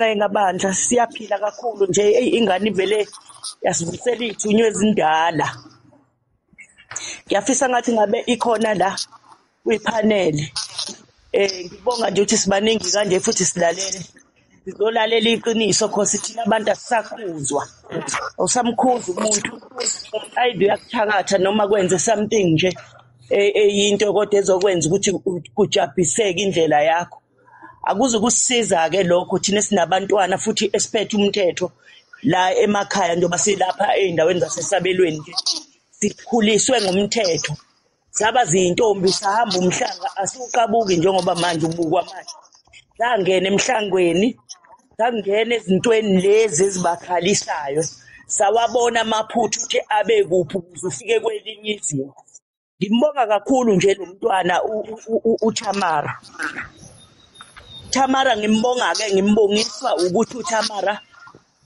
Ngabandla siyaphila kakhulu nje, eyi ingane ivele yasivusela iy'thunywa ezindala. Ngiyafisa ngathi ngabe ikhona la kwiphaneli. Ngibonga nje ukuthi sibaningi kanje futhi silalele. Sizolalela iqiniso cause thina abantu asisakhuzwa. Awusamkhuzi umuntu either uyakuthakatha noma kwenze something nje eyinto kodwa ezokwenza ukuthi kujabhiseke indlela yakho. Akuze kusisiza-ke lokho thina esinabantwana futhi esiphethe umthetho la emakhaya njengoba silapha ey'ndaweni zasesabelweni nje, sikhuliswe ngomthetho, saba ziyintombi, sahamba umhlanga, asiwuqabuki njengoba manje ubukwa manje. Sangena emhlangweni, sangena ezintweni lezi ezibakhalisayo, sawabona amaphutha ukuthi abe kuphi ukuze ufike kwelinye izinga. Ngimbonga kakhulu nje lo mntwana uThamara. Thamara ngimbonga-ke, ngimbongiswa ukuthi uThamara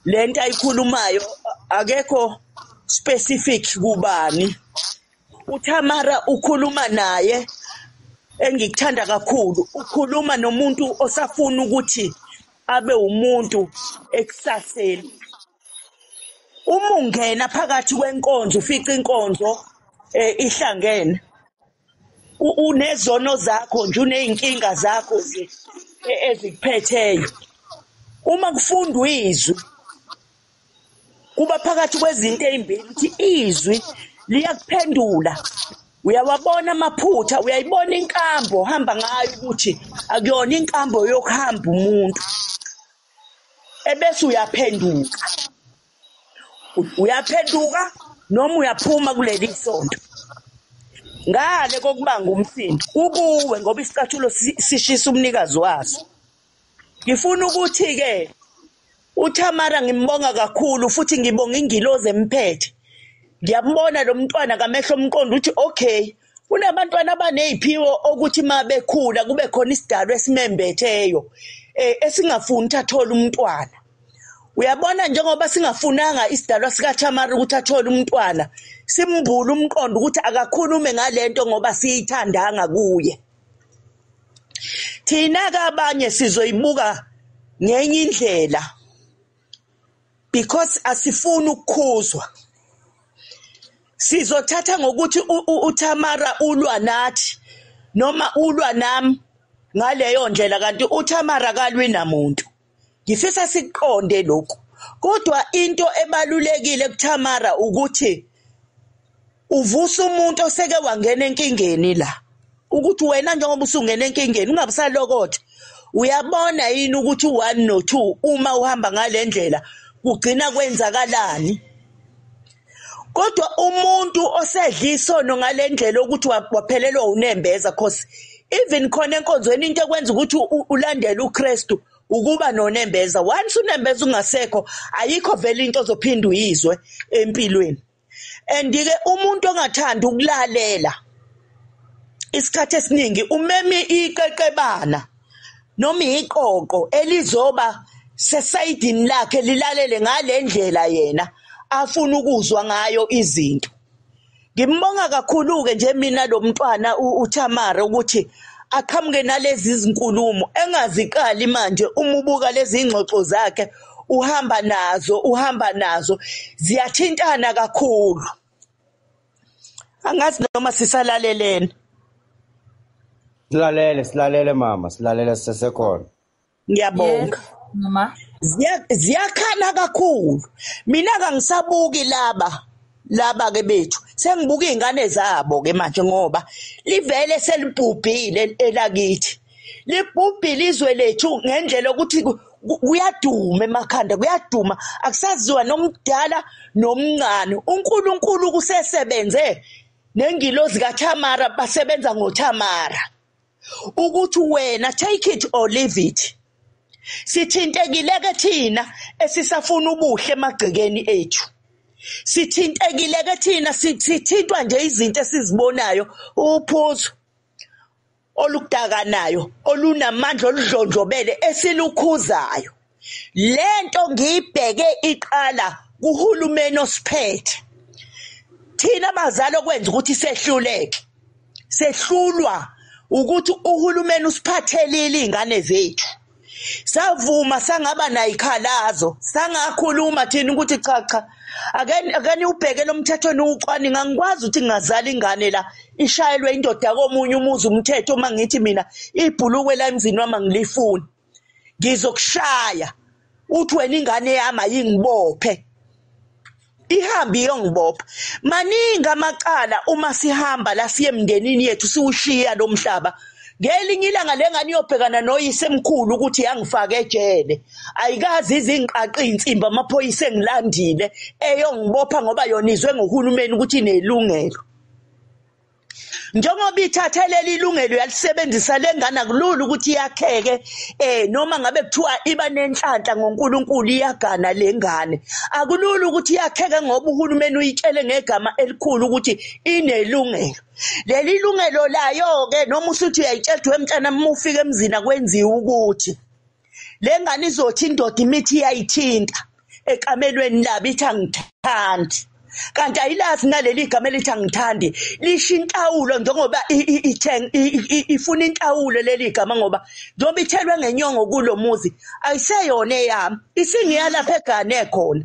lento ayikhulumayo akekho specific kubani. UThamara ukhuluma naye, engikuthanda kakhulu, ukhuluma nomuntu osafuna ukuthi abe umuntu ekusaseni. Uma ungena phakathi kwenkonzo ufica inkonzo ihlangene, unezono zakho nje, uney'nkinga zakho nje ezikuphetheyo. Uma kufundwa izwi kuba phakathi kwezinto ey'mbili, ukuthi izwi liyakuphendula, uyawabona amaphutha, uyayibona inkambo ohamba ngayo ukuthi akuyona inkambo yokuhamba umuntu, ebese uyaphenduka. Uyaphenduka noma uyaphuma kuleli sonto ngale kokubanga umsindo kukuwe, ngoba isicathulo sishisa umnikazi waso. Ngifuna ukuthi-ke uThamara ngimbonga kakhulu futhi ngibonga ingilozi emphethe. Ngiyambona lo mntwana ngamehlo omqondo ukuthi okay, kunabantwana abaney'phiwo okuthi uma bekhula kube khona isidalwa esimembetheyo esingafuni ukuthi athole umntwana. Uyabona njengoba singafunanga isidalwa sikaThamara ukuthi athole umntwana, simbule umqondo ukuthi akakhulume ngalento ngoba siyithandanga kuye. Thina-ke abanye sizoyibuka ngenye indlela because asifuni ukukhuzwa. Sizothatha ngokuthi uThamara ulwa nathi noma ulwa nami ngaleyo ndlela, kanti uThamara akalwi namuntu. Ngifisa sikuqonde lokhu. Kodwa into ebalulekile kuThamara ukuthi uvusa umuntu oseke wangena enkingeni la. Ukuthi wena njengoba usungena enkingeni ungabusalokotha. Uyabona yini ukuthi u1 no2 uma uhamba ngale ndlela kugcina kwenzakalani? Kodwa umuntu osedla isono ngale ndlela ukuthi waphelelwa unembeza, cause even khona enkonzweni into ekwenza ukuthi ulandele uKristu ukuba nonembeza. Once unembeza ungasekho, ayikho vele into ozophinda uyizwe empilweni. And-ke umuntu ongathandi ukulalela isikhathi esiningi umemi iqeqebana noma iqoqo elizoba sesayidini lakhe lilalele ngale ndlela yena afuna ukuzwa ngayo izinto. Ngimbonga kakhulu-ke nje mina lo mntwana uThamara ukuthi aqhamuke nalezi zinkulumo engaziqali manje. Uma ubuka lezi ingxoxo zakhe uhamba nazo ziyathintana kakhulu. Angazi noma sisalalelene. Silalele mama, silalele sisesekhona. Ngiyabonga. Mama. Ziyakhala kakhulu. Mina kangisabuki laba ke bethu, sengibuka izingane zabo ke manje, ngoba livele selibhubhile elakithi. Libhubhile izwe lethu ngendlela ukuthi kuyaduma emakhanda, kuyaduma, akusaziwa nomdala nomncane. uNkulunkulu kusesebenze nengilozi kaThamara, basebenza ngoThamara ukuthi wena take it or leave it. Sithintekile ke thina esisafuna ubuhle emagcekeni ethu. Sithintekile ke thina, sithintwa nje izinto esizibonayo, uphuzo oludakanayo olunamandla oludlondlobele esilukhuzayo. Lento ngiyibheke iqala kuhulumeni osiphethe. Thina abazali okwenza ukuthi sehluleke, sehlulwa ukuthi uhulumeni usiphathelile izingane zethu. Savuma sangaba nayikhalazo, sangakhuluma thina ukuthi cha cha, ake niwubheke lo mthetho niwucwaninga. Angikwazi ukuthi ngingazala ingane la ishayelwe indoda komunye umuzi umthetho uma ngithi mina ibhulukwe la emzini wami angilifuni. Ngizokushaya. Uthi wena ingane yami ayingibophe. Ihambe iyongibopha. Maningi amacala uma sihamba la siye emndenini yethu siwushiya lo mhlaba. Ngelinye ilanga le ngane iyobhekana noyise emkhulu ukuthi yangifaka ejele. Ayikaze izingiqaqe iy'nsimbi amaphoyisa engilandile eyongibopha ngoba yona izwe ngohulumeni ukuthi inelungelo. Njengoba ithathe leli lungelo yalisebenzisa le ngane akulula ukuthi yakheke noma ngabe kuthiwa iba nenhlanhla ngoNkulunkulu iyagana le ngane. Akulula ukuthi yakheke ngoba uhulumeni uyitshele ngegama elikhulu ukuthi inelungelo. Leli lungelo layo-ke noma usuthi uyayitshela ukuthi wemntana uma ufika emzini akwenziwa ukuthi le ngane izothi indoda imithi iyayithinta ekamelweni labo ithi angithandi. Kanti ayilazi naleli gama elithi angithandi, lisho inhlawulo njengoba ifuna inhlawulo leli gama ngoba njengoba ithelwe ngenyongo kulo muzi ayiseyona eyami, isingiya lapha egane khona.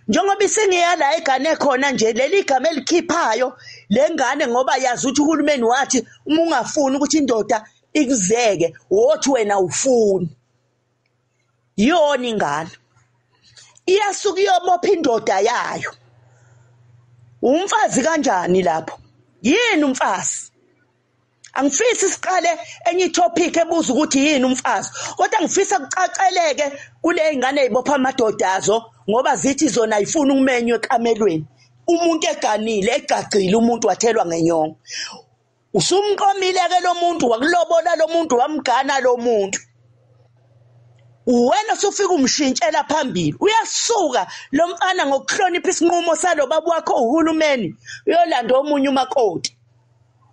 Njengoba isingiya la egane khona nje leli gama elikhiphayo le ngane ngoba yazi ukuthi uhulumeni wathi uma ungafuni ukuthi indoda ikuzeke wothi wena ufuni. Yona ingane iyasuka iyobopha indoda yayo. Umfazi kanjani lapho? Yini umfazi? Angifisi siqale enye itopic ebuza ukuthi yini umfazi, kodwa ngifisa kucaceleke kule ingane ezibopha amadoda azo ngoba zithi zona ayifuni ukumenywa ekamelweni. Umuntu eganile egagcile umuntu wathelwa ngenyongo. Usumqomile ke lo muntu, wakulobola lo muntu, wamgana lo muntu. Wena usufika umshintshela phambili, uyasuka lo mfana ngokuhlonipha isinqumo salo baba wakho uhulumeni, uyolanda omunye umakoti.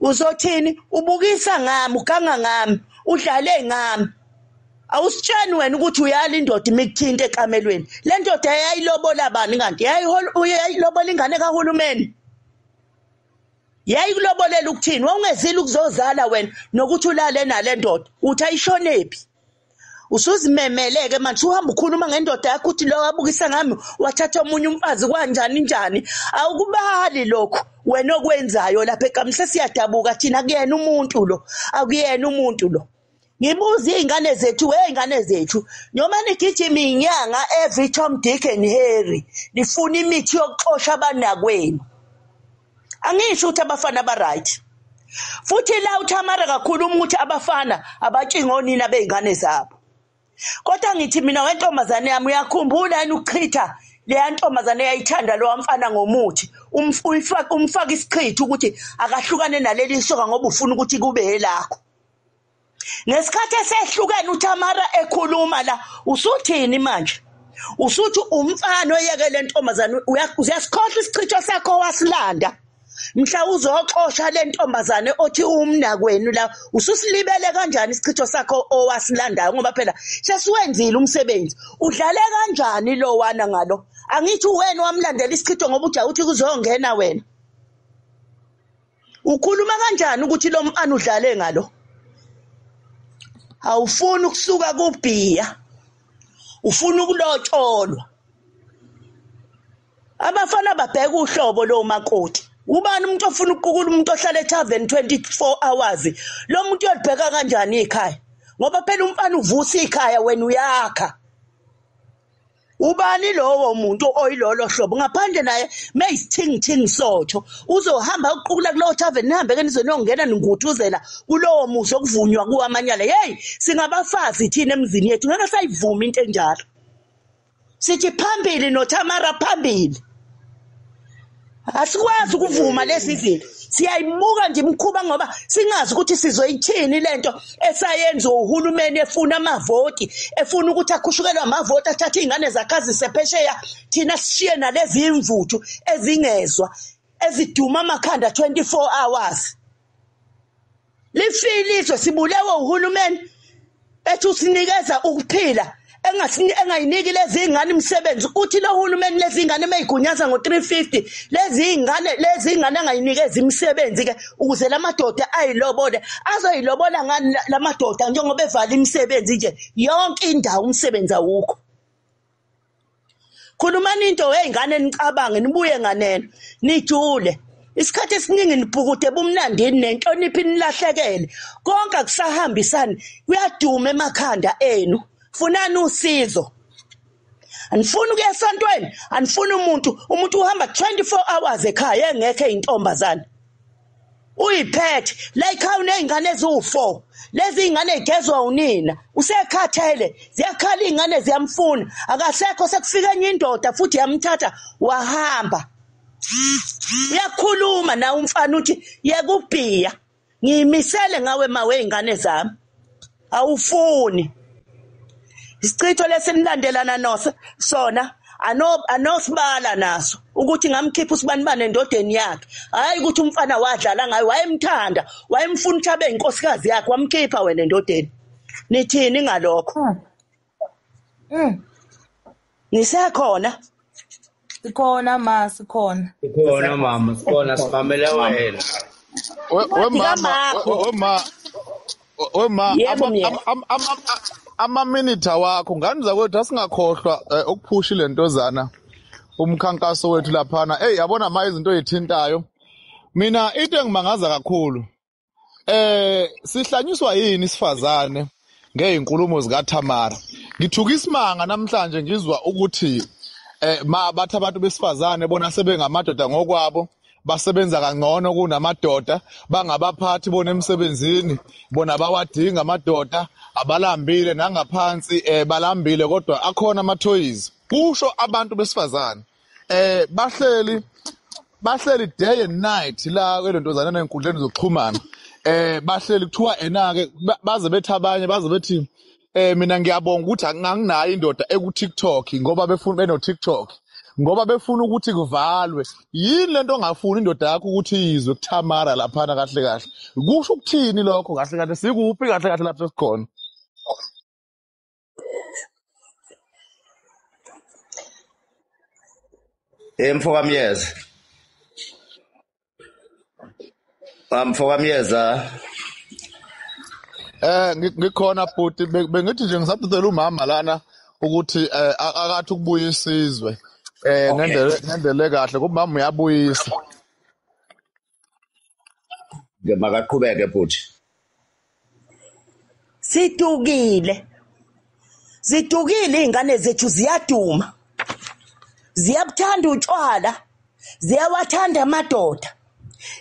Uzothini? Ubukisa ngami, uganga ngami, udlale ngami. Awusitsheni wena ukuthi uyala indoda imikuthinta ekamelweni. Le ndoda yayilobola bani kanti? Yayilobola ingane kahulumeni. Yayikulobolela ukuthini? Wawungezile ukuzozala wena nokuthi ulale nale ndoda. Uthi ayishonephi? Usuzimemele-ke manje uhamba ukhuluma ngendoda yakho uthi lo wabukisa ngami wathatha omunye umfazi kwanjani njani. Awukubali lokhu wena okwenzayo lapha ekamini. Sesiyadabuka thina, akuyena umuntu lo, akuyena umuntu lo. Ngibuza iy'ngane zethu, wey'ngane zethu, noma nigijima iy'nyanga every Tom, Dick and Harry, nifuna imithi yokuxosha abanakwenu. Angisho ukuthi abafana ba-right. Futhi la uThamara kakhuluma ukuthi abafana abatshinga onina bey'ngane zabo. Kodwa ngithi mina wentombazane yami uyakhumbula yini ukuchitha leya ntombazane eyayithanda lowa mfana ngomuthi, umfaka isichitho ukuthi akahlukane naleli soka ngoba ufuna ukuthi kube elakho. Ngesikhathi esehlukene uThamara ekhuluma la, usuthini manje? Usuthi umfana oyeke le ntombazane uyasikhohlwa isichitho sakho wasilanda. Mhla uzoxosha le ntombazane othi umnakwenu la, ususilibele kanjani isichitho sakho owasilandayo ngoba phela sesiwenzile umsebenzi. Udlale kanjani lo wana ngalo? Angithi wena wamlandela isichitho ngoba ujaha uthi kuzongena wena. Ukhuluma kanjani ukuthi lo mfana udlale ngalo? Awufuni ukusuka kubhiya, ufuna ukulotsholwa. Abafana babheka uhlobo lo makoti. Ubani umuntu ofuna ukuqukula umuntu ohlala etavern 24 hours? Lo muntu uyolibheka kanjani ikhaya? Ngoba phela umfana uvusa ikhaya wena uyakha. Ubani lowo muntu oyilolo hlobo? Ngaphandle naye meyisithingithingi sotho uzohamba uqukula kulowo tavern, nihambe ke nize niyongena ninguthuzela kulowo muzi okuvunywa kuwo amanyala. Hey, singabafazi thina emzini yethu ngeke sayivuma into enjalo. Sithi phambili noThamara phambili. Asikwazi ukuvuma lezi zinto. Siyayibuka nje imikhuba ngoba singazi ukuthi sizoyithini lento esayenziwa uhulumeni efuna amavoti, efuna ukuthi akhushukelwe amavoti, athathe iy'ngane zakhe azise phesheya, thina sishiye nalezi imvuthu ezingezwa eziduma amakhanda 24 hours. Lifile izwe, sibulewe uhulumeni ethi usinikeza ukuphila, Engayiniki lezi ingane imisebenzi. Uthi lo hulumeni lezi ingane meyigunyaza ngo-350 lezi ingane angayinikeza imisebenzi ke ukuze lamadoda ayilobole. Azoyilobola ngani lamadoda njengoba evala imisebenzi nje yonke indawo umsebenzi awukho. Khulumani into wey'ngane nicabange nibuye nganeno nijule. Isikhathi esiningi nibhukude bumnandini nenhlonipho inilahlekele. Konke akusahambisani, kuyaduma emakhanda enu. Funani usizo. Anifuni ukuya esontweni, anifuni umuntu. Umuntu uhamba 24 hours ekhaya engekho eyintombazane. Uyiphethe la ekhaya uney'ngane eziwu-4. Lezi iy'ngane y'gezwa unina, usekhathele, ziyakhala iy'ngane ziyamfuna. Akasekho, sekufika enye indoda futhi yamthatha wahamba. Uyakhuluma nawe umfana uthi yeka ukubhiya, ngiyimisele ngawe ma wey'ngane zami. Awufuni. Isichitho lesinilandelana noso sona anosibala naso ukuthi ngamkhipha usibanibane endodeni yakhe. Hayi ukuthi umfana wadlala ngaye, wayemthanda, wayemfuna ukuthi abe inkosikazi yakhe, wamkhipha wena endodeni. Nithini ngalokho? Nisekhona? Sikhona ma, sikhona. Sikhona mama, sikhona, simamele wena. We ma, amaminitha wakho ngani zakwethu asingakhohlwa ukuphusha lentozana umkhankaso wethu laphana. Hey, yabona ma izinto ezithintayo. Mina into engimangaza kakhulu sihlanyiswa yini isifazane ngeinkulumo zikaThamara. Ngithuka isimanga namhlanje ngizwa ukuthi ma bathi abantu besifazane bona sebengamadoda ngokwabo, basebenza kangcono kunamadoda, bangabaphathi bona emsebenzini, bona bawadinga amadoda, abalambile nangaphansi balambile kodwa akhona amathoyizi. Kusho abantu besifazane bahleli day and night la kwelentozana nenkundleni zokuxhumana. Bahleli kuthiwa ena ke baze bethi abanye baze bethi mina ngiyabonga ukuthi anginayo indoda eku TikTok ngoba befuna beno TikTok ngoba befuna ukuthi kuvalwe. Yini lento ongafuni indoda yakho ukuthi izwe kuThamara laphana kahle kahle? Kusho ukuthini lokho kahle kahle? Sikuphi kahle kahle lapho esikhona? Mfokamyeza. Mfokamyeza. Ngikhona bhuti, bengithi nje ngisacela umama lana ukuthi akathi ukubuya isizwe. Ngendlela kahle ngoba mama uyabuyisa. Makaqhubeke bhuti. Sidukile. Zidukile izingane zethu, ziyaduma. Ziyabuthanda utshwala, ziyawathanda amadoda.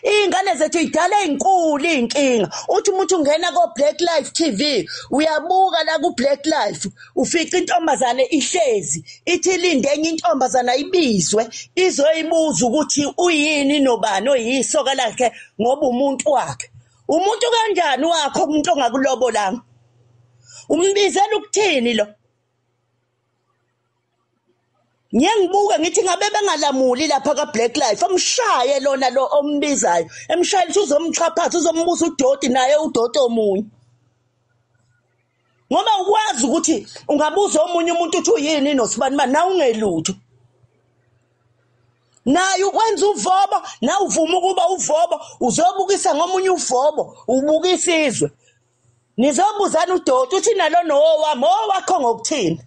Iy'ngane zethu idala ey'nkulu iy'nkinga. Uthi umuntu ungena ko-Black Life TV, uyabuka la ku-Black Life, ufica intombazane ihlezi, ithi ilinde enye intombazane ayibizwe, izoyibuza ukuthi uyini nobani oyisoka lakhe ngoba umuntu wakhe. Umuntu kanjani wakho umuntu ongakulobolanga? Umbizela ukuthini lo? Ngiyangibuka ngithi ngabe bengalamuli lapha ka-Black Life, amshaye lona lo ombizayo, emshayela ukuthi uzomxhaphaza, uzombuza udoti naye udoti omunye. Ngoba ukwazi ukuthi ungabuza omunye umuntu uthi uyini nosibanibani nawe ungelutho. Naye ukwenza uvobo, nawe uvuma ukuba uvobo, uzobukisa ngomunye uvobo, ubukisa izwe. Nizobuzana udoti uthi nalo nowami, owakho ngokuthini?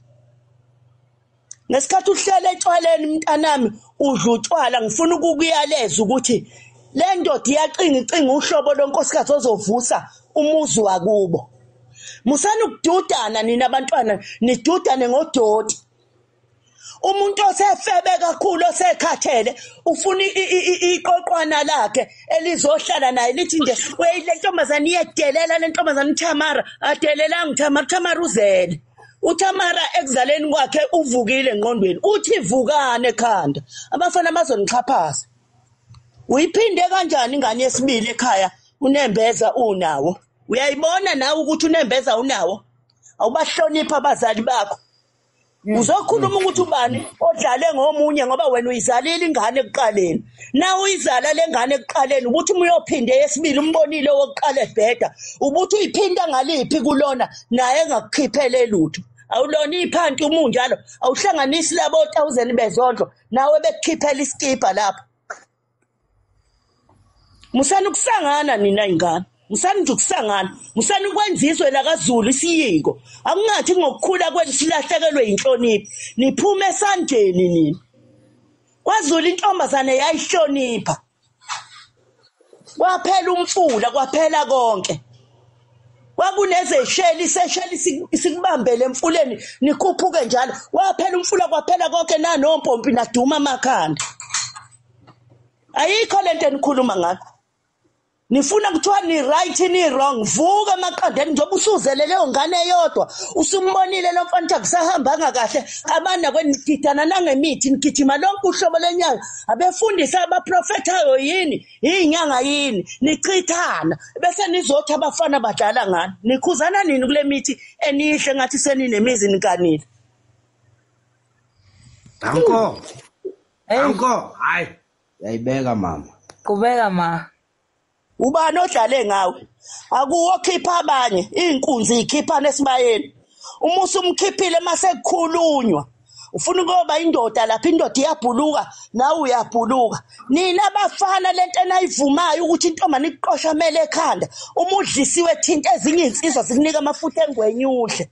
Ngesikhathi uhlele etshwaleni mntanami udla utshwala, ngifuna ukukuyaleza ukuthi le ndoda iyaqinga icinga uhlobo lonkosikazi ozovusa umuzi wakubo. Musani ukududana nina abantwana, nidudane ngodoti. Umuntu osefebe kakhulu osekhathele ufuna iqoqwana lakhe elizohlala naye lithi nje wey le ntombazane iyadelela, le ntombazane uThamara adelelanga uThamara, uThamara uzele. uThamara ekuzaleni kwakhe uvukile engqondweni, uthi vukane ekhanda, abafana bazonixhaphaza. Uyiphinde kanjani ingane yesibili ekhaya unembeza unawo? Uyayibona nawe ukuthi unembeza unawo? Awubahlonipha abazali bakho. Uzokhuluma ukuthi ubani odlale ngomunye ngoba wena uyizalile ingane ekuqaleni. Na uyizala lengane ekuqaleni ukuthi uma uyophinde yesibili umbonile wokuqala ebheda, ubuthi uyiphinda ngaliphi kulona naye engakukhiphele lutho. Awulona iphanti uma unjalo, awuhlanganisi labo 1000 bezondlo nawe bekukhiphela iskipa lapho. Musani ukusangana nina ingane. Musani nje ukusangana. Musani ukwenza izwe lakaZulu isiyiko. Akungathi ngokukhula kwenu silahlekelwe inhlonipho. Niphume esandleni nina. KwaZulu intombazane yayihlonipha. Kwaphela umfula, kwaphela konke. Kwakunezesheli, isesheli sikubambele emfuleni nikhuphuke njalo. Waphela umfula, kwaphela konke, nanompompi naduma amakhanda. Ayikho lento enikhuluma ngayo. Nifuna kuthiwa ni right ni wrong. Vuka emaqandeni njengoba usuzele leyo ngane eyodwa. Usumbonile lo mfana ukuthi akusahambanga kahle. Abana kwenigidana nangemithi, nigijima lonke uhlobo lenyanga. Abefundisi abaprofethayo yini? Inyanga yini? Nichithana bese nizothi abafana badlala ngani. Nikhuzana nini kule mithi enihle ngathi seninemizi nikanile? Danko. Danko, hayi. Yayibeka mama. Qhubeka ma. Ubani odlale ngawe? Akuwokhipha abanye, inkunzi ikhiphana esibayeni. Uma usumkhiphile mase kukhulunywa, ufuna ukuba indoda lapha, indoda iyabhuluka nawe uyabhuluka. Nina abafana lento enayivumayo ukuthi intombazane ikuqoshamele ekhanda, uma udlisiwe thinta ezinye insizwa zikunika amafutha engwenyudle.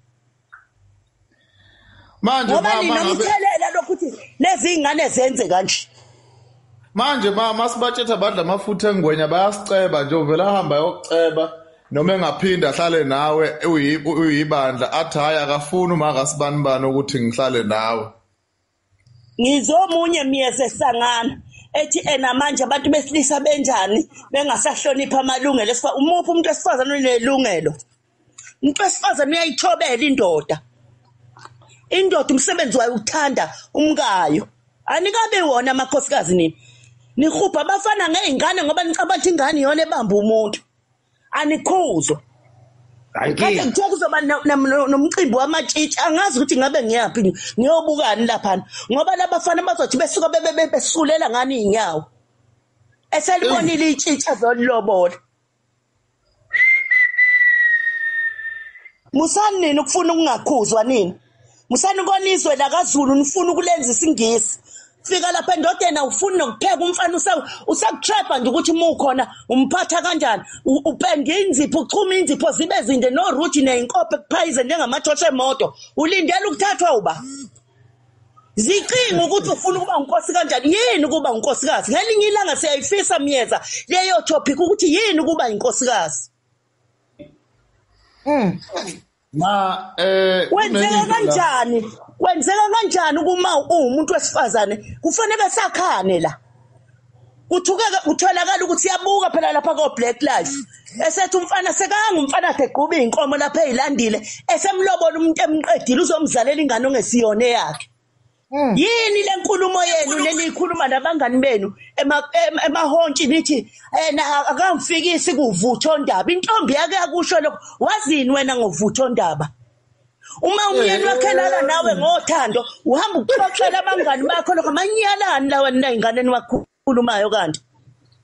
Manje ngoba mama ninomthelela lokuthi lezi ingane zenze kanje. Manje mama sibatshetha badla amafutha engwenya bayasiceba nje, uvela ahamba yokuceba noma engaphinda ahlale nawe uyibandla athi hayi akafuni uma akasibanibani ukuthi ngihlale nawe. Ngizomunye miyeze sangana ethi ena manje abantu besilisa benjani bengasahlonipha amalungelo. Umuphi umuntu wesifazane onelungelo? Umuntu wesifazane uyayithobela indoda. Indoda umsebenzi wayo ukuthanda umkayo. Anikabe wona amakhosikazi nini. Nihupha abafana ngey'ngane ngoba nicabanga ukuthi ingane iyona ebamba umuntu. Anikhuzwa. Kade kuthiwa kuzoba nomcimbi wamatshitshi, angazi ukuthi ngabe ngiyaphi ngiyobukani laphana. Ngoba labafana bazothi besuka besulela ngani iy'nyawo. Eselibonile itshitshi azolilobola. Musani nini ukufuna ukungakhuzwa nini? Musani ukona izwe lakaZulu nifuna ukulenza isiNgisi. Fika lapha endodeni awufuni nokupheka umfana usakutrapha nje ukuthi uma ukhona umphatha kanjani. Upende inzipho, uchuma inzipho zibe zinde noruji neyinkophe kuphayize njengamathosha emoto. Ulindela ukuthathwa uba? Zicinga ukuthi ufuna ukuba unkosi kanjani? Yini ukuba unkosikazi? Ngelinye ilanga siyayifisa Myeza leyo topic ukuthi yini ukuba inkosikazi. Ma kwenzeka kanjani? Kwenzeka kanjani uma uwumuntu wesifazane kufanele sakhane la? Kuthukeka kutholakala ukuthi siyabuka phela lapha ko Black Life. Esethi umfana sekanga umfana ade egquba inkomo lapha ezilandile, esemlobola umuntu emqedile uzomzalela ingane ongesiyona eyakhe. Yini lenkulumo yenu lenikhuluma nabangani benu emahontshi nithi akamfikisi kuvutho ndaba. Intombi yake yakusho lokho. Wazini wena ngovutho ndaba? Uma umyeni wakhe lala nawe ngothando uhamba uxoxela abangani bakho lokho manyalani lawa nina ingane niwakhulumayo kanti.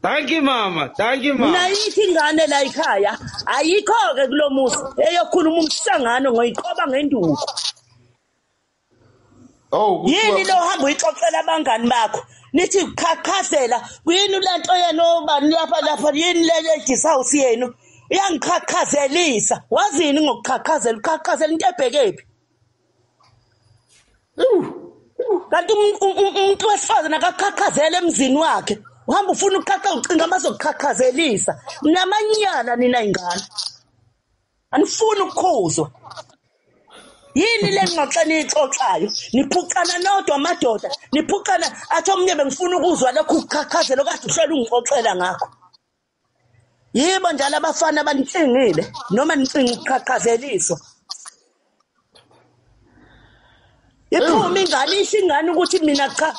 Thank you mama, thank you mama. Nayithi ingane la ekhaya ayikho ke kulomuzi eyokhuluma umsangano ngoyiqoba ngenduku. Oh, yini lo hamba uyixoxela abangani bakho nithi qhaqhazela kuyini lento yenu obani lapha lapha yini le ladies house yenu uyangiqhaqhazelisa. Wazini ngokuqhaqhazela? Uqhaqhazela into ebhekephi? Kanti umuntu wesifazane akaqhaqhazela emzini wakhe, uhamba ufuna ukuqhaqha ucinga amazokuqhaqhazelisa. Namanyala nina ingane anifuni ukukhuzwa. Yini le ngxoxo eniyixoxayo? Niphucana nodwa amadoda, niphucana athi omunye bengifuna ukuzwa lokhu ukuqhaqhazela okade uhlala ungixoxela ngakho. Yibo njalo abafana abanicingile noma nicinga ukuqhaqhazeliswa. Iphuma ingane isho ingane ukuthi mina cha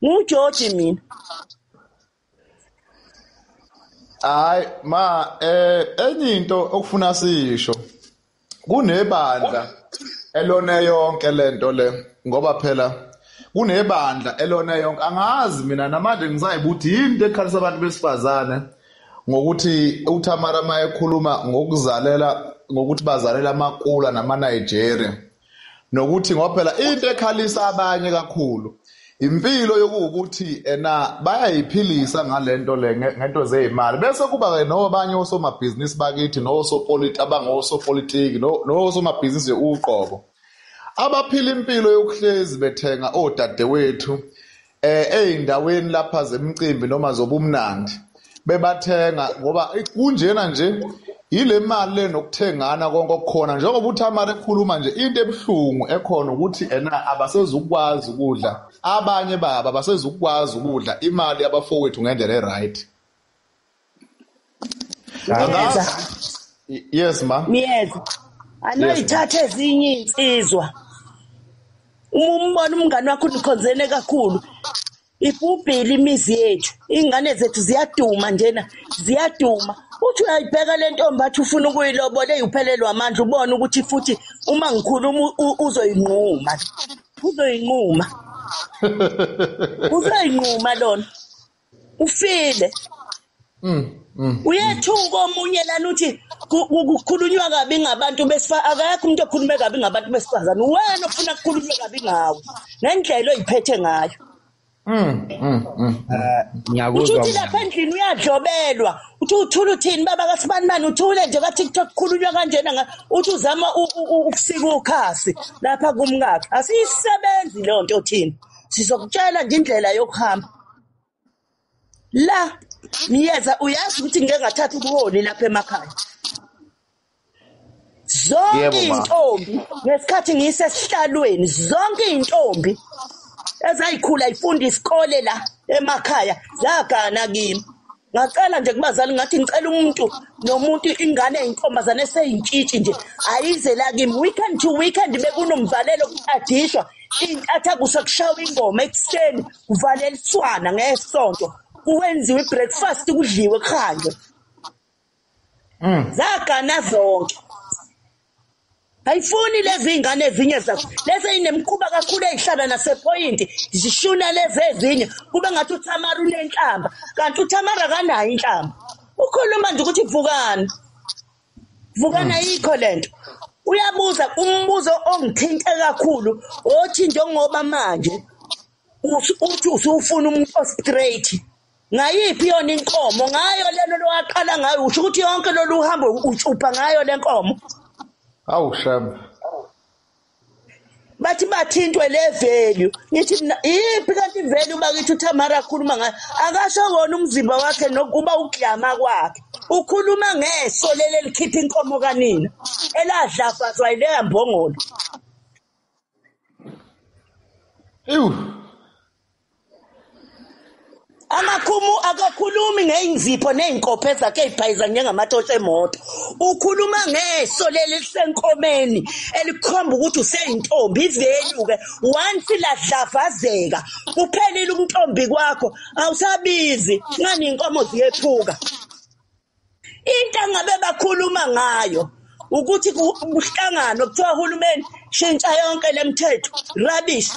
nguJoji mina. Hayi ma enye into okufuna sisho kunebandla elone yonke lento le, ngoba phela kunebandla elone yonke. Angazi mina namanje ngisayibuthi yini into ekhalisa abantu besifazane ngokuthi uThamara mayekhuluma ngokuzalela, ngokuthi bazalela amakula nama Nigeria. Nokuthi ngoba phela into ekhalisa abanye kakhulu impilo yokuwukuthi ena bayayiphilisa ngalento le ngento zeyimali, bese kuba ke nobanye osomabhizinisi bakithi nosopolitiki abangosopolitiki nosomabhizinisi uqobo abaphila impilo yokuhlezi bethenga odadewethu eyindaweni lapha zemicimbi noma zobumnandi bebathenga, ngoba kunjena nje ile mali le nokuthengana konke okukhona. Njengoba uThamara ekhuluma nje, into ebuhlungu ekhona ukuthi ena abasezukwazi ukudla, abanye baba abasezukwazi ukudla imali yabafowethu ngendlela e-right. Yes ma. Miyeza. Anoyithatha ezinye insizwa. Uma umbona umngane wakho unikhonzene kakhulu, ibhubhile imizi yethu, iy'ngane zethu ziyaduma njena, ziyaduma. Uthi uyayibheka le ntombi athi ufuna ukuyilobola, eyuphelelwa amandla, ubone ukuthi futhi uma ngikhuluma uzoyinquma. Uzoyinquma. Uzoyinquma lona. Ufile. Uyethuka omunye lana uthi kukhulunywa kabi ngabantu besifazane. Akekho umuntu okhulume kabi ngabantu besifazane. Wena ofuna kukhulunywe kabi ngawe ngendlela oyiphethe ngayo. Ngiyakuzwa. Uthi lapha endlini uyadlobelwa, uthi uthula uthini baba kaSibanibani, uthule nje ka TikTok kukhulunywa kanjena, uthi uzama ukusika ukhasi lapha kumkakhe. Asiyisebenzi leyo nto thina, sizokutshela nje indlela yokuhamba. La Miyeza uyazi ukuthi ngeke ngathatha ubuholi lapha emakhaya. Zonke intombi ngesikhathi ngisesihlalweni, zonke intombi ezayikhula ifunda isikole la emakhaya zagana kimi. Ngacela nje kubazali ngathi ngicela umuntu nomuntu ingane eyintombazane eseyintshintshi nje ayize la kimi weekend to weekend, bekunomvalelo kuqadishwa intatha kusakushawa ingoma ekuseni kuvaleliswana ngesonto kuwenziwe ibreakfast kudliwe kuhanjwe. Zagana zonke. Ayifuni lezi ingane ezinye zakho lezi ezinemkhuba kakhulu ezihlala nasepoint zishuna lezi ezinye kube ngathi uThamara unenhlamba, kanti uThamara akanayo inhlamba. Ukhuluma nje ukuthi vukani vukani, ayikho lento. Uyabuza umbuzo ongithinte kakhulu othi njengoba manje uthi usufuna umuntu o-straight, ngayiphi yona inkomo ngayo lelo lowaqala ngayo? Usho ukuthi yonke lolu hambo utshupha ngayo le nkomo? Awu shame. Bathi bathintwe le value. Ngithi mina iphi kanti value bakithi uThamara akhuluma ngayo? Akasho wona umzimba wakhe nokuba uglama kwakhe. Ukhuluma ngeso leli elikhipha inkomo kanina eladlafazwa yileya mbongolo. Ewu. Akakhulumi ngeyinzipho neyinkophe zakhe eyibhayiza njengamatotshi emoto. Ukhuluma ngeso leli lisenkomeni elikhomba ukuthi useyintombi. Ivalue ke once ladlavazeka kuphelile ubuntombi kwakho, awusabizi ngani inkomo ziyephuka. Into angabe bakhuluma ngayo ukuthi kuhlangano kuthiwa uhulumeni shintsha yonke lemithetho rubbish,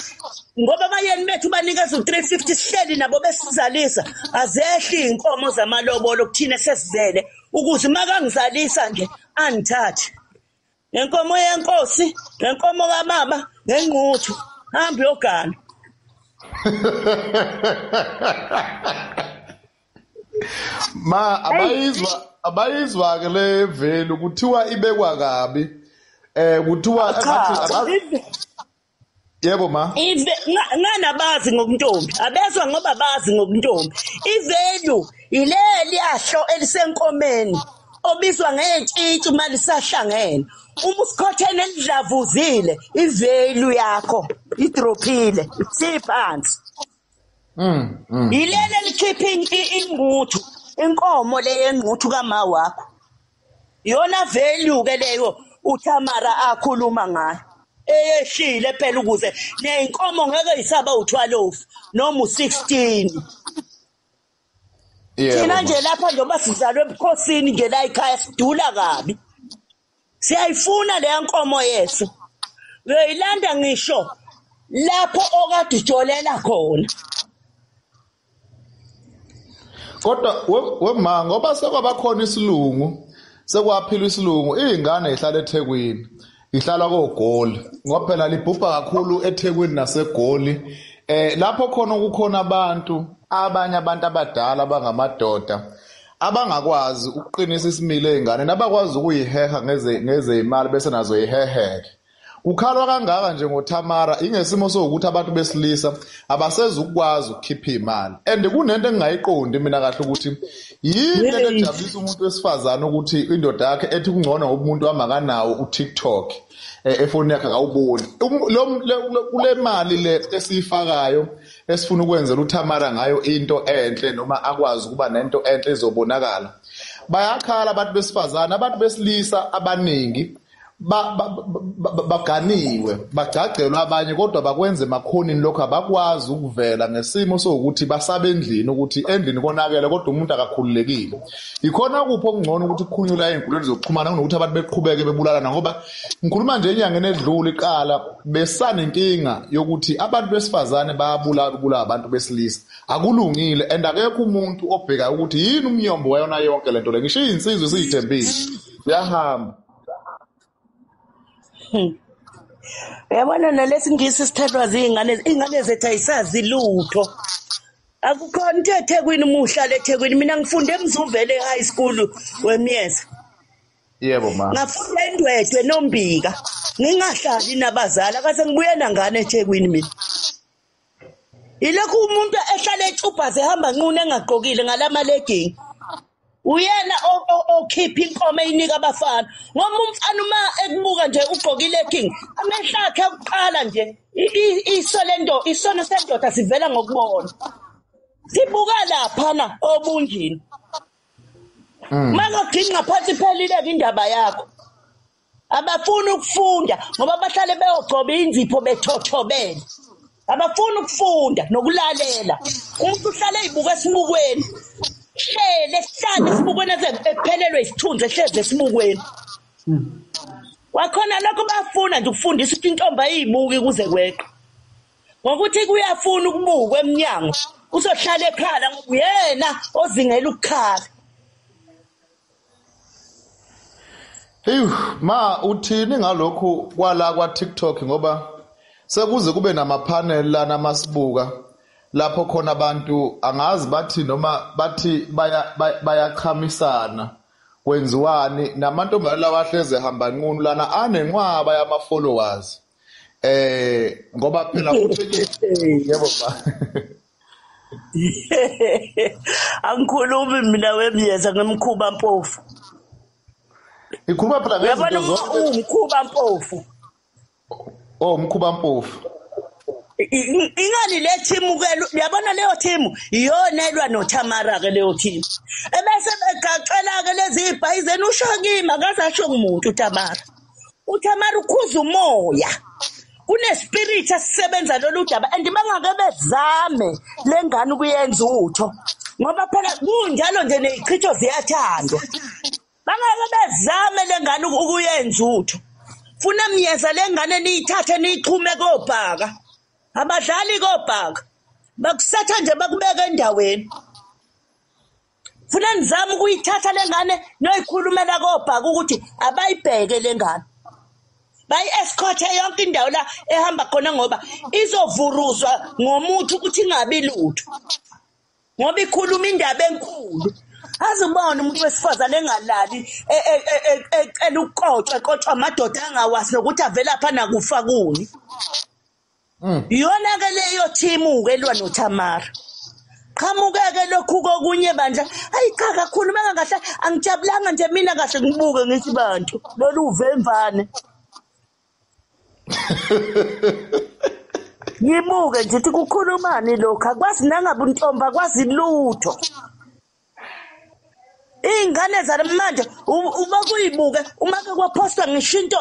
ngoba abayeni bethu banikeza u350 sihleli nabo besizalisa, azehli inkomo zamalobolo kuthina sesizele ukuze makangizalisa nje angithathe ngenkomo yenkosi ngenkomo kababa ngenquthu hamba yogana. Ma abayizwa ke le value kuthiwa ibekwa kabi, kuthiwa engathi yebo ma nganabazi ngokuntombi abezwa ngoba bazi ngokuntombi. Ivalue ileli yahlo elisenkomeni obizwa ngentshintshi uma lisahlangene. Uma usikhothene elidlavuzile ivalue yakho idrophile siphansi. Ilele likhipha ingquthu, inkomo le yengquthu kama wakho, iyona value ke leyo uThamara akhuluma ngayo eyehlile phela, ukuze neyinkomo ngeke isaba u12 noma u16. Thina nje lapha njengoba sizalwe ebukhosini nje la ekhaya sidula kabi, siyayifuna leya nkomo yethu, uyoyilanda ngisho lapho okade ujolela khona. Kodwa wema ngoba sekwabakhona isilungu, sekwaphila isilungu, izingane zihlala eThekwini. Ihlala koGoli, ngoba phela libhubha kakhulu eThekwini naseGoli. Lapho khona kukhona abantu, abanye abantu abadala abangamadoda abangakwazi ukuqinisa isimilo ey'nganeni, abakwazi ukuyiheha ngezeyimali bese nazo yiheheke. Kukhalwa kangaka nje ngoThamara ingesimo sokuthi abantu besilisa abasezukwazi ukukhipha imali. And kunento engingayiqondi mina kahle ukuthi yini lento ejabulisa umuntu wesifazane ukuthi indoda yakhe ethi kungcono ngoba umuntu amakanawo uTikTok efonini yakhe akawuboni. Kule mali le esiyifakayo esifuna ukwenzela uThamara ngayo into enhle noma akwazi ukuba nento enhle ezobonakala. Bayakhala abantu besifazane, abantu besilisa abaningi baganiwe, bagcagcelwa abanye kodwa bakwenze emakhonini lokho, abakwazi ukuvela ngesimo sokuthi basabe endlini ukuthi endlini konakele kodwa umuntu akakhululekile. Ikhona kuphi okungcono ukuthi kukhulunywe ey'nkundleni zokuxhumana kunokuthi abantu beqhubeke bebulalana, ngoba ngikhuluma nje enyangeni edlule iqala besanenkinga yokuthi abantu besifazane bayabulala ubulala abantu besilisa. Akulungile and akekho umuntu obhekayo ukuthi yini umnyombo wayona yonke lento le. Ngisho iy'nsizwa esiy'thembile ziyahamba. Uyabona nalesingisi sithathwa ziy'ngane, iy'ngane zethu ayisazi lutho. Akukhona into eThekwini uma uhlala eThekwini. Mina ngifunde eMzuvele High School wemyeza. Yebo ma. Ngafunda eNdwedwe noMbika. Ngingahlali nabazali, akase ngibuye nangane eThekwini mina. Yilokhu umuntu ehlala etshubhaze ehamba nqunu engagqokile ngalama legging. Uyena okhipha inkomo eyinika abafana. Ngoba umfana uma ekubuka nje ugqoke i-legging, amehlo akhe akuqala nje iso lento, isono sendoda sivela ngokubona. Sibuka laphana obunjini. Makagqinqa phansi phelile indaba yakho. Abafuni ukufunda ngoba bahlale beyogcoba inzipho bethothobele. Abafuni ukufunda nokulalela. Umuntu uhlale ezibuka esibukweni. Hlele sihlale esibukweni ephelelwe isithunzi ehleze esibukweni. Wakhona lokho bafuna nje ukufundisa ukuthi intombi ayibuki kuze kweqe. Ngokuthi kuyafuna ukubukwa eminyango, uzohlala ekhala ngoba uyena ozingela ukukhala. Hey ma, uthini ngalokhu kwala kwa TikTok, ngoba sekuze kube nama-panel lana masibuka lapho khona abantu angazi bathi noma bathi bayachamisana kwenziwani namantombazane lawa ahleze ehamba nqunu lana anenqwaba yama followers ngoba phela uthi yebo ba angikhulumi mina wemyeza ngemkhuba mpofu. Ikhuluma phela ngezinto zonke. Umkhuba mpofu. Oh, umkhuba mpofu. Ingani le team ke, uyabona leyo team iyona elwa noThamara ke leyo team. Ebese begaqela ke lezi ibhayizeni usho kimi akazasho kumuntu uThamara. uThamara ukhuza umoya. Kune spirit esisebenza lolu daba and bangake bezame lengane ukuyenza utho. Ngoba phela kunjalo nje nezichitho ziyathandwa. Bangake bezame lengane ukuyenza utho. Funa myeza lengane niyithathe niyixhume kobhaka. Abadlali kobhaka. Bakusetha nje bakubeka endaweni. Funa nizame ukuyithatha lengane noyikhulumela kobhaka ukuthi abayibheke lengane. Bayi-escort yonke indawo la ehamba khona ngoba izovuruzwa ngomuthi ukuthi ingabi lutho. Ngoba ikhuluma indaba enkulu. Azibona umuntu wesifazane engalali ecela ukukotshwa ekotshwa amadoda angawazi nokuthi avela lapha nakufa kuni. Iyona ke leyo team ke elwa noThamara. Qhamuke-ke lokhu kokunye bandla. Hayi cha kakhulumeka kahle, angijabulanga nje mina kahle ngibuke ngithi bantu lolu uvemvane. Ngibuke nje ukuthi kukhulumani lokhu, akwazi nangabe untombi akwazi lutho. Iy'ngane zalamanje uma kuyibuke uma ke kwaphostwa ngisho into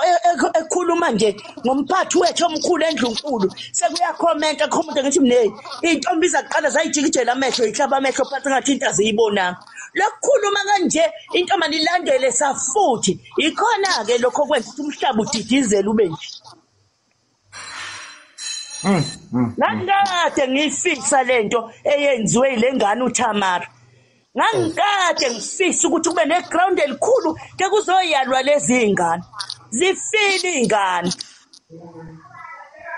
ekhuluma nje ngomphathi wethu omkhulu endlunkulu sekuyakhomenta khomenta ngithi mne iy'ntombi zakuqala zayijikijela amehlo yihlaba amehlo phansi ngathi into aziyibonanga. Lokukhuluma kanje intombane ilandele safuthi ikhona-ke lokho okwenza ukuthi umhlaba udidizele ube nje. Ngangikade ngiyifisa lento eyenziwe yile ngane uThamara. Ngangikade ngifisa ukuthi kube neground elikhulu ke kuzoyalwa lezi ingane. Zifile iy'ngane.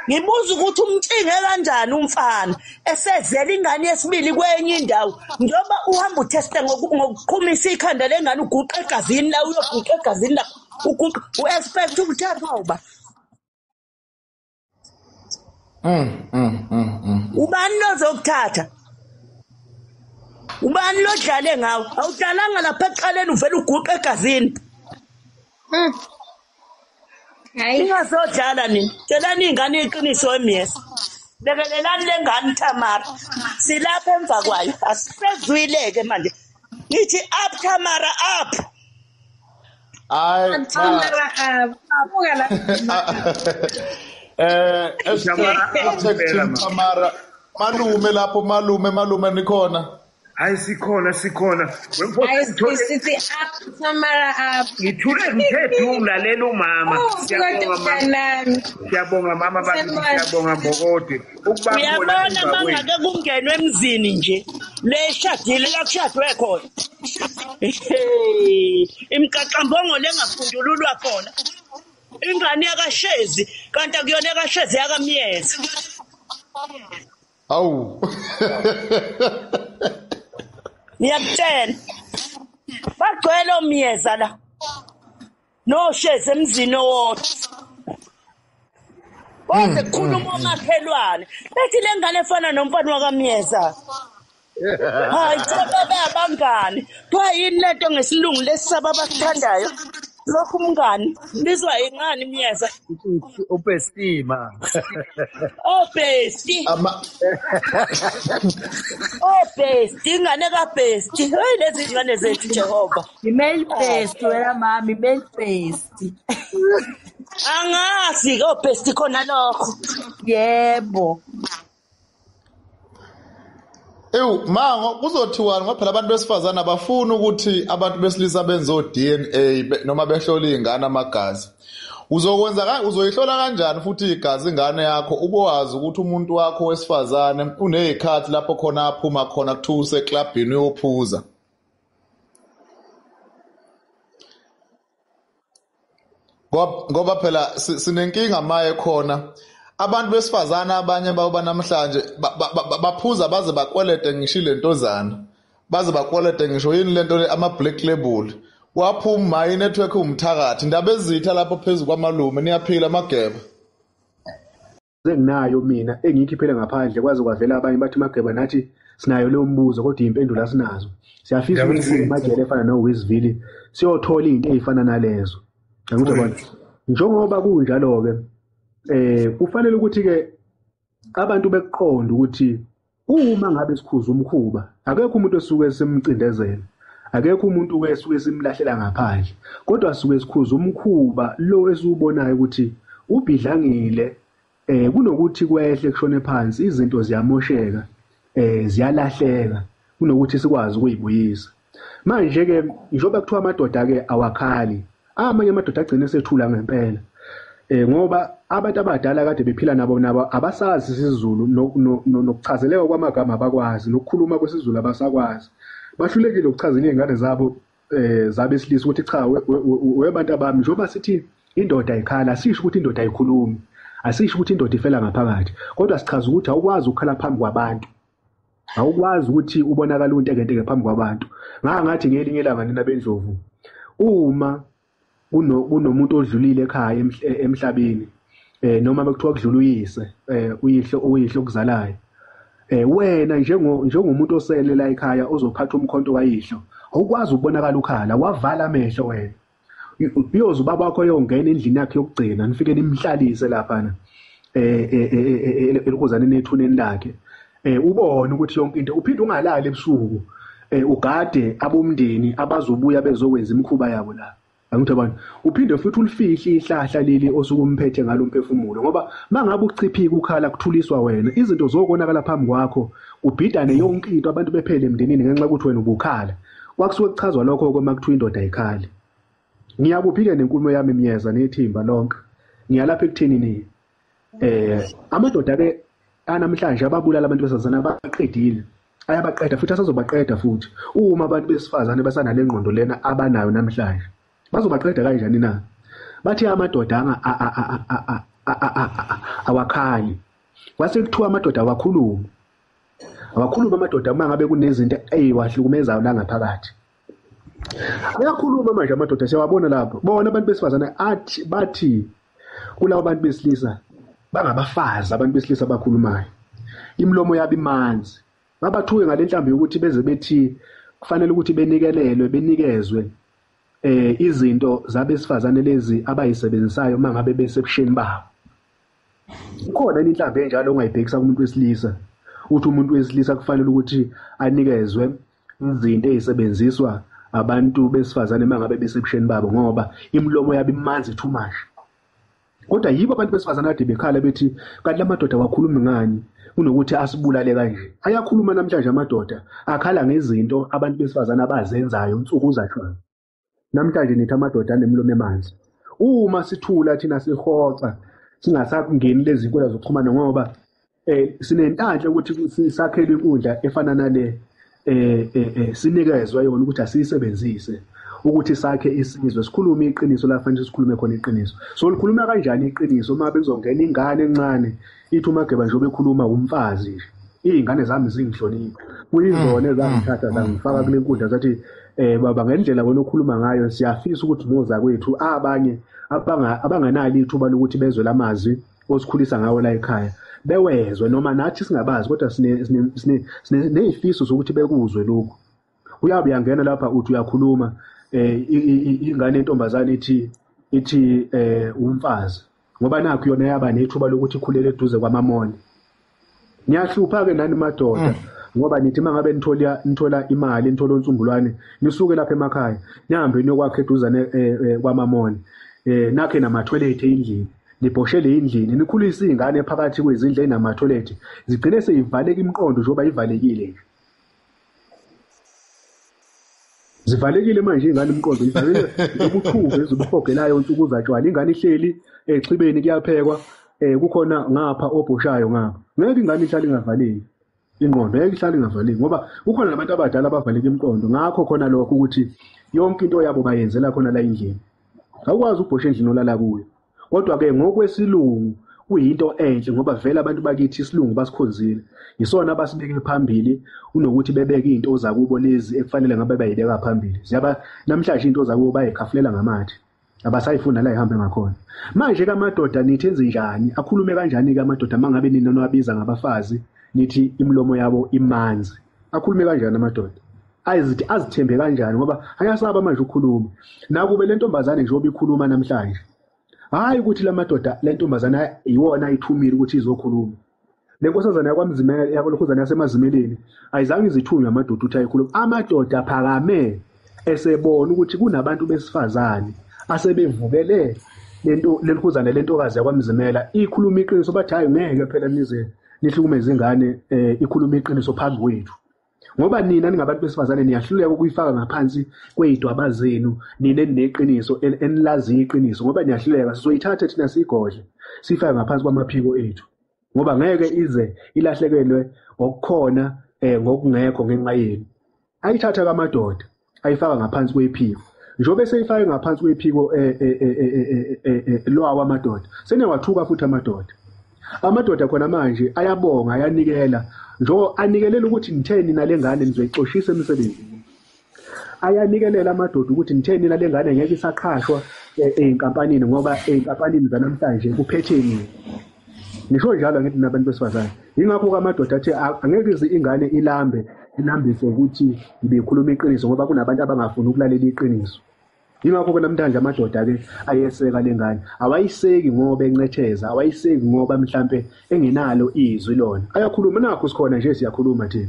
Ngibuza ukuthi umtshinge kanjani umfana esezela ingane yesibili kwenye indawo, njengoba uhamba uthesta ngokuqhumisa ikhanda lengane, uguqa egazini la, uyoguqa egazini la, uguqa, u-expect ukuthathwa uba ubani lozokuthatha? Ubani lodlale ngawo? Awudlalanga lapha ekuqaleni, uvele uguqa egazini. Ningazodlala nina, tshelani iy'ngane iqiniso emyesa. Bekelelani le ngane Tamara, silapha emva kwayo, asisezwile-ke manje. Ngithi up Tamara, up. Hayi, Tamara up. Buka la. Hashtag Team Tamara. Malume lapho, malume, malume nikhona. Hayi, sikhona, sikhona. Hayi, sithi up Tamara, up. Ngithule ngithethe ulalela umama. Oh, Siyabonga mama. mntanami. Siyabonga mama bakithi, siyabonga Mbokode. Ukuba khona Uyabona emva kwethu. mangake kungenwe emzini nje le shadile la kushadwe khona. Imqaqambongo lengafundululwa khona. Ingane yakashezi kanti akuyona yakashezi, yakamyeza. Awu. Ngiyakutshela. Bagcwele omyeza la. Noshezi emzini owodwa. Kwaze kukhuluma omakhelwane. Bethi le ngane efana nomfana wakamyeza. Hayi, cha, bebe abangani. Kuthiwa yini lento ngesilungu lesisaba abakuthandayo? Lokhu umngani bizwa ingani myeza? Ubestima. Oh bestie. Ama Oh bestie, ingane ka bestie. Hey, lezi ingane zethu Jehova. I-male bestie wena mama, i-male bestie. Angazi oh bestie khona lokho. Yebo. Ewu mango kuzothiwani ngoba phela abantu besifazane abafuni ukuthi abantu besilisa benze o DNA noma behlole izingane amagazi. Uzokwenza uzoyihlola kanjani futhi igazi ingane yakho ubowazi ukuthi umuntu wakho wesifazane unezikhathi lapho khona aphuma khona kuthiwa useklabhini uyophuza. Ngoba phela sinenkinga maye khona abantu besifazana abanye babo namhlanje baphuza baze bakwelete ngisho lentozana, baze bakwelete ngisho yini lento le ama black label. Waphuma i-network umthakathi indaba ezitha lapho phezulu kwamalume. Niyaphila Mageba? Senginayo mina engiyikhiphele ngaphandle kwaze kwavela abanye bathi Mageba nathi sinayo leyo mbuzo kodwa impendulo asinazo. Siyafisa ukuthi imajele efana noWisville siyothola izinto ezifana nalezo. Angikubona njengoba kunjalo ke kufanele ukuthi ke abantu bekuqonde ukuthi uma ngabe sikhuza umkhuba akekho umuntu osuke simcindezela, akekho umuntu esuke simlahlela ngaphandle, kodwa suke sikhuza umkhuba lo esiubonayo ukuthi ubhidlangile. Kunokuthi kwehle kushone phansi izinto ziyamosheka, ziyalahleka kunokuthi sikwazi ukuyibuyisa. Manje ke njengoba kuthiwa amadoda ke awakhali, amanye amadoda agcine sethula ngempela. Ngoba abantu abadala kade bephila nabo abasazi isiZulu nokuchazeleka kwamagama abakwazi, nokukhuluma kwesiZulu abasakwazi. Bahlulekile ukuchazela izingane zabo zabesilisa ukuthi cha webantu abami, njengoba sithi indoda ayikhala asisho ukuthi indoda ayikhulumi, asisho ukuthi indoda ifela ngaphakathi, kodwa sichaza ukuthi awukwazi ukukhala phambi kwabantu, awukwazi ukuthi ubonakala untekenteke phambi kwabantu. Ngathi ngelinye ilanga nina bendlovu, uma kunomuntu odlulile ekhaya emhlabeni, noma bekuthiwa kudlula uyise, uyihlo okuzalayo, wena njengomuntu osele la ekhaya ozophatha umkhonto kayihlo, awukwazi ukubonakala ukhala, wavala amehlo wena. Uyoze ubaba wakho yongena endlini yakhe yokugcina, nifike nimhlalise laphana elukuzaneni ethuneni lakhe, ubone ukuthi yonke into, uphinde ungalali ebusuku, ugade abomndeni abazobuya bezokwenza imikhuba yabo la. Angithi abantu uphinde futhi ulifihle ihlahla leli osuke umphethe ngalo umphefumulo, ngoba mangabe uchiphika ukhala kuthuliswa wena, izinto zokonakala phambi kwakho, ubhidane yonke into, abantu bephele emndenini ngenxa yokuthi wena ubukhala. Kwakusuke kuchazwa lokho uma kuthiwa indoda ayikhali. Ngiyakuphike nenkulumo yami Myeza nethimba lonke, ngiyalapha ekutheni ni amadoda ke anamhlanje ababulala abantu besifazane abaqedile, ayabaqeda futhi asazobaqeda futhi. Uma abantu besifazane basanale ngqondo lena abanayo namhlanje, bazobaqeda kanjani na? Bathi amadoda awakhali. Kwase kuthiwa amadoda awakhuluma. Awakhuluma amadoda uma ngabe kunezinto eziwahlukumezayo la ngaphakathi. Ayakhuluma manje amadoda, siyawabona lapho. Bona abantu besifazane athi bathi kulabo bantu besilisa bangabafazi, abantu besilisa abakhulumayo. Imilomo yabo imanzi. Babathuke ngalenhlambi yokuthi beze bethi kufanele ukuthi benikelelwe, benikezwe izinto zabesifazane lezi abayisebenzisayo uma ngabe besebusheni babo. Kukhona inhlambi enjalo ongayibhekisa kumuntu wesilisa, uthi umuntu wesilisa kufanele ukuthi anikezwe izinto ezisebenziswa abantu besifazane uma ngabe besebusheni babo ngoba imilomo yabo imanzi too much. Kodwa yibo abantu besifazane kade bekhala bethi kanti lamadoda awakhulumi ngani kunokuthi asibulale kanje. Ayakhuluma namhlanje amadoda akhala ngezinto abantu besifazane abazenzayo insuku zatshwala. Namhlanje nithi amadoda anemlomo emanzi. Uma sithula thina sihoxa singasakungeni lezi zinkundla zokuxhumana ngoba sinenhlanhla ukuthi sakhele inkundla efana nale sinikezwa yona ukuthi asiyisebenzise ukuthi sakhe isizwe, sikhulume iqiniso la fanele sikhulume khona iqiniso. So likhuluma kanjani iqiniso uma bekuzongena ingane encane ithi uMageba nje obekhuluma umfazi nje, izingane zami zingihlonipha, kuyizona ezangithatha zangifaka kule nkundla zathi baba ngendlela wena okhuluma ngayo siyafisa ukuthi noza kwethu abanye abanganalo ithuba lokuthi bezwe lamazwi osikhulisa ngawo la ekhaya bewezwe, noma nathi singabazi kodwa sinezifiso zokuthi bekuzwe lokhu. Uyabe uyangena lapha uthi uyakhuluma ingane yentombazane ithi umfazi ngoba nakho yona yaba nethuba lokuthi ikhulele eduze kwamamoni. Niyahlupha ke nani madoda ngoba nithi mangabe nithola imali, nithola onsumbulwane, nisuke lapha emakhaya nihambe niyokwakha eduzane kwamamoni, nakhe namathoyilethi endlini, nibhoshele endlini, nikhulise izingane phakathi kwezindlu enamathoyilethi, zigcine seyivaleka imiqondo njengoba ivalekile nje. Zivalekile manje ingane imiqondo, ivalekile ubuthungu ezibuhogelayo insuku zatshwala. Ingane ihleli exhibeni kuyaphekwa, kukhona ngapha obhoshayo ngapha. Ngeke ingane ihlale ingavaleki ingqondo, ngeke ihlale ingavaleki ngoba kukhona nabantu abadala abavaleka imiqondo. Ngakho khona lokho ukuthi yonke into yabo bayenzela khona la endlini. Awukwazi ukubhosha endlini olala kuyo. Kodwa ke ngokwesilungu kuyinto enhle ngoba vele abantu bakithi isilungu basikhonzile, yisona abasibeke phambili kunokuthi bebeke izinto zakubo lezi ekufanele ngabe bayibeka phambili. Ziyaba namhlanje into zakubo bayikhafulela ngamathe, abasayifuna la ihambe ngakhona. Manje kamadoda nithi enzenjani, akhulume kanjani ke amadoda mangabe nina niwabiza ngabafazi nithi imilomo yabo imanzi? Akhulume kanjani amadoda? Azithi azithembe kanjani ngoba ayasaba manje ukukhuluma. Nakube le ntombazane njengoba ikhuluma namhlanje, hayi ukuthi lamadoda lentombazana iwona ayithumile ukuthi izokhuluma. Le nkosazana yakwaMzimela yakwalokhuzana yasemazimeleni ayizange izithunywe amadoda ukuthi ayikhuluma. Amadoda aphakame esebona ukuthi kunabantu besifazane asebevukele lento lelikhuzana lentokazi yakwaMzimela ikhuluma iqiniso, bathi hayi ngeke phela nize nihlukumeze ingane, ikhuluma iqiniso phambi kwethu. Ngoba nina ningabantu besifazane niyahluleka ukuyifaka ngaphansi kwezidwaba zenu, nina enineqiniso enilaziyo iqiniso, ngoba niyahluleka. Sizoyithatha thina siyigodle siyifake ngaphansi kwamaphiko ethu ngoba ngeke ize ilahlekelwe okukhona ngokungekho ngenxa yenu. Ayithatha kamadoda ayifaka ngaphansi kwephiko, njengoba seyifake ngaphansi kwephiko lwawo amadoda, senewathuka futhi amadoda. Amadoda khona manje ayabonga, ayanikela, njengoba anikelela ukuthi nitheni nalengane nizoyixoshisa emsebenzini. Ayanikelela amadoda ukuthi nitheni nalengane ngeke isaqhashwa eyinkampanini ngoba eyinkampanini zanamhlanje kuphethe nini. Nisho njalo ngithi nabantu besifazane. Yingakho amadoda athi angeke ize ingane ilambe ilambise ukuthi ibikhuluma iqiniso ngoba kunabantu abangafuni ukulalela iqiniso. Yingakho ke namhlanje amadoda ke ayeseka lengane, awayiseki ngoba encetheza, awayiseki ngoba mhlambe engenalo izwi lona. Ayakhuluma, nakho sikhona nje siyakhuluma thina,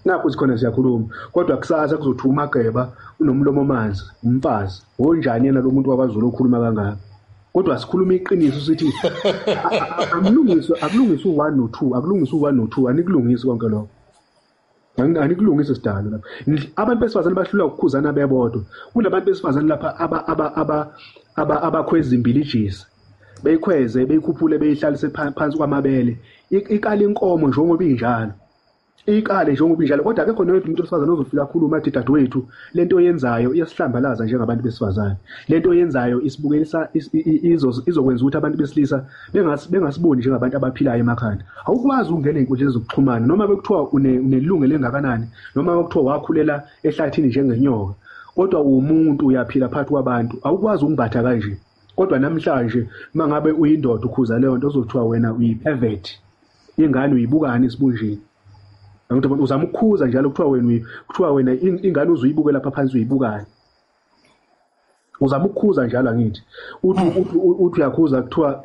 nakho sikhona siyakhuluma, kodwa kusasa kuzothiwa uMageba unomlomo omanzi, umfazi onjani yena lo muntu wakwaZulu okhuluma kangaka. Kodwa sikhuluma iqiniso sithi akulungiswe, akulungiswe u1 no2, akulungiswe u1 no2, anikulungisi konke lokho. Anikulungisi sidalo lapha. Abantu besifazane bahlulwa ukukhuzana bebodwa. Kunabantu besifazane lapha abakhweza imbilijisi, beyikhweze beyikhuphule beyihlalise phansi kwamabele, ikala inkomo njengoba injalo. Iqale njengoba injalo, kodwa akekho noyedwa umuntu wesifazane ozofika akhuluma athi dadewethu lento oyenzayo iyasihlambalaza njengabantu besifazane, lento oyenzayo isibukelisa izokwenza ukuthi abantu besilisa bengasiboni njengabantu abaphilayo emakhanda. Awukwazi ukungena ey'nkundleni zokuxhumana noma bekuthiwa unelungelo engakanani, noma bekuthiwa wakhulela ehlathini njengenyoka, kodwa uwumuntu uyaphila phakathi kwabantu, awukwazi ukumbatha kanje. Kodwa namhlanje mangabe uyindoda ukhuza leyo nto uzothiwa wena uyi-pervert, ingane uyibukani esibunjini. Uzama ukukhuza njalo kuthiwa wena ingane uzuyibuke lapha phansi uyibukani. Uzama ukukhuza njalo angithi. Uthi uyakhuza kuthiwa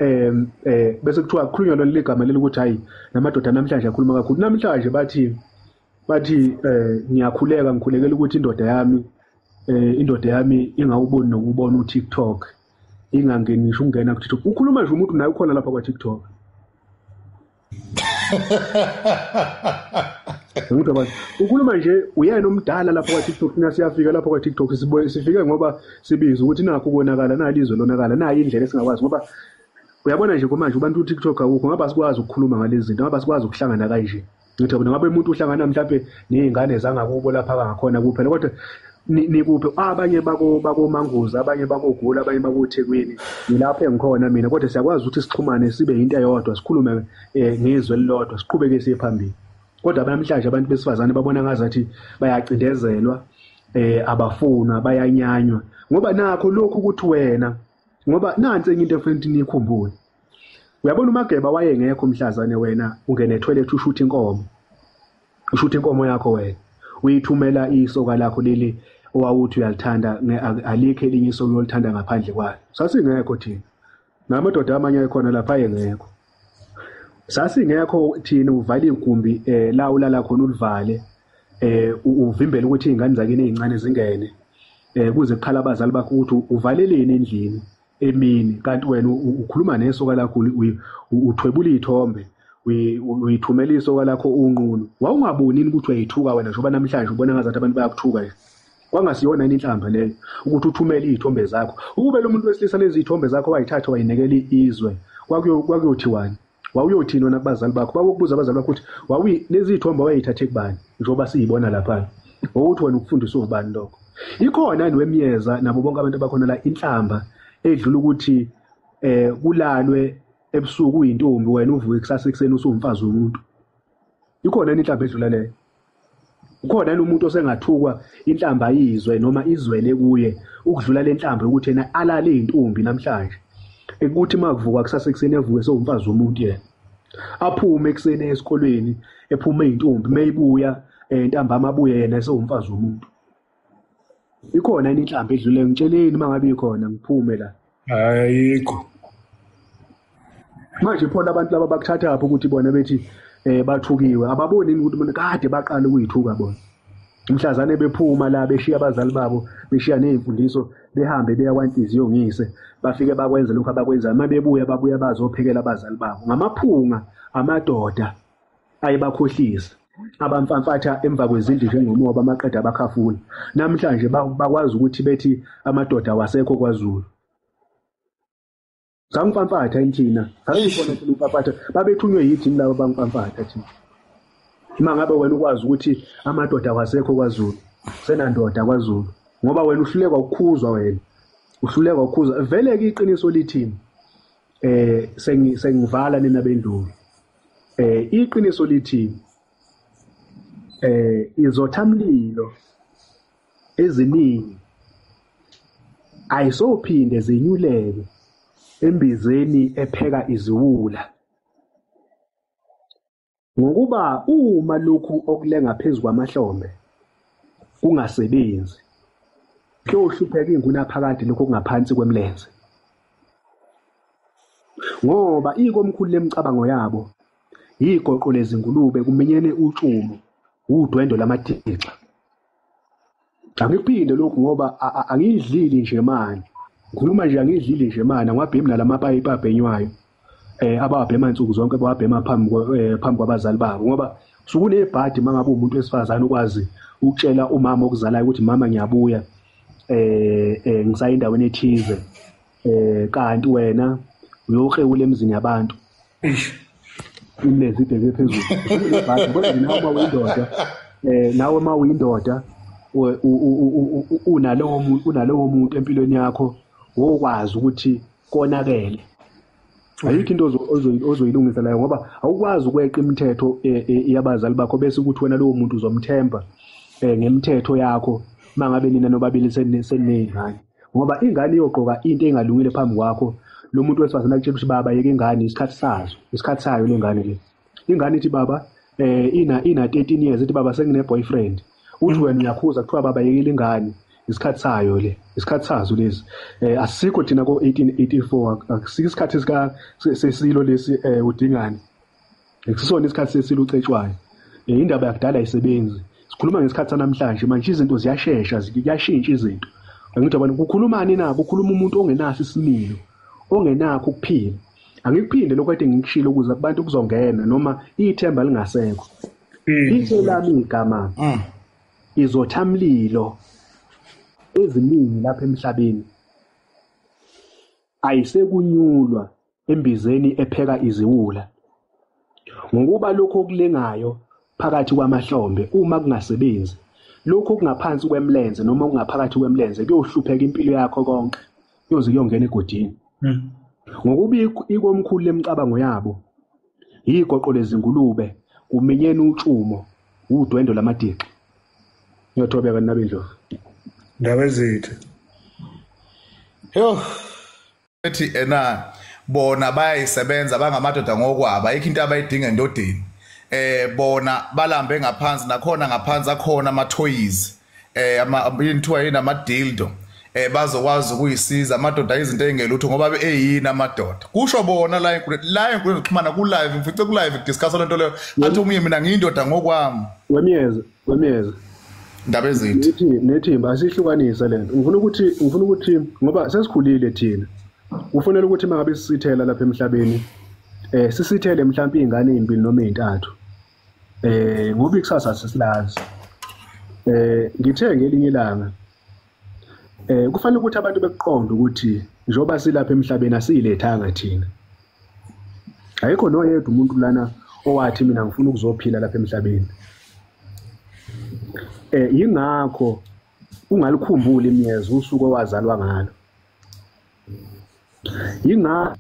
bese kuthiwa kukhulunywa lona ligama leli ukuthi hayi namadoda namhlanje akhuluma kakhulu. Namhlanje bathi ngiyakhuleka ngikhulekela ukuthi indoda yami ingawuboni nokubona uTikTok, ingangeni ngisho ungena kuTikTok. Ukhuluma nje umuntu naye ukhona lapha kwaTikTok. Ukhuluma nje uyena omdala lapha kwaTikTok, thina siyafika lapha kwaTikTok sifike ngoba sibiza ukuthi nakho ukonakala, nalizwe lonakala, nayi indlela esingakwazi, ngoba uyabona nje kumanje abantu uTikTok awukho, ngoba sikwazi ukukhuluma ngalezi zinto, ngoba sikwazi ukuhlangana kanje. Ngithi bona ngabe umuntu uhlangana mhlawumbe nezingane zangakubo lapha kangakhona kuphela, kodwa nikuphi abanye bakoManguza, abanye bakoGula, abanye bakoThekwini, ngilapho engikhona mina, kodwa siyakwazi ukuthi sixhumane sibe into eyodwa, sikhulume ngezwe elilodwa, siqhubeke siye phambili. Kodwa namhlanje abantu besifazane babona ngazathi bayacindezelwa, abafunwa, bayanyanywa, ngoba nakho lokhu ukuthi wena, ngoba nansi enye into efanele niyikhumbule. Uyabona uMageba wayengekho mhlazane wena ungene etoilet ushutha inkomo, ushutha inkomo yakho wena, uyithumela isoka lakho leli owawuthi uyalithanda, alikho elinye isoka olithanda ngaphandle kwalo. Sasingekho thina, namadoda amanye ayekhona lapha ayengekho. Sasingekho thina, uvala igumbi la ulala khona ulivale, uvimbele ukuthi izingane zakini ezincane zingene, kuze kukhala abazali bakho ukuthi uvaleleni endlini emini, kanti wena ukhuluma nesoka lakho, uthwebula izithombe, uyithumela isoka lakho unqunu. Wawungaboni ukuthi uyayithuka wena njengoba namhlanje ubona ngazathi abantu bayakuthuka nje. Kwangasiyona yini inhlamba leyo ukuthi uthumele izithombe zakho? Ukube lo muntu wesilisa lezi zithombe zakho wayithatha wayinekela izwe, kwakuyothiwani? Wawuyothini wena kubazali bakho? Bakubuza abazali bakho ukuthi wawi lezi zithombe wayithathe kubani njengoba siyibona lapha, ukuthi wena ukufundiswa ubani lokho? Ikhona yini wemiyeza nabo bonke abantu abakhona la inhlamba edlula ukuthi kulalwe ebusuku uyintombi wena uvuke kusasa ekuseni usuwumfazi womuntu? Ikhona yini inhlamba edlula leyo? Ukhona yini umuntu osengathukwa inhlamba ayizwe noma izwele kuye ukudlula le nhlamba yokuthi yena alale intombi namhlanje, ekuthi makuvuka kusasa ekuseni evuke sewumfazi womuntu yena, aphume ekuseni esikolweni ephume intombi, mayibuya ntambama abuye yena sewumfazi womuntu? Ikhona yini inhlamba edlule? Ngitsheleni mangabe ikhona ngiphume la. Ayikho. Manje phona abantu laba bakuthatha lapho ukuthi bona bethi bathukiwe, ababoni ukuthi bona kade baqala ukuyithuka bona. Mhlazane bephuma la beshiya abazali babo, beshiya nezimfundiso, behambe beya kwanhliziyo ngise, bafike bakwenze lokho abakwenzayo, mabebuya babuya bazophekela abazali babo ngamaphunga amadoda ayebakhohlisa, abamfamfatha emva kwezindlu njengomoba amaqeda abakhafula. Namhlanje bakwazi ukuthi bethi amadoda wasekho kwaZulu. Sangifamfatha thina, sasibona thina umfamfatha, babethunywe yithi laba bangifamfatha thina. Uma ngabe wena ukwazi ukuthi amadoda wasekho kwaZulu, senandoda kwaZulu, ngoba wena uhluleka ukukhuzwa, wena uhluleka ukukhuzwa. Vele ke iqiniso lithini? Sengivala nina bendlulo. Iqiniso lithini? Izothamlilo eziningi ayisophinde zinyuleke embizeni epheka iziwula, ngokuba uma lokhu okulenga phezu kwamahlombe kungasebenzi, kuyohlupheka ingunaphakade lokhu okungaphansi kwemlenze, ngoba ikomkhulu lemicabango yabo yigoqo lezingulube kuminyene utshumo udwendwe lamadixa. Angikuphinde lokhu ngoba angiyidlili nje mani, ngikhuluma nje angiyidlili nje mani, angiwabhemi nalamapayipi abhenywayo abawabhema insuku zonke, bawabhema phambi kwabazali babo, ngoba sukunebhadi mangabe umuntu wesifazane ukwazi ukutshela umama okuzalayo ukuthi mama ngiyabuya ngisaya endaweni ethize, kanti wena uyokrewula emzini yabantu. Imlenze ibheke phezulu. Kodwa nawe uma uyindoda, nawe uma uyindoda unalowo muntu empilweni yakho wokwazi ukuthi konakele. Ayikho into ozoyilungisa layo ngoba awukwazi ukweqa imithetho yabazali bakho bese ukuthi wena lowo muntu uzomthemba ngemithetho yakho mangabe nina nobabili seniney'ngane. Ngoba ingane iyogqoka into engalungile phambi kwakho, lo muntu wesifazane akutshela ukuthi baba yeke ingane, isikhathi sazo, isikhathi sayo le ngane le. Ingane ithi baba ina 13 years ithi baba sengine boyfriend. Uthi wena uyakhuza kuthiwa baba yekile ingane, isikhathi sayo le, isikhathi sazo lezi. Asikho thina ko 1884, akusikho isikhathi sika sesilo lesi udingane. Akusona isikhathi sesilo ucetshwayo. Indaba yakudala ayisebenzi. Sikhuluma ngesikhathi sanamhlanje manje izinto ziyashesha, ziyashintsha izinto. Angithi abantu kukhulumani na? Kukhuluma umuntu ongenaso isimilo, ongenakho ukuphila. Angikuphinde lokho kade ngikushilo ukuze abantu kuzongena noma ithemba lingasekho. Ithe lami igama izothamlilo eziningi lapha emhlabeni ayisekunyulwa embizeni epheka iziwula, ngokuba lokho okulengayo phakathi kwamahlombe uma kungasebenzi, lokho okungaphansi kwemlenze noma okungaphakathi kwemlenze kuyohlupheka impilo yakho konke, kuyoze kuyongena egodini. Ngokuba ikomkhulu lemicabango yabo yigoqo lezingulube, kuminyena utshumo, udwendo lamadixi. Ngiyathobeka nabendlovu. Ndaba zethu. Yo ethi ena bona bayayisebenza bangamadoda ngokwabo, ayikho into abayidinga endodeni. Bona balambe ngaphansi, nakhona ngaphansi akhona ama toys, ama inthiwa yini, ama dildo. Bazokwazi ukuyisiza amadoda izinto engelutho ngoba eyini amadoda. Kusho bona la enkundleni zokuxhumana ku live, ngifice ku live discuss lento leyo. Athi omunye mina ngiyindoda ngokwami. Wemiyeza. Ndaba ezithi nethimba asihlukanise lento. Ngifuna ukuthi ngoba sesikhulile thina, kufanele ukuthi mangabe sisithela lapha emhlabeni sisithele mhlawumbe izingane ezimbili noma ezintathu, ngoba ikusasa sisilazi. Ngithe ngelinye ilanga kufanele ukuthi abantu bekuqonde ukuthi njengoba silapha emhlabeni asiyilethanga thina. Ayikho noyedwa umuntu lana owathi mina ngifuna ukuzophila lapha emhlabeni. Yingakho ungalikhumbuli imiyezi usuku owazalwa ngalo. Yingakho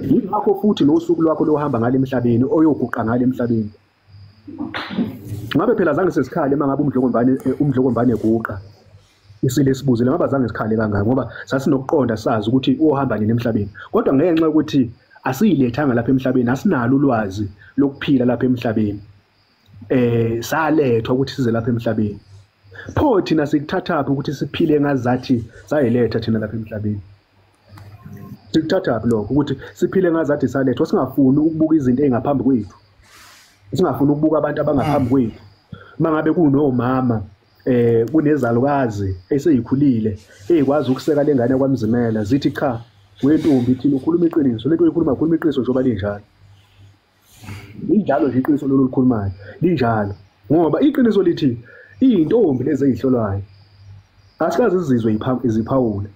yingakho futhi nosuku lwakho lohamba ngale emhlabeni oyoguqa ngale emhlabeni. Ngabe phela zange sesikhale mangabe umdlokombane eguqa isile sibuzile, ngabe zange sikhale kangaka ngoba sasinokuqonda sazi ukuthi uhamba nini emhlabeni. Kodwa ngenxa yokuthi asiyilethanga lapha emhlabeni, asinalo ulwazi lokuphila lapha emhlabeni, salethwa ukuthi size lapha emhlabeni. Pho thina sikuthathaphi ukuthi siphile ngazathi sayiletha thina lapha emhlabeni? Sikuthathaphi lokho ukuthi siphile ngazathi salethwa, singafuni ukubuka izinto ezingaphambi kwethu, singafuni ukubuka abantu abangaphambi kwethu. Mangabe kunomama kunezalukazi eseyikhulile ezikwazi ukuseka lengane kwaMzimela, zithi cha wentombi thina ukhuluma iqiniso, lento oyikhuluma khuluma iqiniso njengoba linjalo. Linjalo nje iqiniso lolu olukhulumayo, linjalo ngoba iqiniso lithi iyintombi lezi ezihlolwayo asikaze izizwe iziphawula.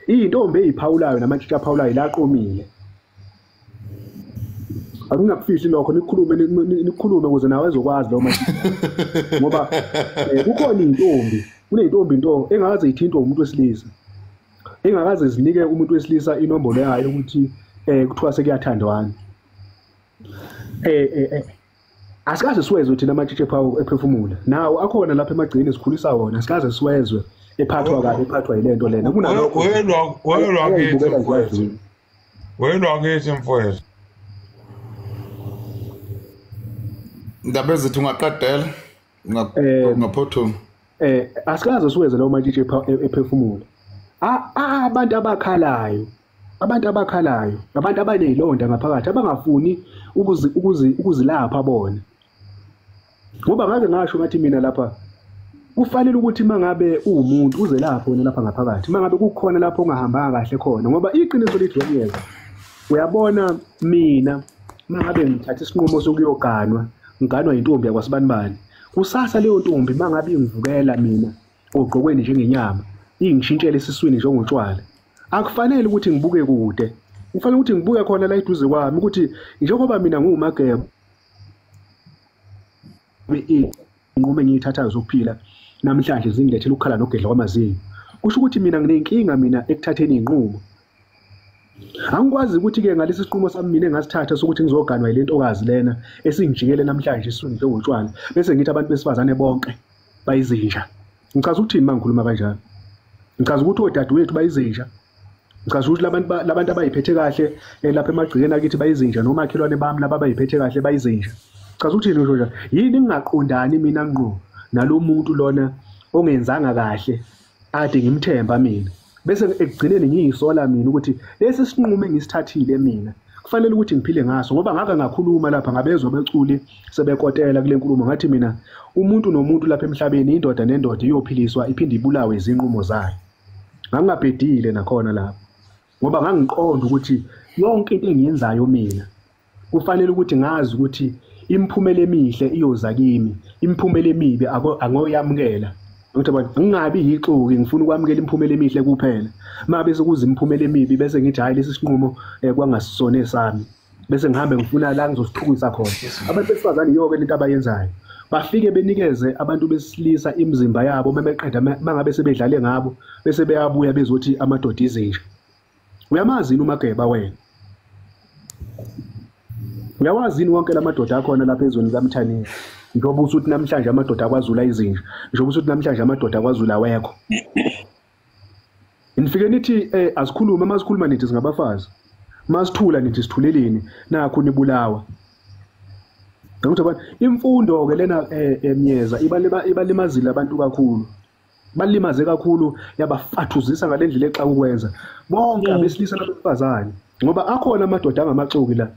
Iyintombi eziphawulayo namatshitshi aphawulayo laqomile. Akungakufihli lokho, nikhulume ukuze nawe ezokwazi lo matshitshi, ngoba kukhona intombi, kuneyintombi into engakaze ithintwe umuntu wesilisa, engakaze zinike umuntu wesilisa inombolo yayo ukuthi kuthiwa sekuyathandwana. Asikaze siwezwe thina amatshitshi ephefumula nawo akhona lapha emagcini sikhulisa wona, asikaze siwezwe ephathwa kabi, ephathwa yilento lena. Kunalokho welwa kithi mfowethu. Ndaba ezithi ungaqedela ungaphuthuma. Asikaze siweze lawo matshitshi ephefumula. Abantu abakhalayo, abantu abanezilonda ngaphakathi, abangafuni ukuzilapha bona. Ngoba ngake ngasho ngathi mina lapha kufanele ukuthi mangabe uwumuntu uzelapha wena lapha ngaphakathi, mangabe kukhona lapho ongahambanga kahle khona, ngoba iqiniso lithi wemyeza. Uyabona mina mangabe ngithatha isinqumo sokuyoganwa, ngiganwa intombi yakwasibanibani, kusasa leyo ntombi mangabe ingivukela mina ogqokweni njengenyama, ingishintshele esiswini njengotshwala, akufanele ukuthi ngibuke kude, kufanele ukuthi ngibuke khona la eduze kwami ukuthi njengoba mina ngiwuMageba inqumo engiyithathayo zokuphila namhlanje zingilethela ukukhala nogedla kwamazinyo, kusho ukuthi mina nginenkinga mina ekuthatheni inqumo. Angikwazi ukuthi-ke ngalesi sinqumo sami mina engasithatha sokuthi ngizoganwa yile ntokazi lena esingijikele namhlanje esiswini njengotshwala, bese ngithi abantu besifazane bonke bayizinja. Ngichaza ukuthini uma ngikhuluma kanjalo? Ngichaza ukuthi odadewethu bayizinja, ngichaza ukuthi labantu abayiphethe kahle lapha emagcikeni akithi bayizinja, nomakhelwane bami laba abayiphethe kahle bayizinja. Chaza ukuthini ngisho njalo? Yini ngingaqondani mina ngqo nalo muntu lona ongenzanga kahle ade ngimthemba mina, bese ekugcineni ngiyisola mina ukuthi lesi sinqumo engisithathile mina kufanele ukuthi ngiphile ngaso, ngoba ngake ngakhuluma lapha ngabezwa beculi sebekotela kule nkulumo, ngathi mina umuntu nomuntu lapha emhlabeni, indoda nendoda iyophiliswa iphinde ibulawe izinqumo zayo. Ngangingabhedile nakhona lapho, ngoba ngangiqonda ukuthi yonke into engiyenzayo mina kufanele ukuthi ngazi ukuthi imiphumela emihle iyoza kimi, imiphumela emibi angoyamukela. Ngithi abantu ngingabi yixoki, ngifuna ukwamukela imiphumela emihle kuphela. Uma bese kuza imiphumela emibi bese ngithi hayi lesi sinqumo kwangasisona esami, bese ngihambe ngifuna la ngizosithukisa khona. Abantu besifazane yiyo-ke lento abayenzayo, bafike benikeze abantu besilisa imizimba yabo, mebeqeda mangabe sebedlale ngabo bese beyabuya bezothi amadoda izinja. Uyamazi yini uMageba wena? Uyawazi yini wonke lamadoda akhona lapha ezweni likaMthaniya? Njengoba usuthi namhlanje amadoda akwaZulu ayizinja, njengoba usuthi namhlanje amadoda akwaZulu awekho. Nifike nithi asikhulume, masikhuluma nithi singabafazi, masithula nithi sithuleleni, nakho nibulawa. Ngokuthi abantu imfundo-ke lena emyeza ibalimazile abantu kakhulu, balimaze kakhulu, yabafathuzisa ngale ndlela exa ukwenza bonke abesilisa nabesifazane, ngoba akhona amadoda angamaxoki la.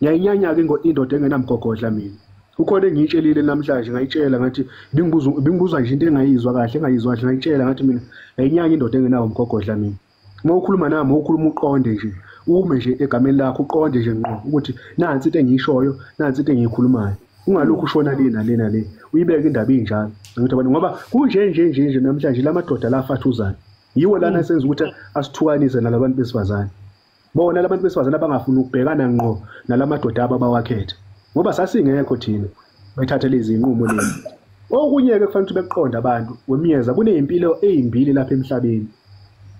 Ngiyayinyanya-ke indoda engenamgogodla mina. Ukhona engiyitshelile namhlanje, ngayitshela ngathi bingibuza nje into engayizwa kahle, ngayitshela ngathi mina ngiyayinyanya indoda engenawo umgogodla mina. Uma ukhuluma nami ukhuluma uqonde nje, ume nje egameni lakho uqonde nje ngqo ukuthi nansi into engiyishoyo, nansi into engiyikhulumayo. Ungalokhu ushona le nale nale, uyibeke indaba injalo. Ngithi abantu ngoba kunje nje nje nje namhlanje lamadoda la afathuzana yiwo lana esenza ukuthi asithukanise nalabantu besifazane. Bona labantu besifazane abangafuni ukubhekana ngqo nalamadoda abo abawakhetha, ngoba sasingekho thina bethathe lezi zinqumo lezi. Okunye-ke kufanele ukuthi beqonde abantu wemiyeza, kuney'mpilo ey'mbili lapha emhlabeni,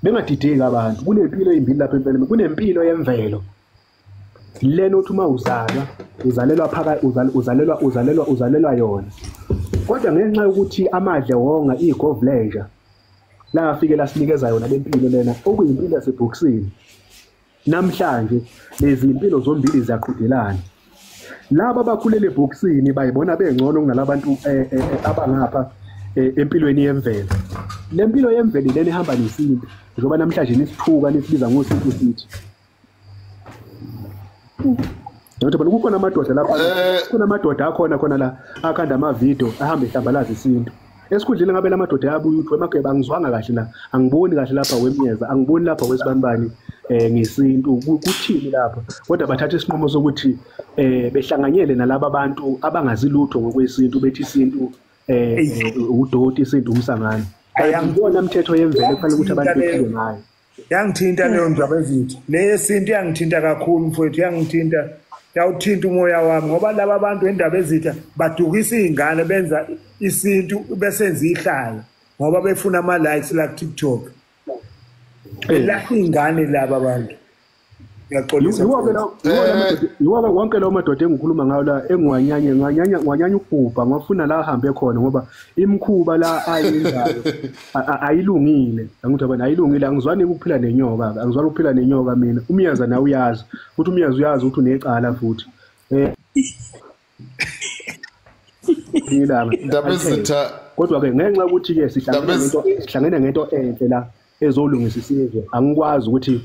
bengadideki abantu. Kunempilo ey'mbili lapha emhlabeni, kunempilo yemvelo lena othi uma uzalwa uzalelwa phakathi, uzalelwa yona, kodwa ngenxa yokuthi amadle wonga igovlenja lafike lasinikeza yona lempilo lena okuyimpilo yasebhokisini, namhlanje lezi impilo zombili ziyaqhudelana. Laba abakhulele ebhokisini bayibona bengcono kunalabantu abangapha empilweni yemvelo. Le mpilo yemvelo lena ihamba nesintu, njengoba namhlanje nisithuka nisibiza ngosintu sithi. Ngithi bona kukhona amadoda lapha, kukhona amadoda akhona khona la akhanda amavidiyo ahambe ehlambalaza isintu. Esikhundleni ngabe lamadoda ayabuya uthi wemageba angizwanga kahle la, angiboni kahle lapha wemyeza, angiboni lapha wesibanibani ngesintu kuthini lapha. Kodwa bathatha isinqumo sokuthi behlanganyele nalaba bantu abangazi lutho ngokwesintu, bethi isintu udoti, isintu umsangano. Ayangibona umthetho yemvelo kufanele ukuthi abantu bephile ngayo. Yangithinta leyo ndaba ezitha. Le yesintu yangithinta kakhulu mfowethu, yangithinta, yawuthinta umoya wami, ngoba laba abantu endaba ezitha badukisa izingane, benza isintu besenza ihlaya ngoba befuna ama likes la ku TikTok. Belahla izingane laba abantu. Ngiyaxolisa. Yiwo wonke lawo madoda engikhuluma ngawo la engiwanyanye ngwanyanya ukubhubha ngwafuna la ahambe khona, ngoba imikhuba la ayenzayo ayilungile. Angithi abantu ayilungile, angizwani ukuphila nenyoka, angizwani ukuphila nenyoka mina. Umyaza nawe uyazi futhi, umyaza uyazi ukuthi unecala futhi. Indaba ezitha kodwa ke ngenxa yokuthi ke sihlangene ngento enhle la ezolungisa isizwe, angikwazi ukuthi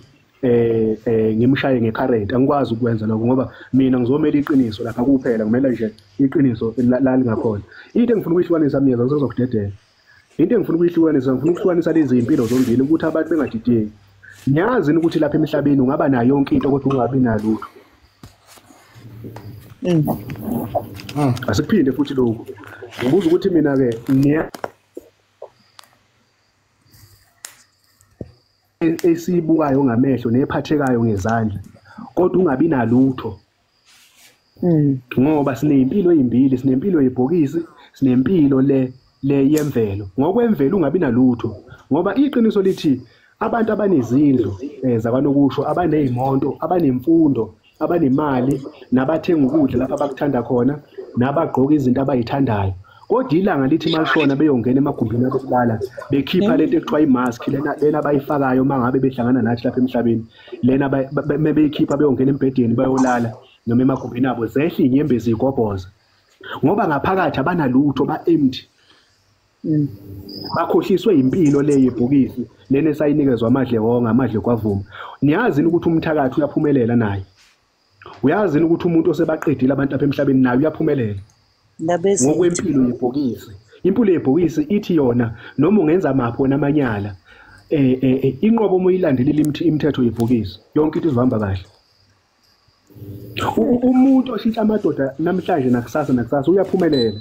ngimshaye ngecurrent, angikwazi ukwenza lokho ngoba mina ngizomela iqiniso lapha kuphela, ngimela nje iqiniso la lingakhona. Into engifuna ukuyihlukanisa mina ngizokudedela, into engifuna ukuyihlukanisa, ngifuna ukuhlukanisa lezi impilo zombili ukuthi abantu bengadideki. Ngiyazi ukuthi lapha emhlabeni ungaba nayo yonke into kodwa ungabi nalutho. Asikuphinde futhi lokhu. Ngibuza ukuthi mina ke esibukayo ngamehlo nephathekayo ngezandla, kodwa ungabi nalutho. Ngoba sinempilo ezimbili, sinempilo yebhokisi, sinempilo le yemvelo. Ngokwemvelo ungabi nalutho, ngoba iqiniso lithi abantu abanezindlu zakanokusho, abanezimoto, abanemfundo, abanemali, nabathenga ukudla lapha abakuthanda khona, nabagqoka izinto abayithandayo, kodwa ilanga lithi malishona beyongena emagumbini abokulala bekhipha lento ekuthiwa imask lena abayifakayo mangabe behlangana nathi lapha emhlabeni, lena beyikhipha beyongena embhedeni bayolala noma emagumbini abo, zehla inyembezi igobhoza, ngoba ngaphakathi abanalutho, ba-empty. Bakhohliswe impilo le yebhokisi lena esayinikezwa amadle wonke, amadle kwavuma. Niyazi ukuthi umthakathi uyaphumelela naye, uyazi ukuthi umuntu osebaqedile abantu apha emhlabeni naye uyaphumelela ngokwempilo yebhokisi. Impilo yebhokisi ithi yona noma ungenza maphi wona amanyala, inqobo uma uyilandelile imithetho yebhokisi, yonke into izohamba kahle. Umuntu oshintsha amadoda namhlanje nakusasa nakusasa uyaphumelela.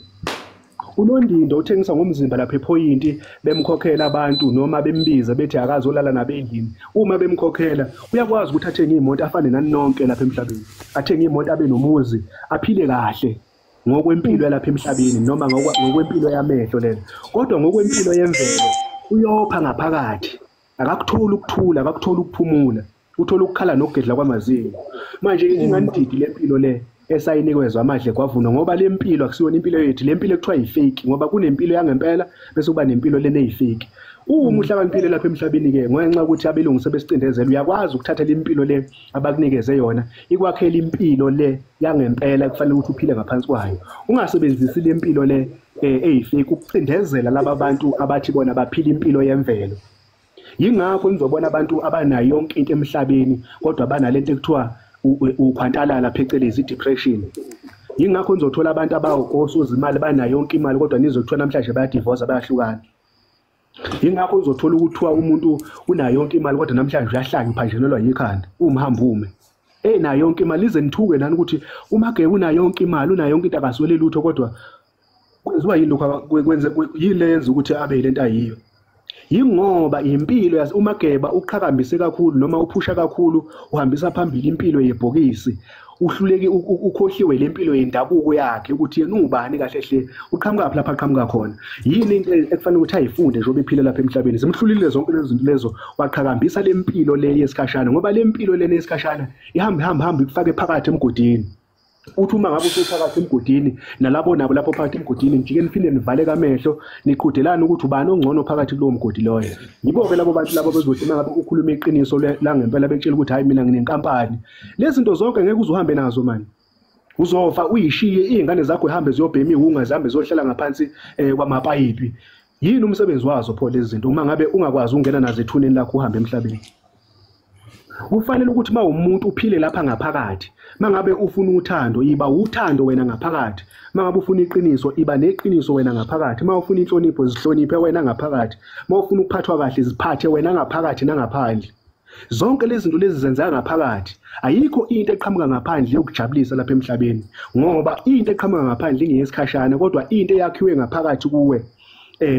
Unondindo uthengisa ngomzimba lapha ephoyinti, bemkhokhela abantu noma bembiza bethi akazolala nabendlini. Uma bemkhokhela uyakwazi ukuthi athenge imoto afane nani nonke lapha emhlabeni, athenge imoto, abe nomuzi, aphile kahle ngokwempilo yalapha emhlabeni noma ngokwempilo yamehlo lena. Kodwa ngokwempilo yemvelo uyopha ngaphakathi, akakutholi ukuthula, akakutholi ukuphumula, uthola ukukhala nokugedla kwamazinyo. Manje inganididi lempilo le esayinikezwa amadle kwavuna, ngoba le mpilo akusiyona impilo yethu, le mpilo ekuthiwa yifake, ngoba kunempilo yangempela bese kuba nempilo lena eyifake. Uma uhlakaniphile lapha emhlabeni-ke, ngenxa yokuthi abelungu sebesicindezela, uyakwazi ukuthatha le mpilo le abakunikeze yona, ikwakhela impilo le yangempela kufanele ukuthi uphile ngaphansi kwayo. Ungasebenzisi le mpilo le eyifake ukucindezela laba bantu abathi bona baphila impilo yemvelo. Yingakho nizobona abantu abanayo yonke into emhlabeni kodwa banalento ekuthiwa ukhwantalala, phecelezi depression. Yingakho nizothola abantu abawosozimali banayo yonke imali kodwa nizothola namhlanje bayadivorce, bayahlukana. Yingakho uzothola ukuthiwa umuntu unayo yonke imali kodwa namhlanje uyahlanya, uphanjanelwa yikhanda, umhambume. Enayo yonke imali, ize nithuke nani ukuthi uMageba unayo yonke imali, unayo yonke into, akaswele lutho, kodwa kwenziwa yini lokho, kwenze yini le yenza ukuthi abe yilento ayiyo? Yingoba impilo yazi uMageba uqhakambise kakhulu noma uphusha kakhulu, uhambisa phambili impilo yebhokisi, uhluleki, ukhohliwe lempilo yendabuko yakhe ukuthi yena ungubani kahle hle, uqhamuka lapha aqhamuka khona, yini into ekufanele ukuthi ayifunde njengoba ephila lapha emhlabeni. Zimhlulile zonke lezo zinto lezo, waqhakambisa lempilo le yesikhashana, ngoba lempilo lena yesikhashana ihamba hamba hamba ikufake phakathi emgodini. Uthi uma ngabe usuphakathi emgodini nalabo nabo lapho phakathi emgodini, nijike niphinde nivaleke amehlo, niqhudelane ukuthi ubani ongcono phakathi kulowo mgodi loyo. Yibo-ke labo bantu labo bezothi uma ngabe ukhuluma iqiniso langempela bekutshela ukuthi hhayi mina nginenkampani. Lezi zinto zonke ngeke uze uhambe nazo mani, uzofa uyishiye, iy'ngane zakho zihambe ziyobhema iwunga, zihambe ziyohlala ngaphansi kwamapayipi. Yini umsebenzi wazo pho lezi zinto uma ngabe ungakwazi ukungena nazo ethuneni lakho uhambe emhlabeni? Kufanele ukuthi uma umuntu uphile lapha ngaphakathi, mangabe ufuna uthando, iba uthando wena ngaphakathi. Mangabe ufuna iqiniso, iba neqiniso wena ngaphakathi. Uma ufuna inhlonipho, zihloniphe wena ngaphakathi. Uma ufuna ukuphathwa kahle, ziphathe wena ngaphakathi nangaphandle. Zonke lezi zinto lezi zenzeka ngaphakathi. Ayikho into eqhamuka ngaphandle yokujabulisa lapha emhlabeni, ngoba into eqhamuka ngaphandle ingeyesikhashana, kodwa into eyakhiwe ngaphakathi kuwe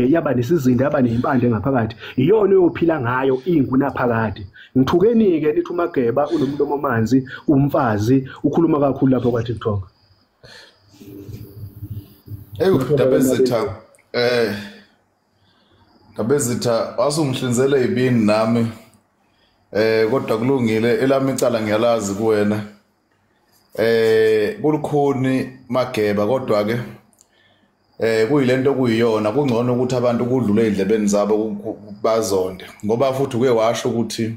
yaba nesizinda, yaba nempande ngaphakathi, iyona oyophila ngayo ingunaphakade. Ngithukeni-ke nithi uMageba unomlomo omanzi, umfazi, ukhuluma kakhulu lapho kwa-TikTok. Ewu Ndabezitha, Ndabezitha wasungihlinzele ibini nami, kodwa kulungile, elami icala ngiyalazi kuwena. Kulukhuni Mageba, kodwa ke kuyilento kuyiyona, kungcono ukuthi abantu kudlule endlebeni zabo bazonde, ngoba futhi uke washo ukuthi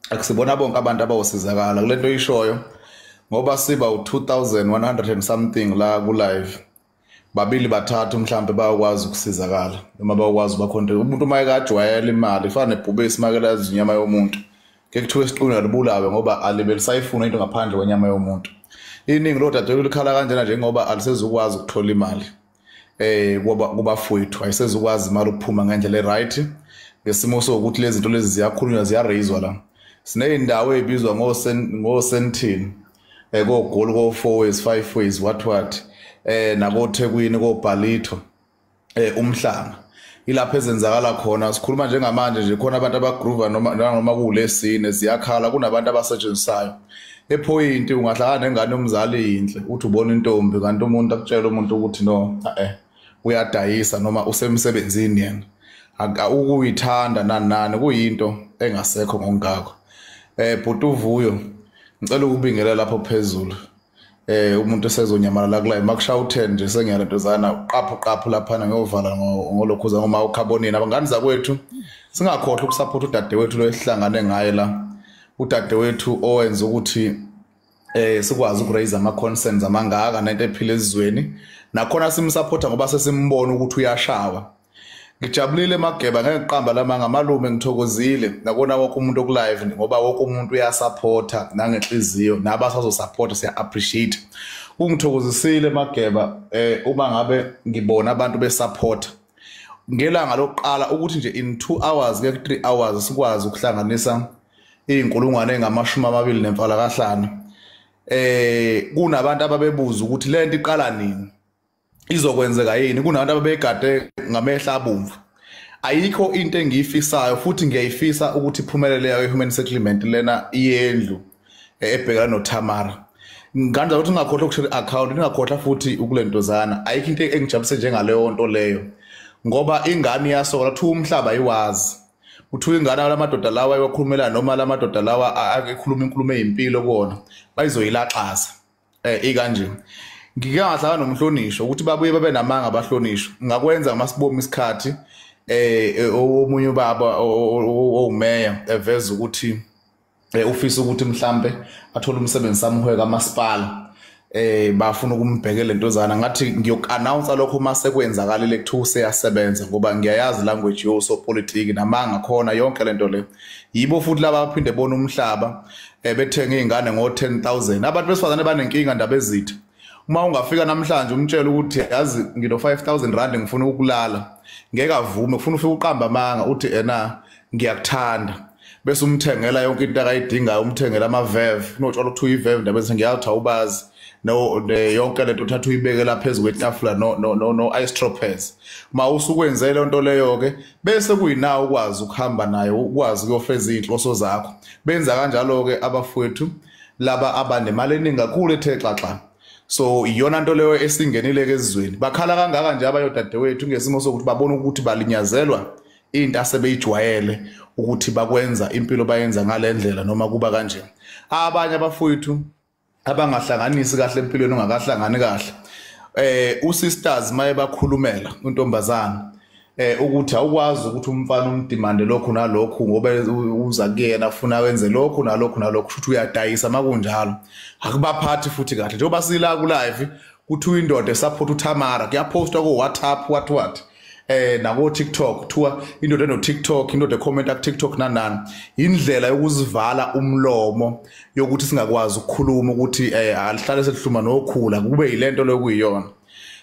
akusibona bonke abantu abawusizakala kulento oyishoyo, ngoba siba u2100 and something la ku live, babili bathathu mhlambe bayakwazi ukusizakala noma bayakwazi bakhonto. Umuntu uma ekajwayela imali ifana nebhubesi makelazi inyama yomuntu, ke kuthiwe isiquna libulawe ngoba alibe lisayifuna into ngaphandle kwenyama yomuntu. Iningi lodadewethu likhala kanjena njengoba alisezukwazi ukuthola imali kubafowethu, ayisezukwazi imali ukuphuma ngendlela eright, ngesimo sokuthi lezi zinto lezi ziyakhulunywa, ziyaraiswa la. Sineyindawo ezibizwa ngoSentini, koGoli, ko-4 ways, 5 ways, what nakoThekwini, koBhalito, uMhlanga. Ilapho ezenzakala khona sikhuluma njengamanje nje khona abantu abagroova noma kulesine ziyakhala kunabantu abasetshenziswayo. Epoint ungahlala nengane yomzali inhle uthi ubona intombi kanti umuntu akutshela umuntu ukuthi no uyadayisa noma usemsebenzini yena. Ukuyithanda nani kuyinto engasekho ngongakho. Bhuti uVuyo ngicela ukubingelela lapho phezulu. Umuntu esezonyamalala kula makusha u10 nje sengiyalentozana qaphu lapha ngiyovala ngolokhuza ngoma ukhabonini. Abangani zakwethu singakhohlwa ukusupport udadewethu lo esihlangane ngaye la, udadewethu owenza ukuthi sikwazi ukuraise ama concerns amangaka nento ephila ezizweni, nakhona simsupporta ngoba sesimbona ukuthi uyashawa. Ngijabulile Mageba ngeke ngiqamba lama ngamalume, ngithokozile nakona wonke umuntu okulive ngoba wonke umuntu uyasupporta nangenhliziyo nabasazosupport siya appreciate. Kungithokozisile Mageba uma ngabe ngibona abantu besupport ngelanga lokuqala ukuthi nje in 2 hours ke 3 hours sikwazi ukuhlanganisa izinkulungwane engamashumi 25. Kunabantu ababebuza ukuthi lento iqala nini, izokwenzeka yini, kunabantu ababegade ngamehla abomvu. Ayikho into engiyifisayo futhi ngiyayifisa ukuthi iphumelele yayo human settlement lena iyendlu ebhekana noThamara. Ngandla ukuthi ngingakhohlwa ukushare account, ngingakhohlwa futhi ukulentozana. Ayikho into engijabulise njengaleyo nto leyo ngoba ingane iyasola kuthiwa umhlaba ayiwazi, kuthiwa ingane lamadoda lawa ayiwakhulumela noma lamadoda lawa akhuluma inkulumo eyimpilo kuona bayizoyilaxaza ikanje. Ngike ngahlala nomhlonishwa ukuthi babuye babe namanga abahlonishwa. Ngakwenza ngasibomi isikhathi omunye ubaba owumeya eveza ukuthi ufisa ukuthi mhlambe athole umsebenzi samhwe kamasipala, bafuna ukumbhekela lentozana. Ngathi ngiyoku-announce lokho mase kwenzakalile kuthiwa useyasebenza ngoba ngiyayazi language yosopolitiki namanga khona yonke lento le. Yibo futhi laba abaphinde bona umhlaba bethenga izingane ngo-10,000. Abantu besifazane banenkinga ndaba ezitha. Uma ungafika namhlanje umtshela ukuthi yazi ngino 5,000 rand ngifuna ukulala, ngeke avume, ufuna ufike uqamba amanga uthi ena ngiyakuthanda, bese umthengela yonke into akayidingayo, umthengela amaveve kunotshwala okuthiwa iveve ndaba ethi ngiyathi awubazi no yonke lento uthatha uyibekela phezulu kwetafula no ice droppers. Uma usukwenzele lonto leyo ke bese kuyinawo ukwazi ukuhamba nayo ukwazi ukuyofeza inhloso zakho. Benza kanjalo ke abafowethu laba abanemali eningi kakhulu ethe xaxa. So iyona nto leyo esingenile ke ezizweni. Bakhala kangaka nje abayodadewethu ngesimo sokuthi babona ukuthi balinyazelwa into asebeyijwayele ukuthi bakwenza impilo bayenza ngalendlela noma kuba kanje. Abanye abafowethu abangahlanganisi kahle empilweni ongakahlangani kahle, usisters maye bakhulumela untombazana ukuthi awukwazi ukuthi umfana umdimande lokhu nalokhu ngoba uza kuyena afuna wenze lokhu nalokhu nalokhu, futhi uyadayisa makunjalo akubaphathi futhi kahle. Njengoba sila ku live kuthiwa indoda esupport uThamara kuyapostwa ku WhatsApp what nako TikTok kuthiwa indoda eno TikTok, indoda ekhomenta ku TikTok nanani. Indlela yokuzivala umlomo yokuthi singakwazi ukukhuluma ukuthi alihlale selihluma nokhula kube yilento lokuyiyona.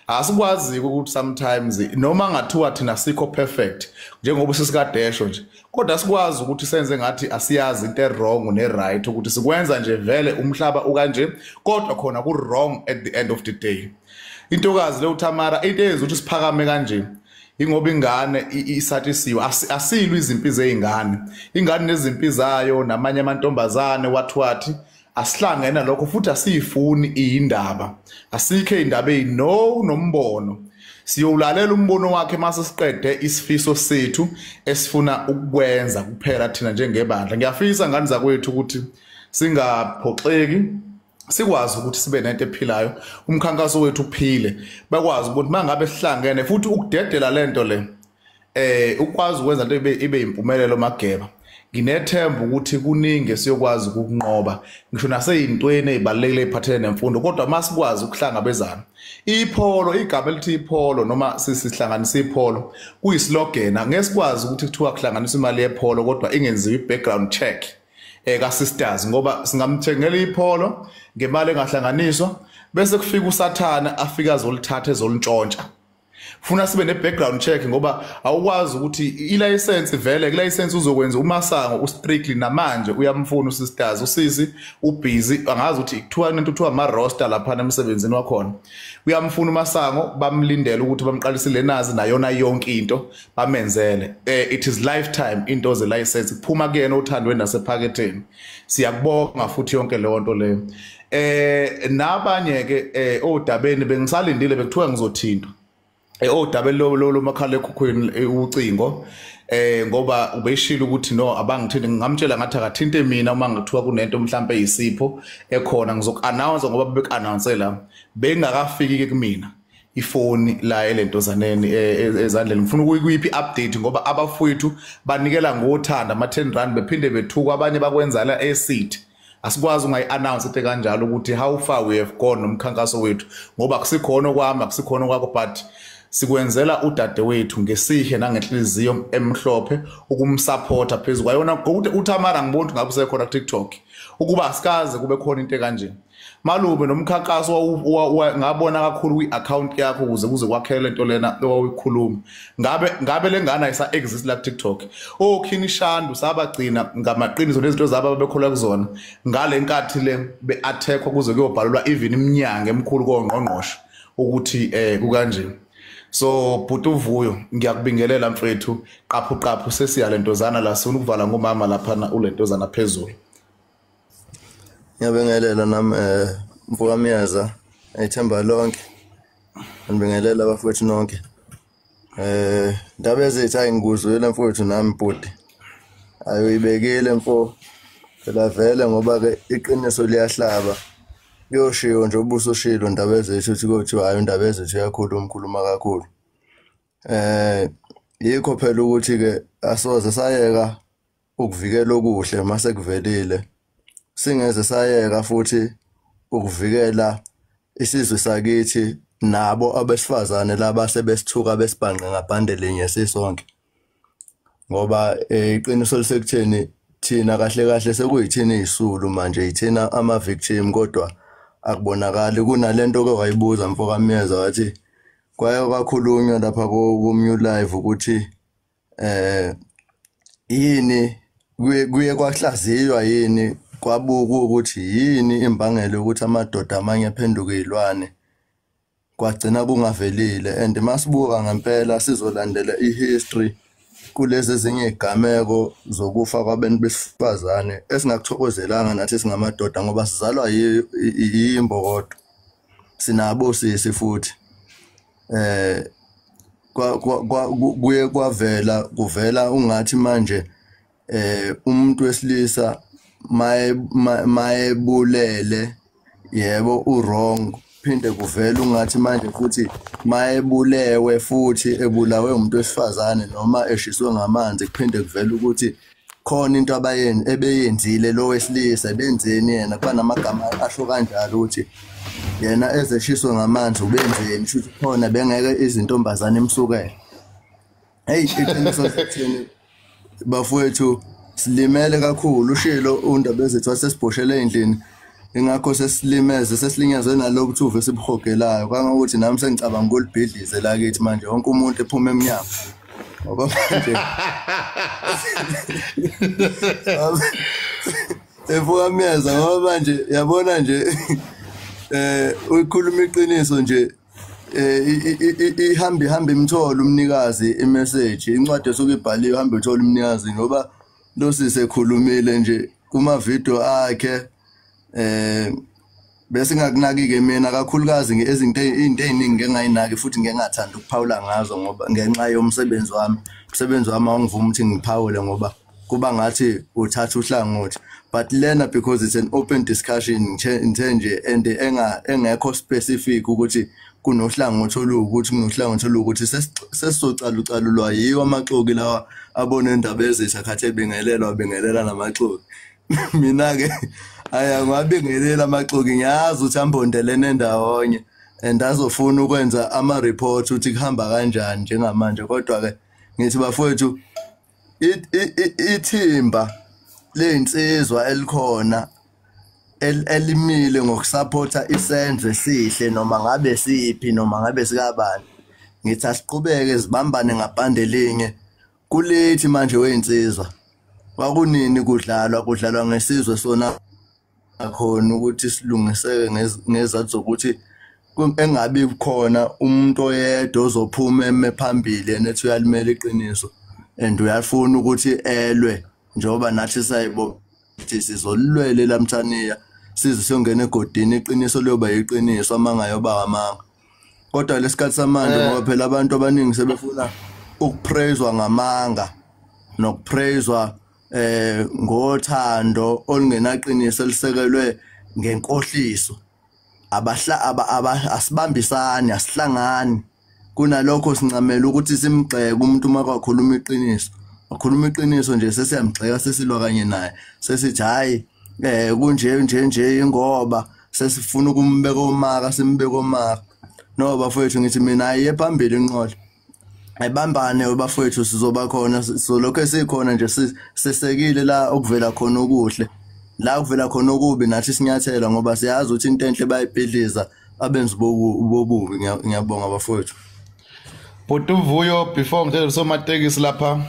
Asikwazi ukuthi sometimes noma ngathiwa thina sikho perfect njengoba sisikadesho nje, kodwa sikwazi ukuthi senze ngathi asiyazi into e-wrong ne-right, ukuthi sikwenza nje vele umhlaba ukanje kodwa khona ku wrong at the end of the day. Intokazi le uThamara into eyenza ukuthi siphakame kanje ingoba ingane isatisiwe. Asilwi izimpi zeingane, ingane nezimpi zayo namanye amantombazane wathi asihlangene lokho futhi asiyifuni indaba, asikhe indaba no nombono. Siyowulalela umbono wakhe mase siqede isifiso sethu esifuna ukwenza kuphela thina njengebandla. Ngiyafisa ngani zakwethu ukuthi singaphoxeki, sikwazi ukuthi sibe nento ephilayo, umkhankaso wethu uphile, bakwazi ukuthi mangabe sihlangene futhi ukudedela lento le ukwazi ukwenza into ibe impumelelo Mageba. Nginethemba ukuthi kuningi siyokwazi ukunqoba ngisho naseyintweni ezibalekile eziphathelene nemfundo, kodwa masikwazi ukuhlangabezana. Ipholo, igama elithi ipholo noma sisihlanganisa ipholo kuyislogan, ngesikwazi ukuthi kuthiwa kuhlanganisa imali yepholo kodwa ingenziwa i-background check ka sisters, ngoba singamthengela ipholo ngemali engahlanganiswa bese kufika uSathana afika azolithatha ezolintshontsha. Funa sibe ne background check ngoba awukwazi ukuthi i-license vele i-license uzokwenza uMasango ustrictly namanje uyamfuna usisters usisi ubusy angazi ukuthi kuthiwa into kuthiwa ama roster lapha emsebenzini wakhona. Uyamfuna uMasango bamlindele ukuthi bamqalisile nazi nayona yonke into bamenzele. It is lifetime into ze license kuphuma kuyena othandweni nasephaketheni. Siyakubonga futhi yonke leyo nto leyo. Nabanye ke odabeni bengisalindile bekuthiwa ngizothintwa odabeni lo makhala ekhukhwini ucingo ngoba ubeshilo ukuthi no abangithinte ngamtshela ngathi akathinte mina uma ngithiwa kunento mhlambe eyisipho ekhona ngizoku-announce ngoba bebeku-announce la bengakafiki ke kumina ifoni la elentozaneni ezandleni. Ngifuna ukuyiphi update ngoba abafowethu banikela ngothanda ama 10 rand bephinde bethuka abanye bakwenza la eseat. Asikwazi ungayi-announce into kanjalo ukuthi how far we have gone nomkhankaso wethu ngoba akusikhona kwami akusikhona kwakho but sikwenzela udadewethu ngesihe nangenhliziyo emhlophe ukumsupporta phezulu kwayona ukuthi uThamara ngibona ukuthi ngabe usekhona ku TikTok ukuba asikaze kube khona into kanje. Malume nomkhankaso ngabona kakhulu kwi-account yakho ukuze kuze kwakhele lento lena owayikhuluma ngabe lengane ayisa exist la ku TikTok. OKhinishandu sabagcina ngamaqiniso nezinto zabo ababekholwa kuzona ngale nkathi le be-attackwa kuze kuyobhalelwa even iminyango emkhulu kongqongqoshe ukuthi kukanje. So bhuti uVuyo ngiyakubingelela mfethu qaphu qaphu sesiya lentozana la sifuna ukuvala ngomama lapha ulentozana phezulu. Ngiyabingelela nami mfokamiyeza ethemba lonke. Ngibingelela abafowethu nonke. Ndaba ezithi ayingikuzwile mfowethu nami bhuti. Ayoyibekile mfo. Phela vele ngoba ke iqiniso liyahlaba. Kuyoshiwo nje ubuso shilo ndaba ezethu ukuthi kuthiwa hayi indaba ezethu iyakhuluma khuluma kakhulu. Yikho phela ukuthi ke asoze sayeka ukuvikela okuhle mase kuvelile. Singeze sayeka futhi ukuvikela isizwe sakithi nabo abesifazane laba sebesithuka besibhanqe ngabhande linye sisonke. Ngoba iqiniso lisekutheni thina kahle kahle sekuyithina izisulu manje ithina ama victim kodwa akubonakali. Kunalento ke wayibuza mfokamiyeza wathi kwaye kwakhulunywa lapha ku New Live ukuthi yini kuye kwahlaziywa yini kwabuka ukuthi yini imbangela ukuthi amadoda amanye aphenduke izilwane kwagcina kungavelile. And masibuka ngempela sizolandela ihistory kulezi ezinye izigameko zokufa kwabantu besifazane esingakuthokozelanga nathi singamadoda ngoba sizalwa yimbokodo sinabo sisi futhi kuye kwavela kuvela ungathi manje umuntu wesilisa mayebulele yebo uwrong phinde kuvela ungathi manje futhi mayebulewe futhi ebulawe umuntu wesifazane noma eshiswe ngamanzi kuphinde kuvela ukuthi khona into abayeni ebeyenzile lo wesilisa benzeni yena kuba namagama asho kanjalo ukuthi yena ezeshiswe ngamanzi ubenzeni shuthi khona bengeke izintombazane emsukele. Hey iqiniso sithini bafowethu silimele kakhulu ushilo undaba ezethu wasesibhoshele endlini ingakho sesilimeze sesilinyazwe nalobu thuve esibuhogelayo kangokuthi nami sengicabanga ukulibhidlize lakithi manje wonke umuntu ephuma emnyango ngoba manje evukameza ngoba manje yabona nje uyikhuluma iqiniso nje ihambe ihambe imthola umnikazi imessage incwadi esuke ibhaliwe ihambe ithola umnikazi ngoba lo sisekhulumile nje kuma video akhe bese ngakunaki ke mina kakhulukazi ngezinto into eziningi ngengayinaki futhi ngengathanda ukuphawula ngazo ngoba ngenxa yomsebenzi wami umsebenzi wami awungivuma ukuthi ngiphawule ngoba kuba ngathi uthatha uhlangothi but lena because it's an open discussion ngithe nje and engekho specific ukuthi kunohlangothi oluwukuthi kunohlangothi oluwukuthi sesizocalucalulwa yiwo amaxoki lawa abone indaba ezitha khathi ebingelelwa bingelela namaxoki. Mina ke aya ngwabingelela amaxoki ngiyazi ukuthi ambondelene ndawonye and azofuna ukwenza ama report ukuthi kuhamba kanjani njengamanje kodwa ke ngithi bafowethu ithimba lezinsizwa elikhona elimile ngokusupporta isenzo esihle noma ngabe siphi noma ngabe sikabani Ngithi asiqhubeke zibambane ngapande linye. Kulethi manje weyinsizwa kwakunini kudlalwa ngesizwe sona khona ukuthi silungiseke ngezathu zokuthi engabi khona umuntu oyedwa ozophuma eme phambili enethi uyalimela iqiniso and uyafuna ukuthi elwe njengoba nathi sayibo sizolwele lamthaniya size siyongena egodini iqiniso liyoba iqiniso amangayoba amanga. Kodwa lesikhathi samanje ngoba phela abantu abaningi sebefuna ukupraiswa ngamanga nokupraiswa ngothando olungenaqiniso elisekelwe ngenkohliso. Asibambisani, asihlangani. Kunalokho sincamela ukuthi simgxeke umuntu uma kwakhuluma iqiniso. Akhuluma iqiniso nje sesiyamgxeka sesilwa kanye naye. Sesithi hayi kunje nje nje ingoba sesifuna ukumbeka omaka simbeka omaka. No bafowethu ngithi mina ayiye phambili inqola. Ayibambane bafowethu sizoba khona solokho esikhona nje sisekile la okuvela khona okuhle. La kuvela khona okubi nathi sinyathela ngoba siyazi ukuthi into enhle bayibhidliza abenzi bobubi. Ngiyabonga bafowethu. Bhuti Vuyo, before ngitshele somatekisi lapha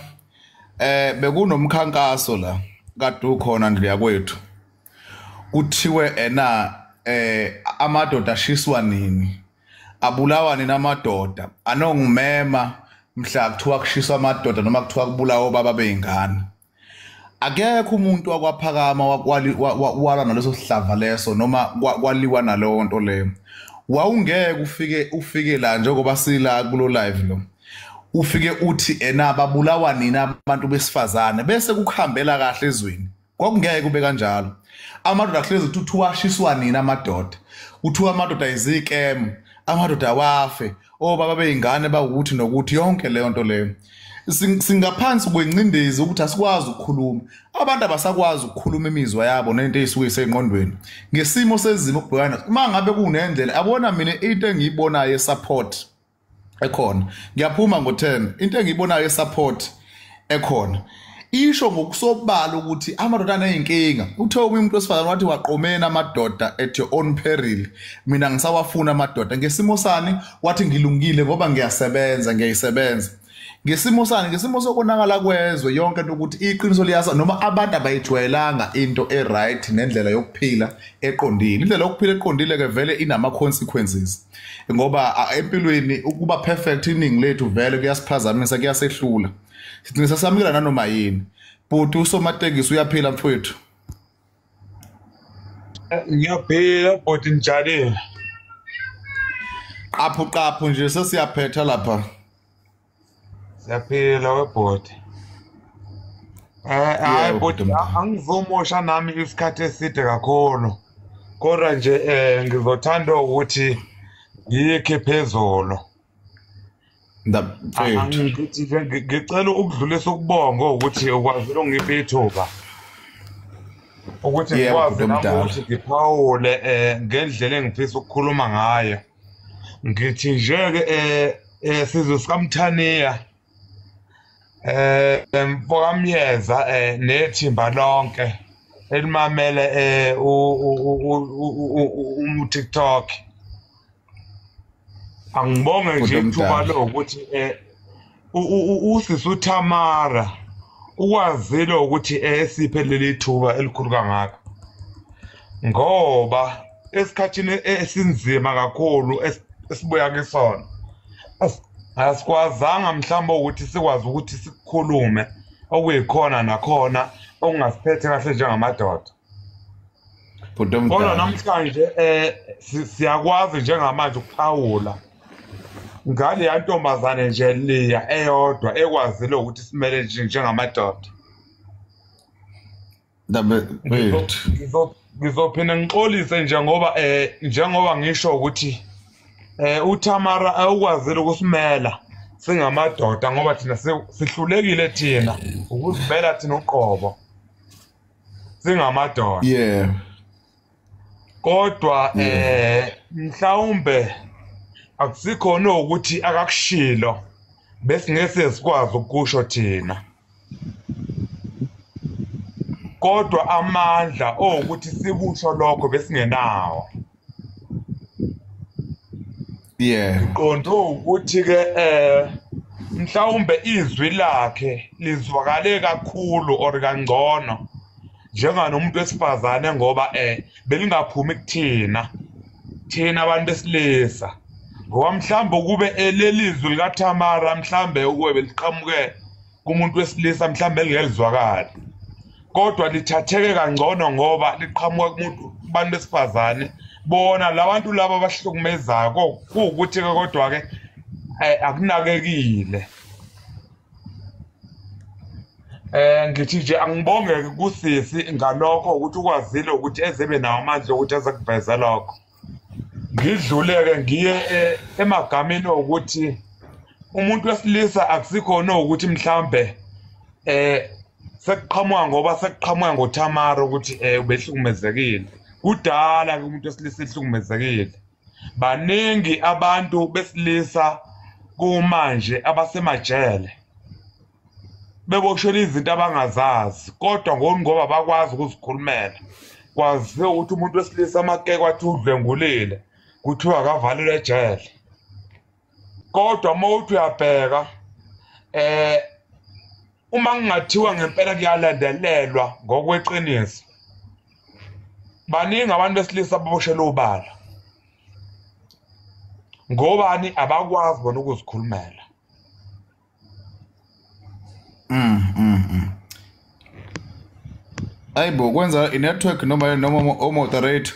bekunomkhankaso la kade ukhona ndlu yakwethu. Kuthiwe ena amadoda ashiswa nini? Abulawa nini amadoda? Anongimema mhla kuthiwa kushiswa amadoda noma kuthiwa kubulawa obaba beingane. Akekho umuntu wakwaphakama wakwalwa naleso sihlava leso noma kwaliwa naleyo nto leyo. Wawungeke ufike la njengoba sila kulo live lo. Ufike uthi ena babulawa nini abantu besifazane bese kukuhambela kahle ezweni. Kwakungeke kube kanjalo. Amadoda kuhlezi kuthiwa ashiswa nini amadoda. Kuthiwa amadoda izikemu, amadoda wafe, obaba beingane bawukuthi nokuthi yonke leyo nto leyo. Singaphansi kwencindezi ukuthi asikwazi ukukhuluma. Abantu abasakwazi ukukhuluma imizwa yabo nento eyisuke isengqondweni. Ngesimo sezimo okubhekana uma ngabe kunendlela abona mina into engiyibonayo esupport ekhona. Ngiyaphuma ngo10 into engiyibonayo esupport ekhona. Isho ngokusobala ukuthi amadoda aneyinkinga. Uthe umuntu wesifazane wathi waqomena amadoda at your own peril. Mina ngisawafuna amadoda ngesimo sani wathi ngilungile ngoba ngiyasebenza ngiyayisebenza. Ngesimo sani ngesimo sokonakala kwezwe yonke into ukuthi iqiniso liyasa noma abantu abayijwayelanga into e-right nendlela yokuphila eqondile. Indlela yokuphila eqondile ke vele inama consequences. Ngoba empilweni ukuba perfect iningi lethu vele kuyasiphazamisa kuyasehlula. Sithi sasamukela nanoma yini. Bhuti usomatekisi uyaphila mfowethu? Ngiyaphila bhuti, njani? Qaphu qaphu nje sesiyaphetha lapha. Siyaphila webhoti. Hayi bhuti angizomosha nami isikhathi eside kakhulu. Kodwa nje ngizothanda ukuthi ngiyikhe phezulu. Ngicela ukudlulisa ukubonga ukuthi ukwazile ungiphe ithuba ukuthi ngikwazi nami ukuthi ngiphawule ngendlela engifisa ukukhuluma ngayo. Ngithi nje ke sizwe sikaMthaniya mfokamyeza nethimba lonke elimamele uTikTok. Angibonge nje ithuba lokuthi usisi uThamara ukwazile ukuthi esiphe leli thuba elikhulu kangaka, ngoba esikhathini esinzima kakhulu esibuya kisona asikwazanga mhlawumbe ukuthi sikwazi ukuthi sikhulume okuyikhona nakhona okungasiphethe kahle njengamadoda. Kodwa namhlanje siyakwazi njengamanje ukuphawula ngale yantombazane nje liya eyodwa ekwazile ukuthi simele njengamadoda. Ngizophinda ngixolise nje ngoba njengoba ngisho ukuthi uThamara ukwazile ukusimela singamadoda ngoba thina sihlulekile thina ukuzimela thina uqobo singamadoda. Yeah. Kodwa mhlawumbe akusikhona ukuthi akakushilo besingeke sikwazi ukusho thina, kodwa amandla ukuthi sikusho lokho besingenawo. Yeah. Ngiqonde ukuthi ke mhlawumbe izwi lakhe lizwakale kakhulu or kangcono njenganomuntu wesifazane ngoba belingaphumi kuthina thina abantu besilisa, ngoba mhlawumbe kube lelizwi likaThamara mhlawumbe ukube beliqhamuke kumuntu wesilisa mhlawumbe lingelizwakali, kodwa lithatheke kangcono ngoba liqhamuka kumuntu kubantu besifazane bona labantu laba abahlukumezayo. Kuwukuthi ke kodwa ke akunakekile. Ngithi nje angibonge kusisi ngalokho ukuthi ukwazile ukuthi ezebe nawo amandla ukuthi ezakuveza lokho. Ngidluleke ngiye emagameni ukuthi umuntu wesilisa akusikhona ukuthi mhlambe sekuqhamuka ngoba sekuqhamuka ngoThamara ukuthi ubehlukumezekile. Kudala ke umuntu wesilisa ehlukumezekile. Baningi abantu besilisa kumanje abasemajele beboshela izinto abangazazi, kodwa ngoba bakwazi ukuzikhulumela. Kwaziwa ukuthi umuntu wesilisa makeke wathi udlwengulile kuthiwa akavalelwe ejele, kodwa uma uthi uyabheka uma kungathiwa ngempela kuyalandelelwa ngokweqiniso, baningi abantu besilisa ababoshelwe ubala ngobani abakwazi bona ukuzikhulumela. Ayibo, kwenza i-network noma o-moderator.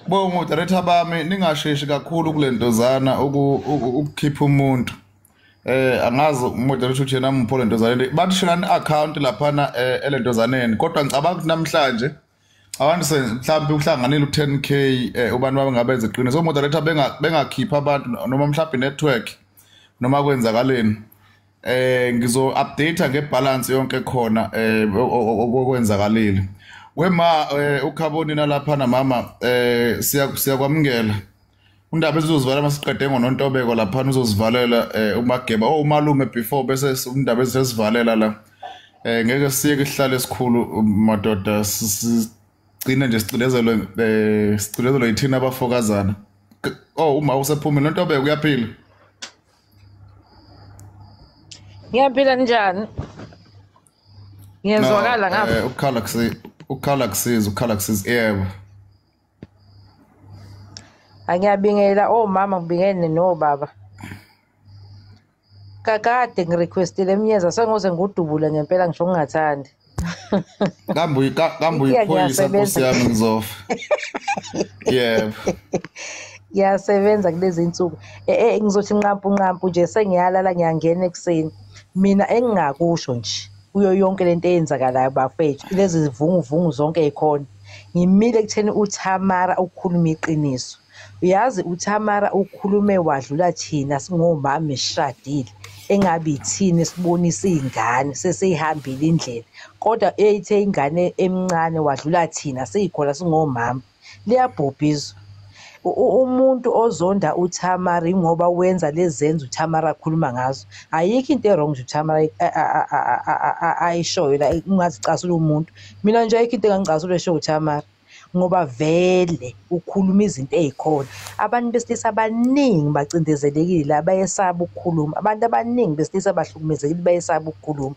Bo moderator bami ningasheshi kakhulu kule ntozana ukukhipha umuntu. Angazi umoderator uthi yena mpho lentozana bathi shelani account laphana elentozaneni, kodwa ngicabanga ukuthi namhlanje abantu mhlawumbe uhlanganile u10k ubantu babengabenza iqiniso. So moderator bengakhipha abantu noma mhlawumbe network noma kwenzakaleni. Ngizo update ngebalance yonke khona okwenzakalile. Wema ukhaboni nalapha na mama siyakwamukela. Undaba ezizozivala masiqede ngoNontobeko lapha uzozivalela uMageba umalume before bese undaba ezisivalela la. Ngeke siyeke isihlalo esikhulu madoda, sigcine nje sicinezelwe yithina abafokazana. Uma usephumile Nontobeko uyaphila? Ngiyaphila, njani? Ngiyezwakala ngapha. Ukukhala kusiza yebo. Angiyabingela omama, ngibingele nobaba. Kakade ngirequestile emnyeza sengoze ngudubule ngempela ngisho ngingathandi. Kambe uyiphoyisa nkosi yami ngizofa. Yebo. Ngiyasebenza kulezi insuku. Ngizothi nqampu nje sengiyalala ngiyangena ekuseni. Mina engingakusho nje kuyo yonke lento eyenzakalayo bafethu, lezi zivunguvungu zonke ezikhona, ngimile ekutheni uThamara ukukhuluma iqiniso. Uyazi uThamara ukhulume wadlula thina singomama esishadile, engabe ithini sibonisa izingane sesihambile indlela, kodwa eyithe ingane emncane wadlula thina siyikhona singomama. Liyabhubhizwa umuntu ozonda uThamara ngoba wenza lezenzo uThamara akhuluma ngazo. Ayikho into e-wrong nje uThamara ayishoyo la ungazicasula umuntu. Mina nje ayikho into engangicasula esho uThamara, ngoba vele ukhuluma izinto ezikhona. Abantu besilisa abaningi bacindezelekile, bayesaba ukukhuluma. Abantu abaningi besilisa bahlukumezekile, bayesaba ukukhuluma.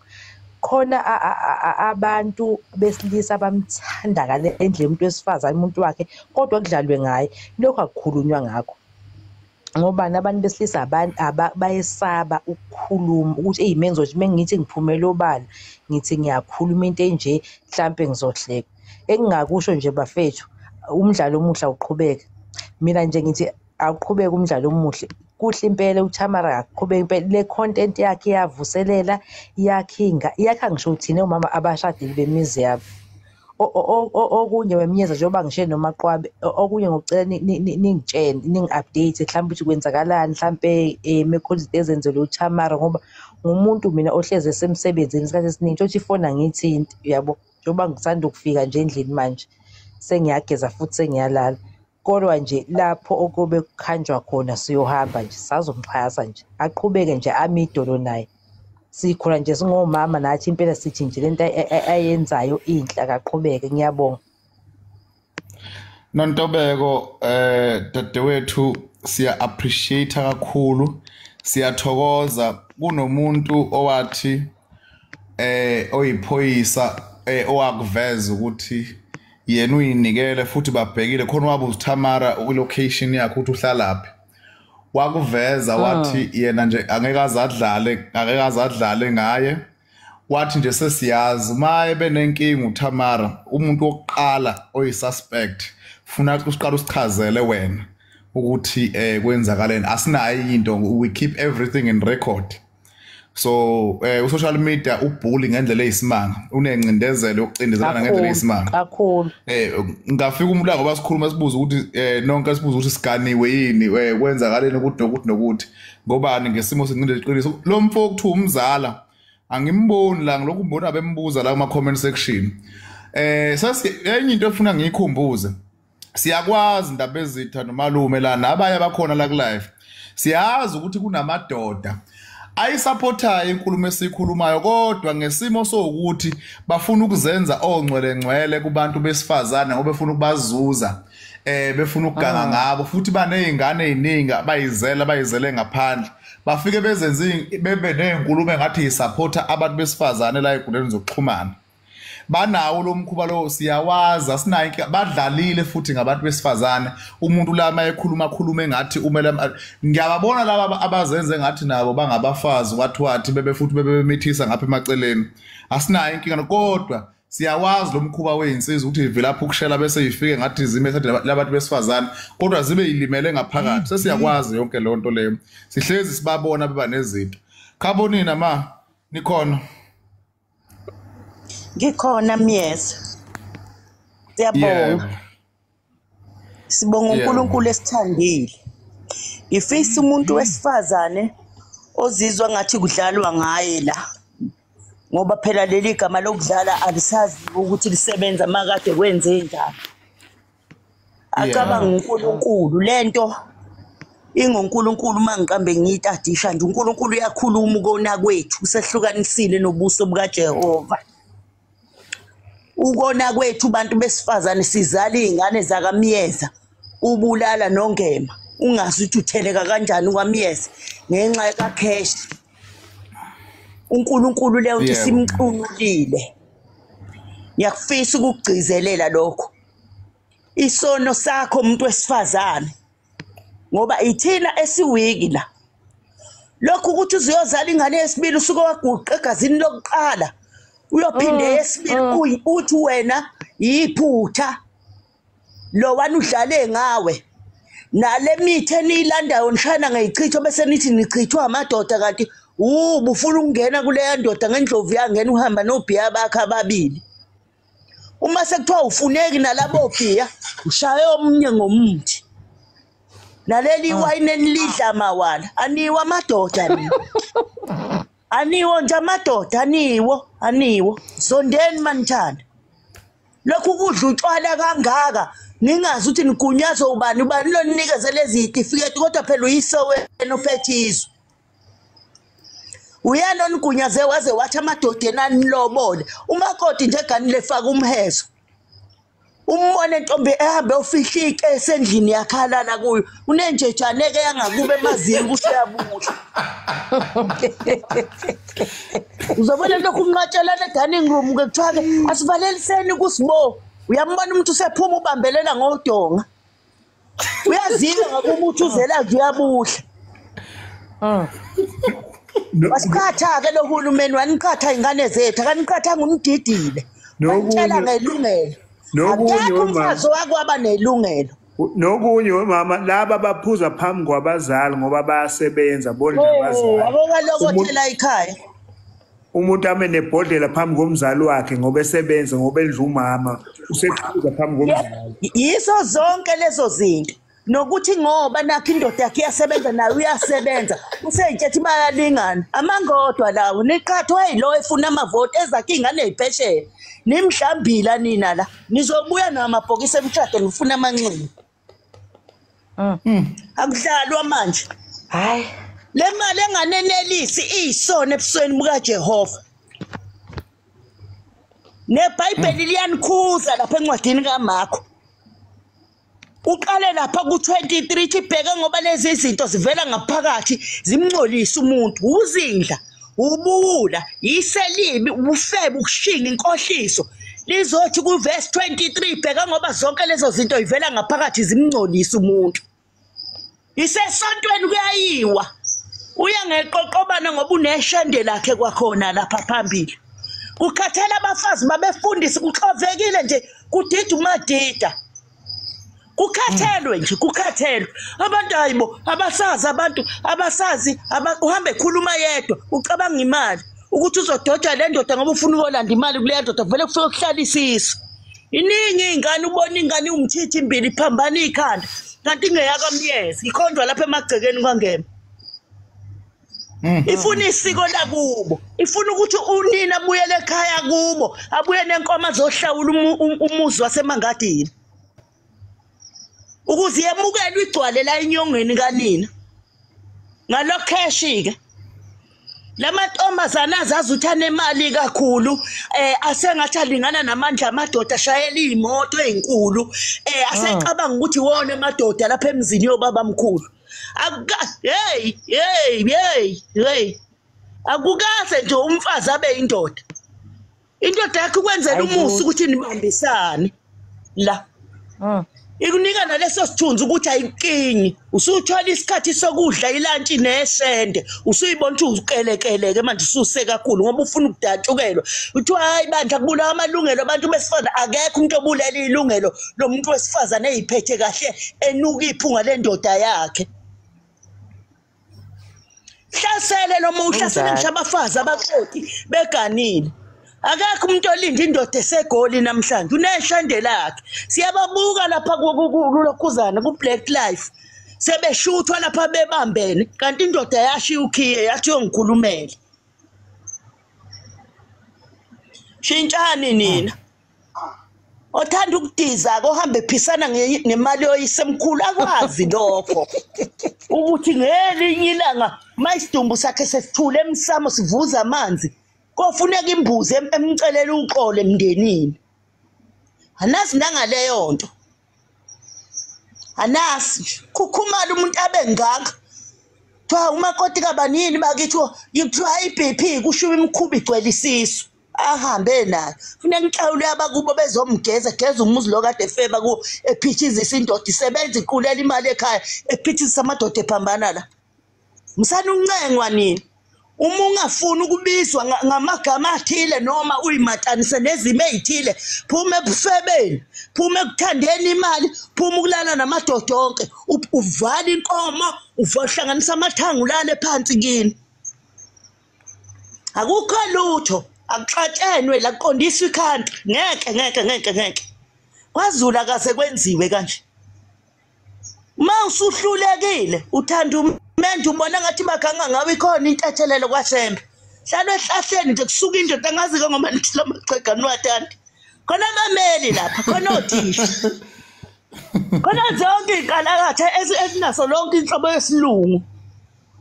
Khona abantu besilisa bamthanda ngale endlela umuntu wesifazane umuntu wakhe, kodwa kudlalwe ngaye. Lokho akukhulunywa ngakho ngoba nabantu besilisa bayesaba ukukhuluma ukuthi eyi mina ngizothi mengithi ngiphumela obala ngithi ngiyakhuluma into enje mhlambe ngizohleka. Engingakusho nje bafethu, umdlalo omuhle awuqhubeke. Mina nje ngithi awuqhubeke umdlalo omuhle. Kuhle impela uThamara aqhubeke impela le content yakhe iyavuselela, iyakhinga, iyakha ngisho thina omama abashadile bemizi yabo. Okunye wemnyeza njengoba ngishe noMaqwabe, okunye ngokucela ningitshene ningi-update mhlawumbe ukuthi kwenzakalani mhlampe mekhona izinto ezenzelwe uThamara, ngoba ngumuntu mina ohlezi esemsebenzini isikhathi esiningi, uthi ifoni angiyithinti uyabo, njengoba ngisanda ukufika nje endlini manje sengiyageza futhi sengiyalala. Kodwa nje lapho okube kukhanjwa khona siyohamba nje sazomxhasa nje, aqhubeke nje ami idolo naye. Sikhula nje singomama nathi impela sithi nje lento ayenzayo inhle, akaqhubeke. Ngiyabonga. Nontobeko dadewethu, Siya appreciate kakhulu, siyathokoza. Kunomuntu owathi oyiphoyisa owakuveza ukuthi yena uyinikele futhi babhekile khona wabuza uThamara ulocation yakhe ukuthi uhlalaphi. Wakuveza wathi yena nje angeke azadlale ngaye. Wathi nje sesiyazi maye benenkinga uThamara, umuntu wokuqala oyisuspect funa usiqala usichazele wena ukuthi kwenzakaleni. Asinayo into, we keep everything in record. So social media ubully ngendlela eyisimanga, unencindezelo yokucindezelana ngendlela eyisimanga kakhulu. Ngafika umuntu la ngoba sikhuluma sibuza ukuthi nonke sibuza ukuthi siganiwe yini, kwenzakaleni ukuthi nokuthi nokuthi ngobani ngesimo sencindezelo iqiniso. Lo mfo okuthiwa umzala angimboni la, ngilokhu ngibona bembuza la kuma comment section. Sasi enye into efuna ngiyikhumbuze, siyakwazi indaba ezitha nomalume la nabanye abakhona la ku live, siyazi ukuthi kunamadoda ayisupportayo inkulumo esikhulumayo, kodwa ngesimo sokuthi bafuna ukuzenza ongcwele ngcwele kubantu besifazane ngoba befuna ukubazuza, befuna ukuganga ngabo, futhi banezingane eziningi abayizele ngaphandle, bafike bezenze bebe nezinkulumo engathi isupporta abantu besifazane la enkundleni zokuxhumana. Banawo lo mkhuba lo, siyawaza, sinayo inkinga. Badlalile futhi ngabantu besifazane. Umuntu la mayekhuluma khuluma engathi umele, ngiyababona laba abazenze ngathi nabo bangabafazi wathi bebe futhi bebemithisa ngapha emaceleni. Asinayo inkinga, kodwa siyawazi lo mkhuba wezinsizwa ukuthi ivilapha ukushela bese ifike ngathi zime labantu besifazane, kodwa zibe yilimele ngaphakathi. Sesiyakwazi yonke leyo nto leyo, sihlezi sibabona beba nezinto. Khabonina ma nikhona? Ngikhona Myeza. Siyabonga. Sibonga uNkulunkulu esithandile. Ngifisa umuntu wesifazane ozizwa ngathi kudlalwa ngaye la, ngoba phela leli gama lokudlala alisazi ukuthi lisebenza makade kwenze njani. Acabanga uNkulunkulu lento ingoNkulunkulu. Uma ngiqambe ngiyitadisha nje, uNkulunkulu uyakhuluma ukona kwethu, usehlukanisile nobuso bukaJehova. Ukona kwethu bantu besifazane, sizala izingane zakaMyeza, ubulala nongema, ungazi ukuthi utheleka kanjani kwaMyeza ngenxa kaCash. uNkulunkulu leyo nto simqunulile. Ngiyakufisa ukugcizelela lokho. Isono sakho umuntu wesifazane, ngoba ithina esiwiki la. Lokhu ukuthi uziyozala ingane yesibili usuke waguqa egazini lokuqala, uyophinde yesibili uthi wena yiphutha lo wani udlale ngawe. Nale mithi eniyilandayo nishayana ngeyichitho bese nithi nichithwa amadoda, kanti ubufuna ukungena kuleya ndoda ngendlovu yangena uhamba nobhiya bakhe ababili. Uma sekuthiwa ufuneki nalabo bhiya, ushaye omunye ngomuthi. Naleli iwayini enilidla mawala, aniwo amadoda nina. Aniwo nje amadoda, aniwo. Sondeni manithanda. Lokhu kudla utshwala kangaka, ningazi ukuthi nigunyazwe ubani, ubani lo ninikeze lezi zitifiketi, kodwa phela uyise wena uphethe izwe. Uyena onigunyaze waze wathi amadoda enanilobole. Umakoti nje eganile faka umhezo. Umbone ntombi ehambe ufihla ikese endlini yakhalala kuyo, unenjejane ke yangakube emazinyo useyabudla. Uzobona lokhu kunqatshelana e-dining room ke kuthiwa ke asivaleliseni kusibo. Uyambona umuntu usephuma ubambelela ngodonga. Uyaziwa ngakuba uthi uzela nje uyabudla. Wasiqhatha ke lo hulumeni, waniqhatha ingane zethu, akaniqhathanga umdidile. Wantshela ngelungelo. Nokunye umfazi wakwaba nelungelo. Nokunye mama, laba baphuza phambi kwabazali ngoba bayasebenza bondla abazali. Abokalokothela ekhaya. Umuntu ame nebhodlela phambi komzali wakhe ngoba esebenza, ngoba endla umama, usephuza phambi komzali. Yiso zonke lezo zinto. Nokuthi ngoba nakho indoda yakhe iyasebenza naye uyasebenza, useyitshethi bayalingana. Amangodwa lawo niqhathwe yilo efuna amavoti ezakhe ingane eziphesheya. Nimhlambila nina la, nizobuya namabhokisi emshado nifuna amanxeba. Akudlalwa manje. Hayi, le mali enganenelisi iyisona ebusweni bukaJehova. NeBhayibheli liyanikhuza lapha encwadini kaMarko. Uqale lapha ku-23 ithi bheka ngoba lezi izinto zivela ngaphakathi zimngcolisa umuntu. Uzindla, ubuwula, iselibi, ubufebe, ukushinga, inkohliso. Lizothi ku-verse 23 bheka ngoba zonke lezo zinto ivela ngaphakathi zimngcolisa umuntu. Isesontweni kuyayiwa. Uya ngeqoqobana ngoba uneshende lakhe kwakhona lapha phambili. Kukhathela abafazi babefundisi, kuxovekile nje, kudida umadida. Kukhathelwe nje, kukhathelwe. Abantu hayibo, abasazi abantu, abasazi, uhambe ekhuluma yedwa, ucabanga imali. Ukuthi uzodoja le ndoda ngoba ufuna ukolanda imali kuleya ndoda, vele kufike kuhlala isisu. Iningi ingane, ubona ingane iwumthithi imbili iphambana ikhanda. Kanti ingeyakamyezi, ikhonjwa lapha emagcekeni kwaNgema. Ifuna isiko lakubo, ifuna ukuthi unina abuyele ekhaya kubo, abuye nenkomo azohlawula umuzi waseMangadini. Ukuze yemukelwe igcwale la inyongeni kanina. Ngalokheshi ke lamantombazana azazi ukuthi anemali kakhulu, asengathi alingana namandla amadoda, ashayela iy'moto ey'nkulu, asecabanga ukuthi wona amadoda lapha emzini yobaba mkhulu. Hey hey hey hey, akukaze nje umfazi abe indoda. Indoda yakho ukwenzela umusa ukuthi nibambisane la. Ikunika naleso sithunzi ukuthi ayikinyi. Usuthola isikhathi sokudla ilantshi neshende, usuyibona ukuthi uqelekeleke manje, ususe kakhulu ngoba ufuna ukudatshukelwa. Uthi hayi bandla, kubulawa amalungelo abantu besifazane. Akekho umuntu obulela ilungelo lomuntu wesifazane eyiphethe kahle, enuka iphunga lendoda yakhe. Hlasele lo muntu, hlasele ngisho abafazi abaqoti beganile. Akekho umuntu olinda indoda esegoli namhlanje, uneshende lakhe. Siyababuka lapha kulokhuzana ku-Black Life, sebeshuthwa lapha bebambene, kanti indoda yashiya ukhiye yathi yongikhulumela. Shintshani nina. Othanda ukudiza ohambe ephisana ngemali yoyisemkhulu akwazi lokho. Ukuthi ngelinye ilanga mayisidumbu sakhe sesithule emsamo sivuza amanzi, kofuneka imbuzi emcelela uxolo emndenini. Anazi nangaleyo nto. Anasi khukhumala umuntu abe ngaka. Kuthiwa umakoti kabanini bakithi kuthiwa i-BP kushiwo imikhuba igcwele isisu. Ahambe nayo. Funeka inhlawulo yabakubo bezomgeza, geza umuzi lo kade efeba kuwo, ephithizisa indoda isebenza iqulela imali ekhaya, ephithizisa amadoda ephambana la. Msana uncengwa nini? Uma ungafuni ukubizwa ngamagama athile noma uyimatanise nezimo ey'thile, phuma ebufebeni, phuma ekuthandeni imali, phuma ukulala namadoda onke, uvale inkomo, uhlanganisa amathanga ulale phansi kini. Akukho lutho, akuxatshenwe la, kuqondiswa ikhanda. Ngeke ngeke ngeke ngeke. KwaZulu akaze kwenziwe kanje. Uma usuhlulekile uthanda umuntu ubona ngathi baganga ngabe ikhona intethelelo kwaShembe. Hlala ehlahleni nje kusuka indoda angazi-ke ngoba nithi lo machega niwathanda. Khona abameli lapha, khona othisha. Khona zonke iy'nkalakatha ezinaso lonke inhlobo yesilungu.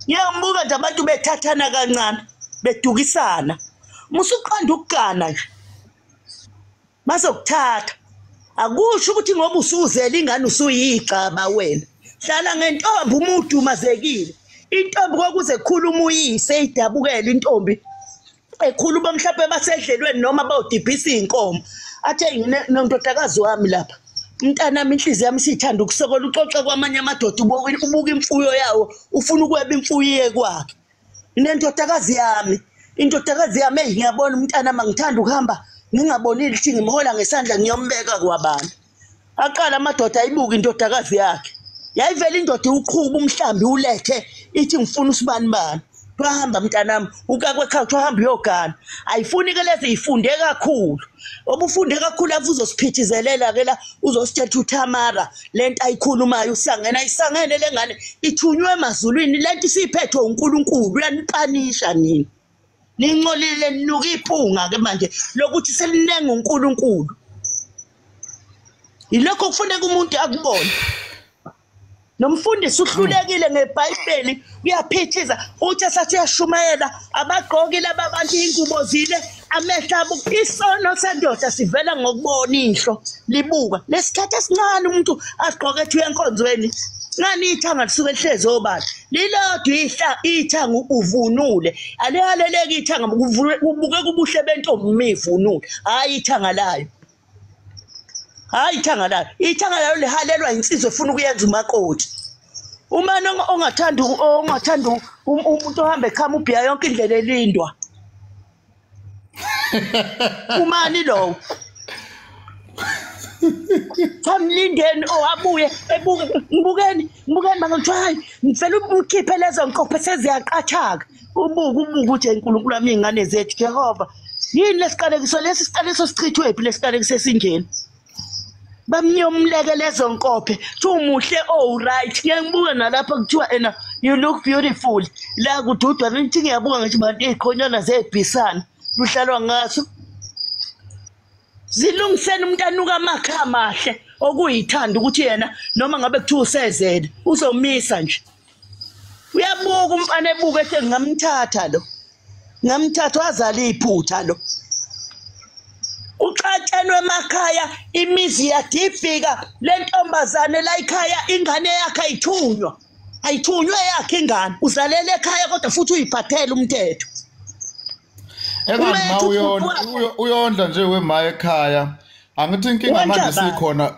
Ngiyambuka nje abantu bethathana kancane, bedukisana. Musuqonda ukugana nje. Bazokuthatha. Akusho ukuthi ngoba usuzela ingane usuyigcaba wena. Hlala ngentombi uma udumazekile. Intombi kwakuze kukhuluma uyise idabukele intombi. Ekhuluma mhlawumbe basedlelweni noma bawudibhisa iy'nkomo. Athe nondodakazi wami lapha. Mntanami inhliziyo yami isithanda ukusokola, uxoxe kwamanye amadoda, ubuka imfuyo yawo, ufuna ukweba imfuyo iye kwakhe. Nendodakazi yami, indodakazi yami eyi ngiyabona umntanami angithanda ukuhamba ngingabonile ukuthi ngimhola ngesandla ngiyombeka kwabantu. Aqala amadoda ayibuka indodakazi yakhe. Yayivela indoda iwuqhuba umhlambi ulethe ithi ngifuna usibani bani. Twahamba mntanami, ukakwekhaya twahamba uyogana. Ayifuni ke lezi ifunde kakhulu. Obufunde kakhulu afu uzosiphithizelela ke la, uzosithetha uThamara lento ayikhulumayo usangena ayisangene lengane ithunywe emazulwini lento isiphethwe uNkulunkulu uyanipanisha nini. Nincolile ninuka iphunga ke manje lokuthi selinenga uNkulunkulu. Yilokho kufuneka umuntu akubone. Nomfundisi uhlulekile ngeBhayibheli, uyaphithiza, uthi esathi uyashumayela, abagqoki laba bantu ingubo zile, amehlo abo. Isono sendoda sivela ngokubona ihlo libuka. Lesikhathi esincane umuntu agqoke ethi uya enkonzweni, ngani ithanga lisuke lihlezi obala, lilodwa ithanga uvunule, alihaleleki ithanga, kubukeka ubuhle bentombi uma ivunule, hhayi ithanga layo. Hayi ithanga layo, ithanga layo lihalelwa insizwa efuna ukuyenza umakoti. Uma ongathanda umuntu ohamba ekhama ubhiya yonke indlela elindwa. Umani lowo? Samlindeni owabuye ebuke, ngibukeni bangithiwa hayi ngifela ukhiphe lezo nkophe seziyaqathaka. Ubuke ubuke nje uNkulunkulu wami iy'ngane zethu Jehova. Yini lesiqalekiso lesi siqalekiso sichithwe phi lesiqalekiso esinjena? Bamnyomleke lezo nkophe, kuthiwa umuhle oh right. Ngeke ngibuke nalapha kuthiwa ena you look beautiful. La kududwa ngithi ngiyabuka ngithi bantu iy'khonyana zebhisana luhlalwa ngaso. Zilungiseni umuntu anuka amakha amahle okuyithanda ukuthi yena noma ngabe kuthiwa usezele uzomisa nje. Uyabuka umfana ebuka ethi ngingamthatha lo. Ngingamthatha wazala iphutha lo. Uxatshenwe emakhaya, imizi yadifika, le ntombazane la ekhaya ingane yakhe ayithunywa. Ayithunywe yakhe ingane, uzalela ekhaya kodwa futhi uyiphathela umthetho. Engathi ma uyondla nje wema ekhaya. Angithi inkinga manje sikhona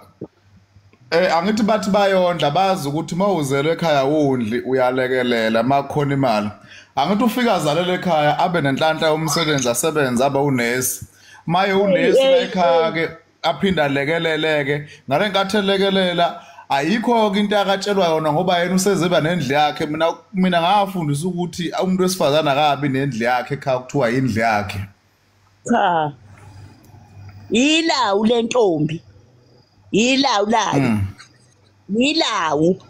angithi bathi bayondla bazi ukuthi mawuzelwe ekhaya wondli uyalekelela makhona imali. Angithi ufika azalele ekhaya abe nenhlanhla yomsebenzi asebenze abe unesi. Maye unesi la ekhaya ke aphinda alekeleleke ngale nkathi elekelela ayikho ke into akatshelwa yona ngoba yena usezeba nendlu yakhe. Mina ngafundisa ukuthi umuntu wesifazane akabi nendlu yakhe ekhaya kuthiwa indlu yakhe. Cha. Ilawu lentombi. Ilawu layo. Ilawu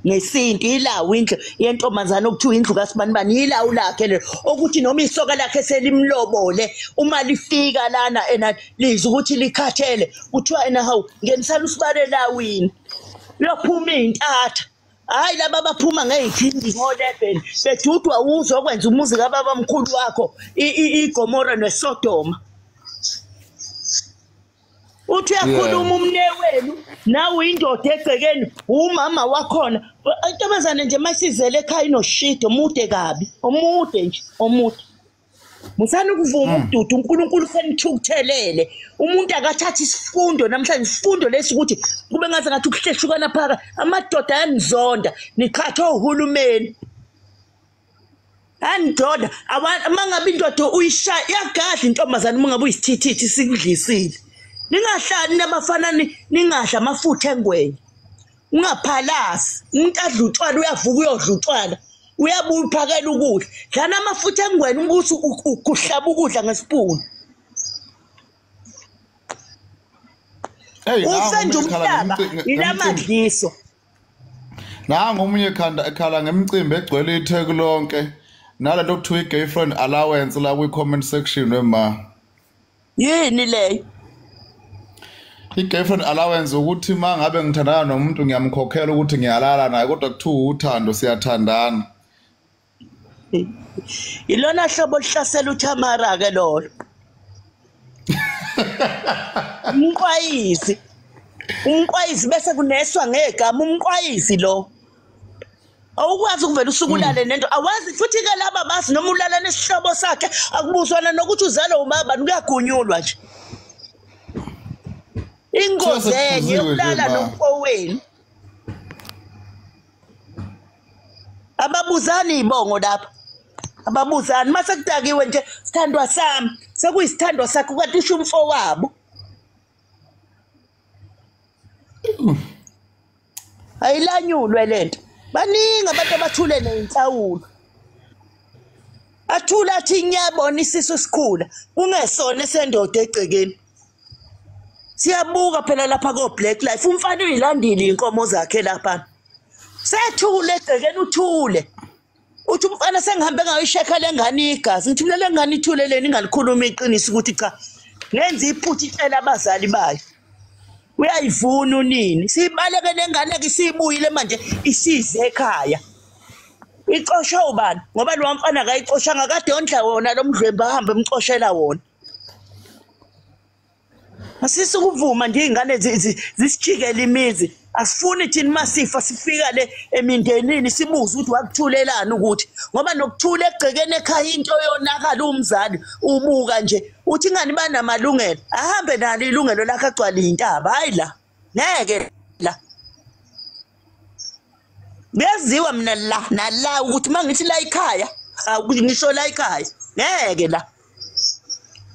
ngesintu, ilawu indlu yentombazane okuthiwa indlu kaSibanibani, ilawu lakhe lelo okuthi noma isoka lakhe selimlobole uma lifika lana ena lizwa ukuthi likhathele kuthiwa ena hawu ngenisala usibale lawini, uyophuma iy'ntatha. Hhayi laba baphuma ngey'khindi ngo-11 bedudwa uzokwenza umuzi kababa mkhulu wakho iGomora neSodoma. Uthi uyakhuluma umnewenu nawe indoda egcekeni umama wakhona. Intombazane nje masizele ekhaya inoshido omude kabi, omude nje, omude. Musani ukuvuma ukududa, uNkulunkulu senithukuthelele. Umuntu akathatha isifundo namhlanje, isifundo lesi ukuthi kube ngaze ngathi ukuhlehlukana phakathi, amadoda ayanizonda, niqhathwe uhulumeni. Andoda, uma ngabe indoda uyishaya iyagadla intombazane uma ngabe uyisithithithi sikudlisile. Ningahlali nabafana ningadla amafutha engwenya. Ungaphalasi. Umuntu adla utshwala uyavuka uyodla utshwala. Uyabuya uphakela ukudla. Dlana amafutha engwenya ukuthi ukuhlaba ukudla ngesipuni. Usenje umhlaba ilamadliso. Nangu omunye ekhala ngemicimbi egcwele iTheku lonke. Nalento okuthiwa i-girlfriend allowance la kwi-comment section wema. Yini leyo? I-girlfriend allowance ukuthi uma ngabe ngithandana nomuntu ngiyamkhokhela ukuthi ngiyalala naye kodwa kuthiwa uthando siyathandana. Ilona hlobo olihlasela uThamara ke lolo. Umqwayizi. Umqwayizi bese kuneswa ngegama umqwayizi lo. Awukwazi ukuvela usuku ulale nento awazi futhi ke laba bazi noma ulala nesihlobo sakhe akubuzwana nokuthi uzalwa ubaba kuyagunyulwa nje. Ingozi enye yokulala nomfowenu. Ababuzani ibongo lapha. Ababuzani mase kudakiwe nje sithandwa sami sekuyisithandwa sakho kanti usho umfowabo. Ayilanyulwe lento. Baningi abantu abathule neyinhlawulo. Athula athi ngiyabona isisu sikhula kungesona esendoda egcekeni. Siyabuka phela lapha ko Black Life umfana uyilandile inkomo zakhe lapha. Sethule egcekeni uthule. Uthi umfana sengihambe ngayishekha lengane igazi. Ngithi mina lengane ithule leni ingalikhuluma iqiniso ukuthi cha ngenza iphutha itshela abazali bayo. Uyayivuna unini? Sibaleke nengane ke sibuyile manje isize ekhaya. Ixoshwe ubani? Ngoba lo mfana akayixoshanga kade yondla wona lo mdlwembe ahambe emxoshela wona. Asisi ukuvuma nje ingane zisijikela imizi. Asifuni thina masifa sifika le emindenini sibuze ukuthi wakuthulelani ukuthi ngoba nokuthula egcekeni ekhaya into yonakala umzali ubuka nje uthi ingani banamalungelo ahambe nalo ilungelo lakhe agcwale intaba. Hayi la ngeke la kuyaziwa mina la nala ukuthi mangithi la ekhaya ngisho la ekhaya ngeke la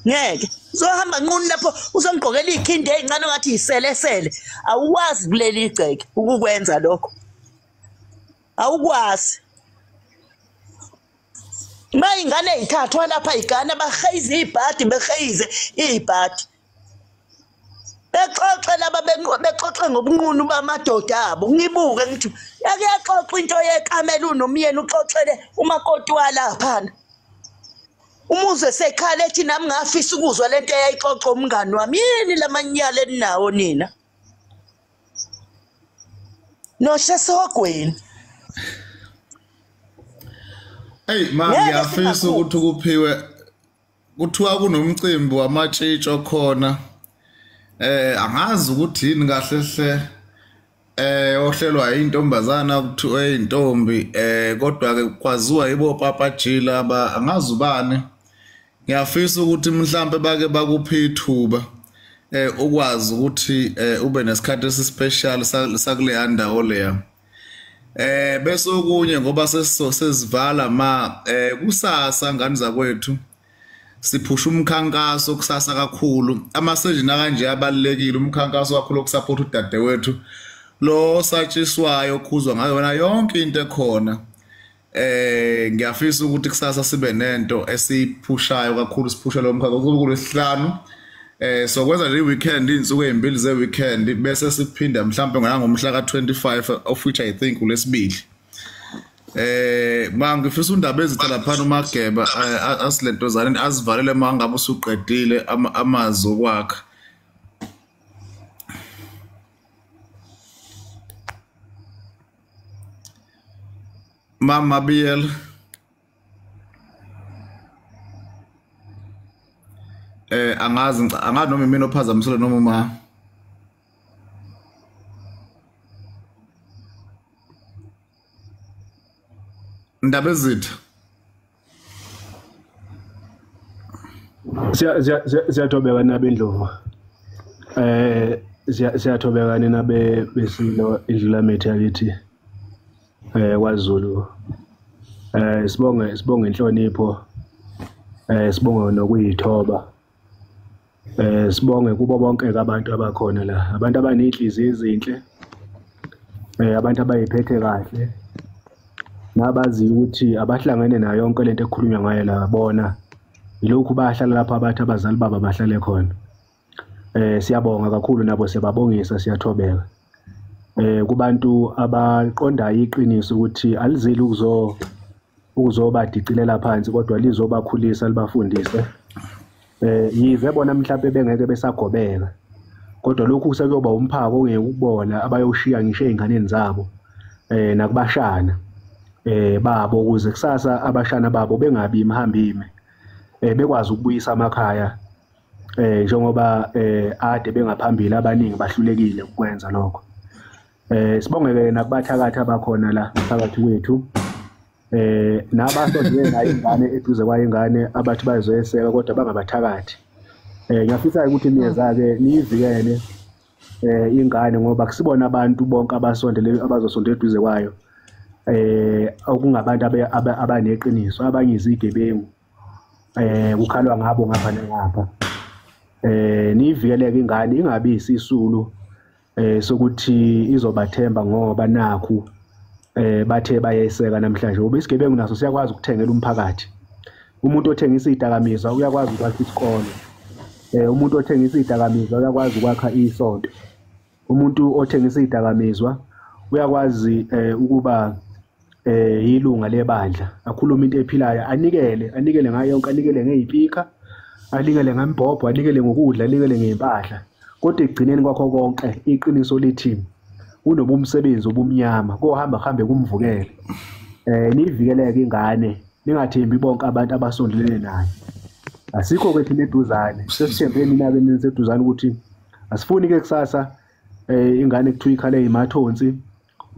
ngeke uzohamba nqunu lapho uzongigqokela ikhindi ezincane ngathi iselesele. Awukwazi kuleli igceke ukukwenza lokho, awukwazi. Ma ingane ithathwa lapha igane baheyize ibhadi beheyize ibhadi bexoxe laba bexoxe ngobunqunu bamadoda abo. Ngibuke ngithi yake yaxoxa into yekamela unomyeni uxoxele umakoti walaphana umuze sekhala ethi nami ngafisa ukuzwa lento eyayixoxa umngani wami. Yini lamanyala eninawo nina nosesogweni? Hey ma, ngiyafisa ukuthi kuphiwe kuthiwa kunomcimbi wamatshitsho khona. Angazi ukuthi yini kahle hle ohlelwa intombazana kuthiwa intombi kodwa ke kwaziwa yibo Papa G laba angazi ubani. Ngiyafisa ukuthi mhlambe bake bakuphi ithuba ukwazi ukuthi ube nesikhathi esispecial sakuleya ndawo leya. Bese okunye ngoba sesivala ma kusasa ngani zakwethu siphusha umkhankaso kusasa kakhulu. Amasejini kanje abalekile umkhankaso kakhulu okusupport udadewethu lo satshiswayo okhuzwa ngayo yona yonke into ekhona. Ngiyafisa ukuthi kusasa sibe nento esiphushayo kakhulu siphusha lo mkhankaso kuzobe kulesihlanu. So kwenza nje weekend insuku ezimbili ze weekend bese siphinda mhlambe ngomhla ka25 of which I think ulesibili. Ma ngifisa undaba ezitha lapha uMageba asilentozana azivalele mangabe usuqedile amazwi okwakha. Mama Biel angazi noma imina ophazamisile noma uma Ndaba ezitha. Siyathobeka nabendlovu. Siyathobeka nina besilo indlulamithe yakithi kwaZulu. Sibonge inhlonipho, sibonge nokuyithoba, sibonge kubo bonke abantu abakhona la, abantu abanenhliziyo ezinhle, abantu abayiphethe kahle nabazi ukuthi abahlangene nayo yonke lento ekhulunywa ngayo la. Bona yilokhu bahlala lapha abathi abazali baba bahlale khona. Siyabonga kakhulu nabo, siyababongisa, siyathobeka kubantu abaqondayo iqiniso ukuthi alizili ukuzobadicilela phansi kodwa lizobakhulisa libafundise. Yize bona mhlawumbe bengeke besagobeka kodwa lokhu sekuyoba umphako ongeke ukubona abayoshiya ngisho ezinganeni zabo nakubashana babo, ukuze kusasa abashana babo bengabi imhambime, bekwazi ukubuyisa amakhaya njengoba ade bengaphambili abaningi bahlulekile ukwenza lokho. Sibongeke nakubathakathi abakhona la phakathi kwethu, nabasondele nayo ingane eduze kwayo ingane abathi bazoyeseka kodwa bangabathakathi. Ngiyafisa ukuthi niyeza-ke niyivikele ingane ngoba kusibona abantu bonke abasondele abazosondela eduze kwayo okungabantu abaneqiniso, abanye izigebengu kukhalwa ngabo ngapha nangapha. Niyivikeleke ingane ingabi isisulu sokuthi izobathemba ngoba nakhu bathe bayeseka namhlanje, ngoba isigebengu naso siyakwazi ukuthengela umphakathi. Umuntu othengisa izidakamizwa uyakwazi ukwakha isikole, umuntu othengisa izidakamizwa uyakwazi ukwakha isonto, umuntu othengisa izidakamizwa uyakwazi ukuba ilunga lebandla, akhuluma into ephilayo, anikele ngayo yonke, anikele ngezipika, anikele ngembhobho, anikele ngokudla, anikele ngempahla. Kodwa ekugcineni kwakho konke iqiniso lithi kunobumsebenzi obumnyama kohamba kuhambe kumvukele. Nivikeleke ingane, ningathembi bonke abantu abasondelene naye. Asikho kwethu neduzane, sesithembe nina ke niseduzane ukuthi asifuni ke kusasa ingane kuthiwa ikhale imathonsi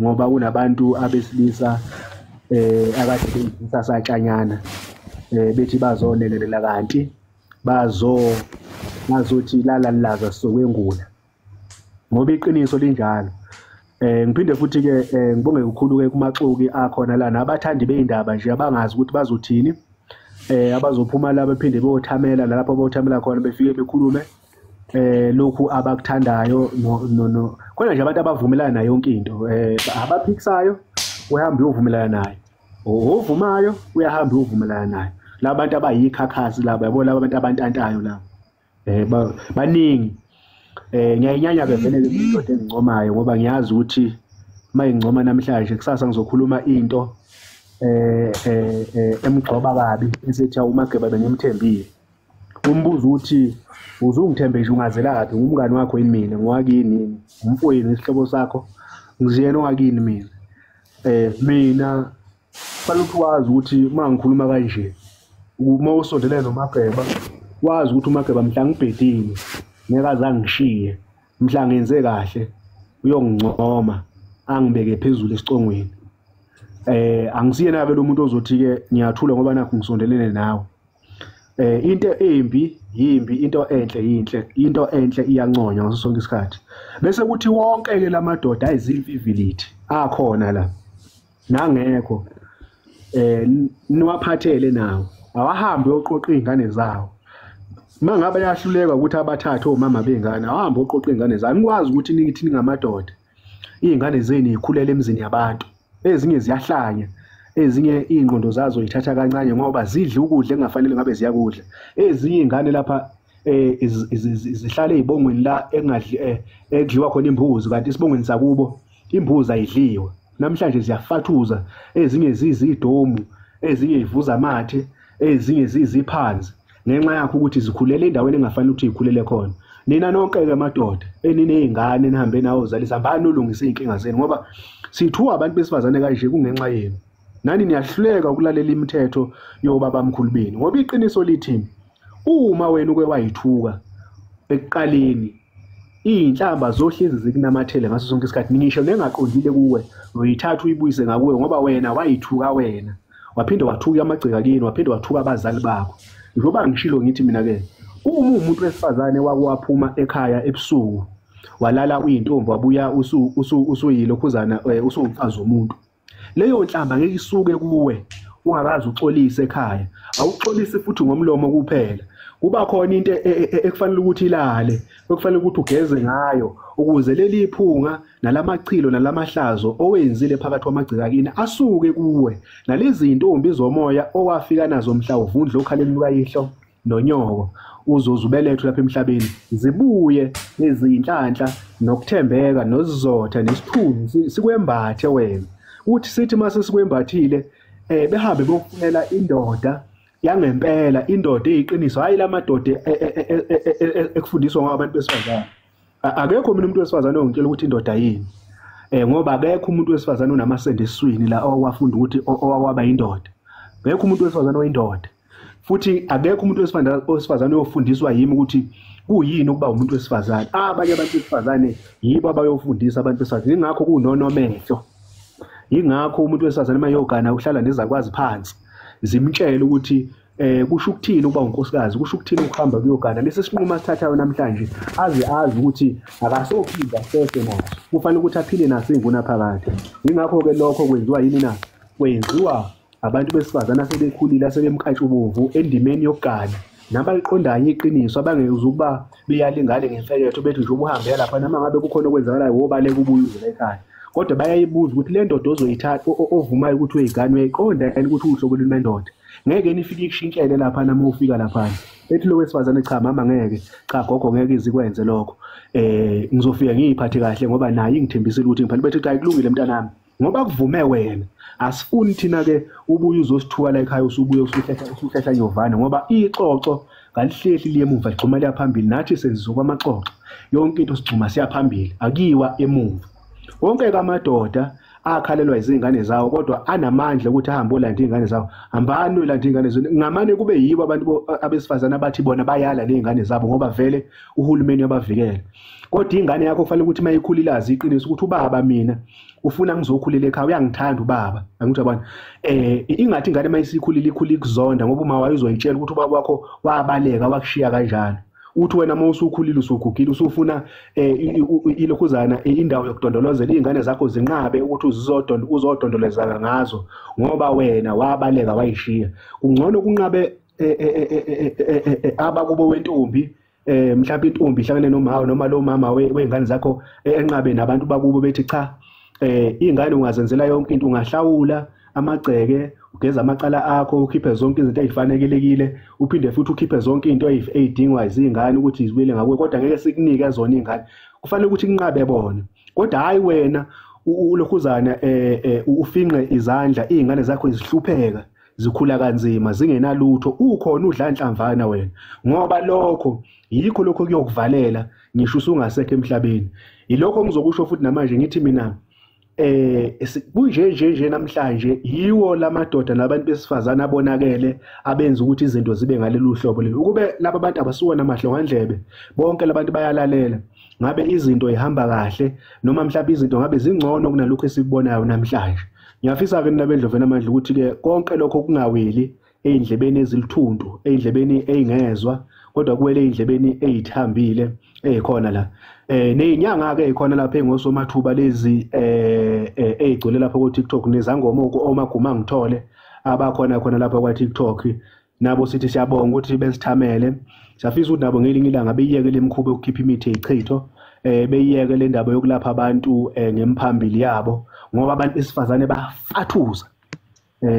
ngoba kunabantu abesilisa akade beyidlisa satshanyana bethi bazolekelela kanti bazothi lalalaza sokwengula ngoba iqiniso linjalo. Ngiphinde futhi ke ngibonge kakhulu ke kumaxoki akhona la nabathandi beindaba nje abangazi ukuthi bazothini, abazophuma la bephinde beyothamela lapho beyothamela khona befike bekhulume lokhu abakuthandayo. No khona nje abantu abavumelana nayo yonke into, abaphikisayo uyahamba uyovumelana naye, ovumayo uyahamba uyovumelana naye. Labantu abayikhakhasi laba yabo, laba abantu abantantayo laba baningi. Ngiyayinyanya ke vele indoda engincomayo ngoba ngiyazi ukuthi mayincoma namhlanje kusasa ngizokhuluma into emgcoba kabi esethi uMageba bengimthembile. Umbuzo uthi uzungithembe nje ungazelaphi, ngumngani wakho yini mina, ngowakini, umfowenu, isihlobo sakho, ngiziyena owakini mina. Mina fanele ukuthi wazi ukuthi uma ngikhuluma kanje, uma usondelene noMageba wazi ukuthi uMageba mhla ngibhedile ngeke aze angishiye, mhla ngenze kahle uyongincoma angibeke phezulu esicongweni. Angisiyena ke lo muntu ozothi ke ngiyathula ngoba nakho ngisondelene nawe. Into embi yimbi, into enhle yinhle, into enhle iyanconywa ngaso sonke isikhathi. Bese kuthi wonke ke lamadoda ayizimfivilithi akhona la nangekho niwaphathele nawo, awahambe uyoqoqa izingane zawo. Mangabe yahluleka ukuthi abathathe omama bengane, awahambe uyoqoqa izingane zawo. Nikwazi ukuthi nithi ningamadoda, izingane zenu zikhulela emzini yabantu, ezinye ziyahlanya, ezinye ingqondo zazo zithatha kancane ngoba zidla ukudla engafanele ngabe ziyakudla. Ezinye izingane lapha zihlale ezibongweni la engadli ekudliwa khona imbuzi, kanti isibongweni sakubo imbuzi ayidliwa. Namhlanje ziyafathuza, ezinye zizidomu, ezinye ivuza amathe, ezinye ziziphanzi ngenxa yakho ukuthi zikhulele endaweni engafanele ukuthi zikhulele khona. Nina nonke ke madoda eninezingane nihambe nawo zalisa, hambani ulungise izinkinga zenu ngoba sithuka abantu besifazane kanje kungenxa yenu. Nani niyahluleka ukulalela imithetho yobabamkhulu benu ngoba iqiniso lithi uma wena uke wayithuka ekuqaleni iy'nhlamba zohlezi zikunamathele ngaso sonke isikhathi, ngisho nengaqondile kuwe uyithatha uyibuyise ngakuwe ngoba wena wayithuka wena, waphinde wathuka amagceka kini, waphinde wathuka abazali bakho. Njengoba ngishilo ngithi mina-ke uma umuntu wesifazane wakuwaphuma ekhaya ebusuku walala uyintombi wabuya usuyilokhuzana usuwumfazi womuntu, leyo nhlamba ngeke isuke kuwe ungakaze uxolise ekhaya. Awuxolisi futhi ngomlomo kuphela, kuba khona into ekufanele ukuthi ilale, ekufanele ukuthi ugeze ngayo ukuze leli phunga nalamachilo nalamahlazo owenzile phakathi kwamagceka kini asuke kuwe, nalezi zintombi zomoya owafika nazo mhla uvundla okhaleni lukayihlo nonyoko uzozubelethwa lapha emhlabeni zibuye nezinhlanhla nokuthembeka nozizotha nesithunzi sikwembathe wena. Uthi sithi mase sikwembathile behambe bokufunela indoda yangempela, indoda eyiqiniso, hayi lamadoda ekufundiswa ngabantu besifazane. Akekho mina umuntu wesifazane ongitshela ukuthi indoda yini, ngoba akekho umuntu wesifazane onamasende esiswini la owafunda ukuthi owaba indoda. Akekho umuntu wesifazane oyindoda, futhi akekho umuntu wesifazane oyofundiswa yimi ukuthi kuyini ukuba umuntu wesifazane. Abanye abantu besifazane yibo abayofundisa abantu besifazane, ingakho kunonomehlo, ingakho umuntu wesifazane mayogana uhlala nezakwazi phansi zimtshela ukuthi kusho ukuthini ukuba unkosikazi, kusho ukuthini ukuhamba kuyogana. Lesi sinqumo asithathayo namhlanje aze azi ukuthi akasophinda sese naso, kufanele ukuthi aphile naso ingunaphakade. Ingakho-ke lokho kwenziwa yini na? Kwenziwa abantu besifazane asebekhulile asebemkantshubomvu endimeni yokugana nabaliqondayo iqiniso, abangeze ukuba beyalingane ngemfeketho bethi nje ubuhambe lapha noma ngabe kukhona okwenzakalayo wobaleka ubuye uze ekhaya. Kodwa bayayibuza ukuthi le ndoda ozoyithatha ovumayo ukuthi uyigane uyayiqonda yini ukuthi uhlobo luni lwendoda, ngeke nifike ikushintshele lapha noma ufika lapha. Ethi lo wesifazane cha mama ngeke, cha gogo ngeke izikwenze lokho, ngizofika ngiyiphathe kahle ngoba naye ingithembisile ukuthi ngiphathe. Bethi cha kulungile mntanami, Ngoba kuvume wena, asifuni thina ke ubuye uzosithuka la ekhaya usubuye usuhlehla nyovane, ngoba ixoxo kalihlehli liye emuva ligxuma liya phambili. Nathi senzisa kwamaxoxo, yonke into sigxuma siya phambili, akiwa emuva. Wonke kamadoda akhalelwa izingane zawo kodwa anamandla ukuthi ahambe olanda izingane zawo. Hambani olanda izingane zenu. Ngamane kube yibo abantu abesifazane abathi bona bayala nezingane zabo ngoba vele uhulumeni uyabavikela. Kodwa ingane yakho kufanele ukuthi mayikhulile azi iqiniso ukuthi ubaba mina ufuna ngizokhulela ekhaya, uyangithanda ubaba. Angithi yabona, ingathi ingane mayisikhulile ikhula ikuzonda ngoba uma wayo uzoyitshela ukuthi ubaba wakho wabaleka wakushiya kanjalo. Uthi wena uma usukhulile usugugile usufuna ilokhuzana indawo yokudondolozela izingane zakho zinqabe ukuthi uzodondolozana ngazo ngoba wena wabaleka wayishiya. Kungcono kunqabe abakubo wentombi, mhlawumbe intombi ihlangane nomama noma lo mama wengane zakho enqabe nabantu bakubo bethi cha, ingane ungazenzela yonke into, ungahlawula amagceke, ugeza amacala akho, ukhiphe zonke izinto ezifanelekile, uphinde futhi ukhiphe zonke into ezidingwa izingane ukuthi zibuyele ngakuwe, kodwa ngeke sikunike zona ingane. Kufanele ukuthi kunqabe bona, kodwa hayi wena ulokhuzana ufinqe izandla, izingane zakho zihlupheka, zikhula kanzima, zingenalutho, ukhona udla nhlamvana wena, ngoba lokho yikho lokho kuyokuvalela ngisho usungasekho emhlabeni. Yilokho ngizokusho futhi namanje ngithi mina kunje nje nje namhlanje yiwo lamadoda nabantu besifazana abonakele abenza ukuthi izinto zibe ngalolu hlobo leli. Ukube laba bantu abasuwona amahlongandlebe, bonke labantu bayalalela, ngabe izinto ihamba kahle, noma mhlawumbe izinto ngabe zingcono kunalokho esikubonayo namhlanje. Ngiyafisa ke nina bendlovu namandla ukuthi ke konke lokho kungaweli ey'ndlebeni ezilithuntu, ey'ndlebeni ey'ngezwa, kodwa kuwele ey'ndlebeni ey'thambile ey'khona la. Ney'nyanga-ke ey'khona lapha ey'ngosomathuba lezi ey'gcwele lapha ko-TikTok, nezangoma omaguma ngithole abakhona khona lapha kwa-TikTok, nabo sithi siyabonga ukuthi besithamele. Siyafisa ukuthi nabo ngelinye ilanga beyiyeke le mikhuba yokukhipha imithi eyichitho, beyiyeke le ndaba yokulapha abantu ngemphambili yabo, ngoba abantu besifazane bafathuza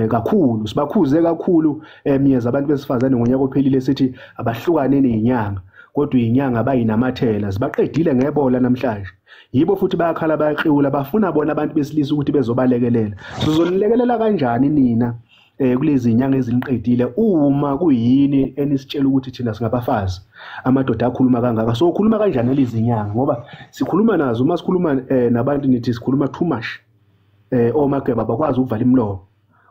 kakhulu. Sibakhuze kakhulu miyeza abantu besifazane ngonyaka ophelile, sithi abahlukane nezinyanga, kodwa izinyanga bayinamathela, zibaqedile ngebola namhlanje. Yibo futhi bayakhala bayaqhiwula, bafuna bona abantu besilisa ukuthi bezobalekelela. Sizonilekelela kanjani nina kulezi zinyanga eziniqedile uma kuyini enisitshela ukuthi thina singabafazi? Amadoda akhuluma kangaka, so ukhuluma kanjani lezi zinyanga? Ngoba sikhuluma nazo, uma sikhuluma nabantu nithi sikhuluma too much, omageba bakwazi ukuvala imlomo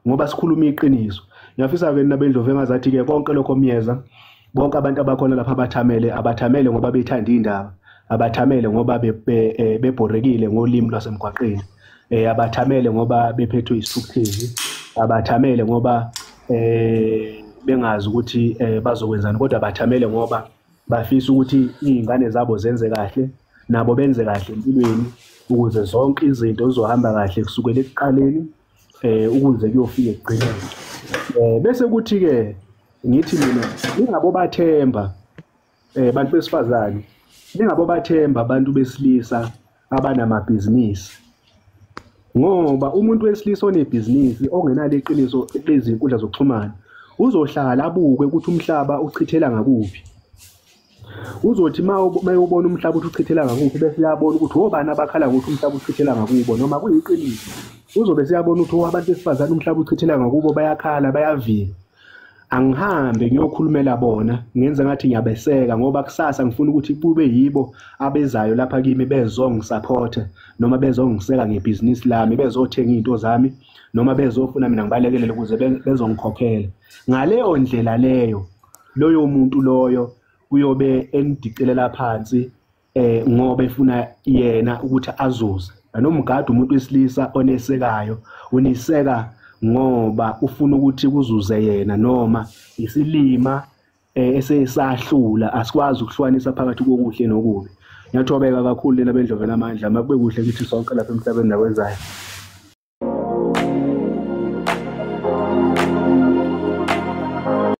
ngoba sikhuluma iqiniso. Ngiyafisa ke nina bendlovu engazathi ke konke lokho miyeza, bonke abantu abakhona lapha abathamele, abathamele ngoba bethanda indaba, abathamele ngoba bebhorekile ngolimi lwasemgwaqeni, abathamele ngoba bephethwe isithukuthezi, abathamele ngoba bengazi ukuthi bazokwenzani, kodwa abathamele ngoba bafisa ukuthi izingane zabo zenze kahle, nabo benze kahle empilweni, ukuze zonke izinto zizohamba kahle kusukela ekuqaleni ukuze kuyofika ekugcineni. Bese kuthi ke ngithi mina ningabo bathemba bantu besifazane, ningabo bathemba abantu besilisa abanamabhizinisi, ngoba umuntu wesilisa onebhizinisi ongenalo iqiniso lezinkundla zokuxhumana uzohlala abuke ukuthi umhlaba uchithela ngakuphi. Uzothi mayubona umhlaba ukuthi uchithela ngakuphi, bese uyabona ukuthi obani abakhala ngokuthi umhlaba uchithela ngakubo, noma kuyiqiniso. Uzobe siyabona ukuthi abantu besifazane umhlaba uchithela ngakubo, bayakhala, bayavika. Angihambe ngiyokhulumela bona, ngenza ngathi ngiyabeseka, ngoba kusasa ngifuna ukuthi kube yibo abezayo lapha kimi bezongisupporta noma bezongiseka ngebhizinisi lami, bezothenga izinto zami, noma bezofuna mina ngibalekelele ukuze bezongikhokhela. Ngaleyo ndlela leyo, loyo muntu loyo uyobe endicelela phansi ngoba efuna yena ukuthi azuze. Nomgadi umuntu wesilisa onesekayo, uniseka ngoba ufuna ukuthi kuzuze yena, noma isilima esesahlula asikwazi ukuhlukanisa phakathi kokuhle nokubi. Ngiyathobeka kakhulu lena bendlovu namandla, makube kuhle kithi sonke lapha emhlabeni nakwenzayo.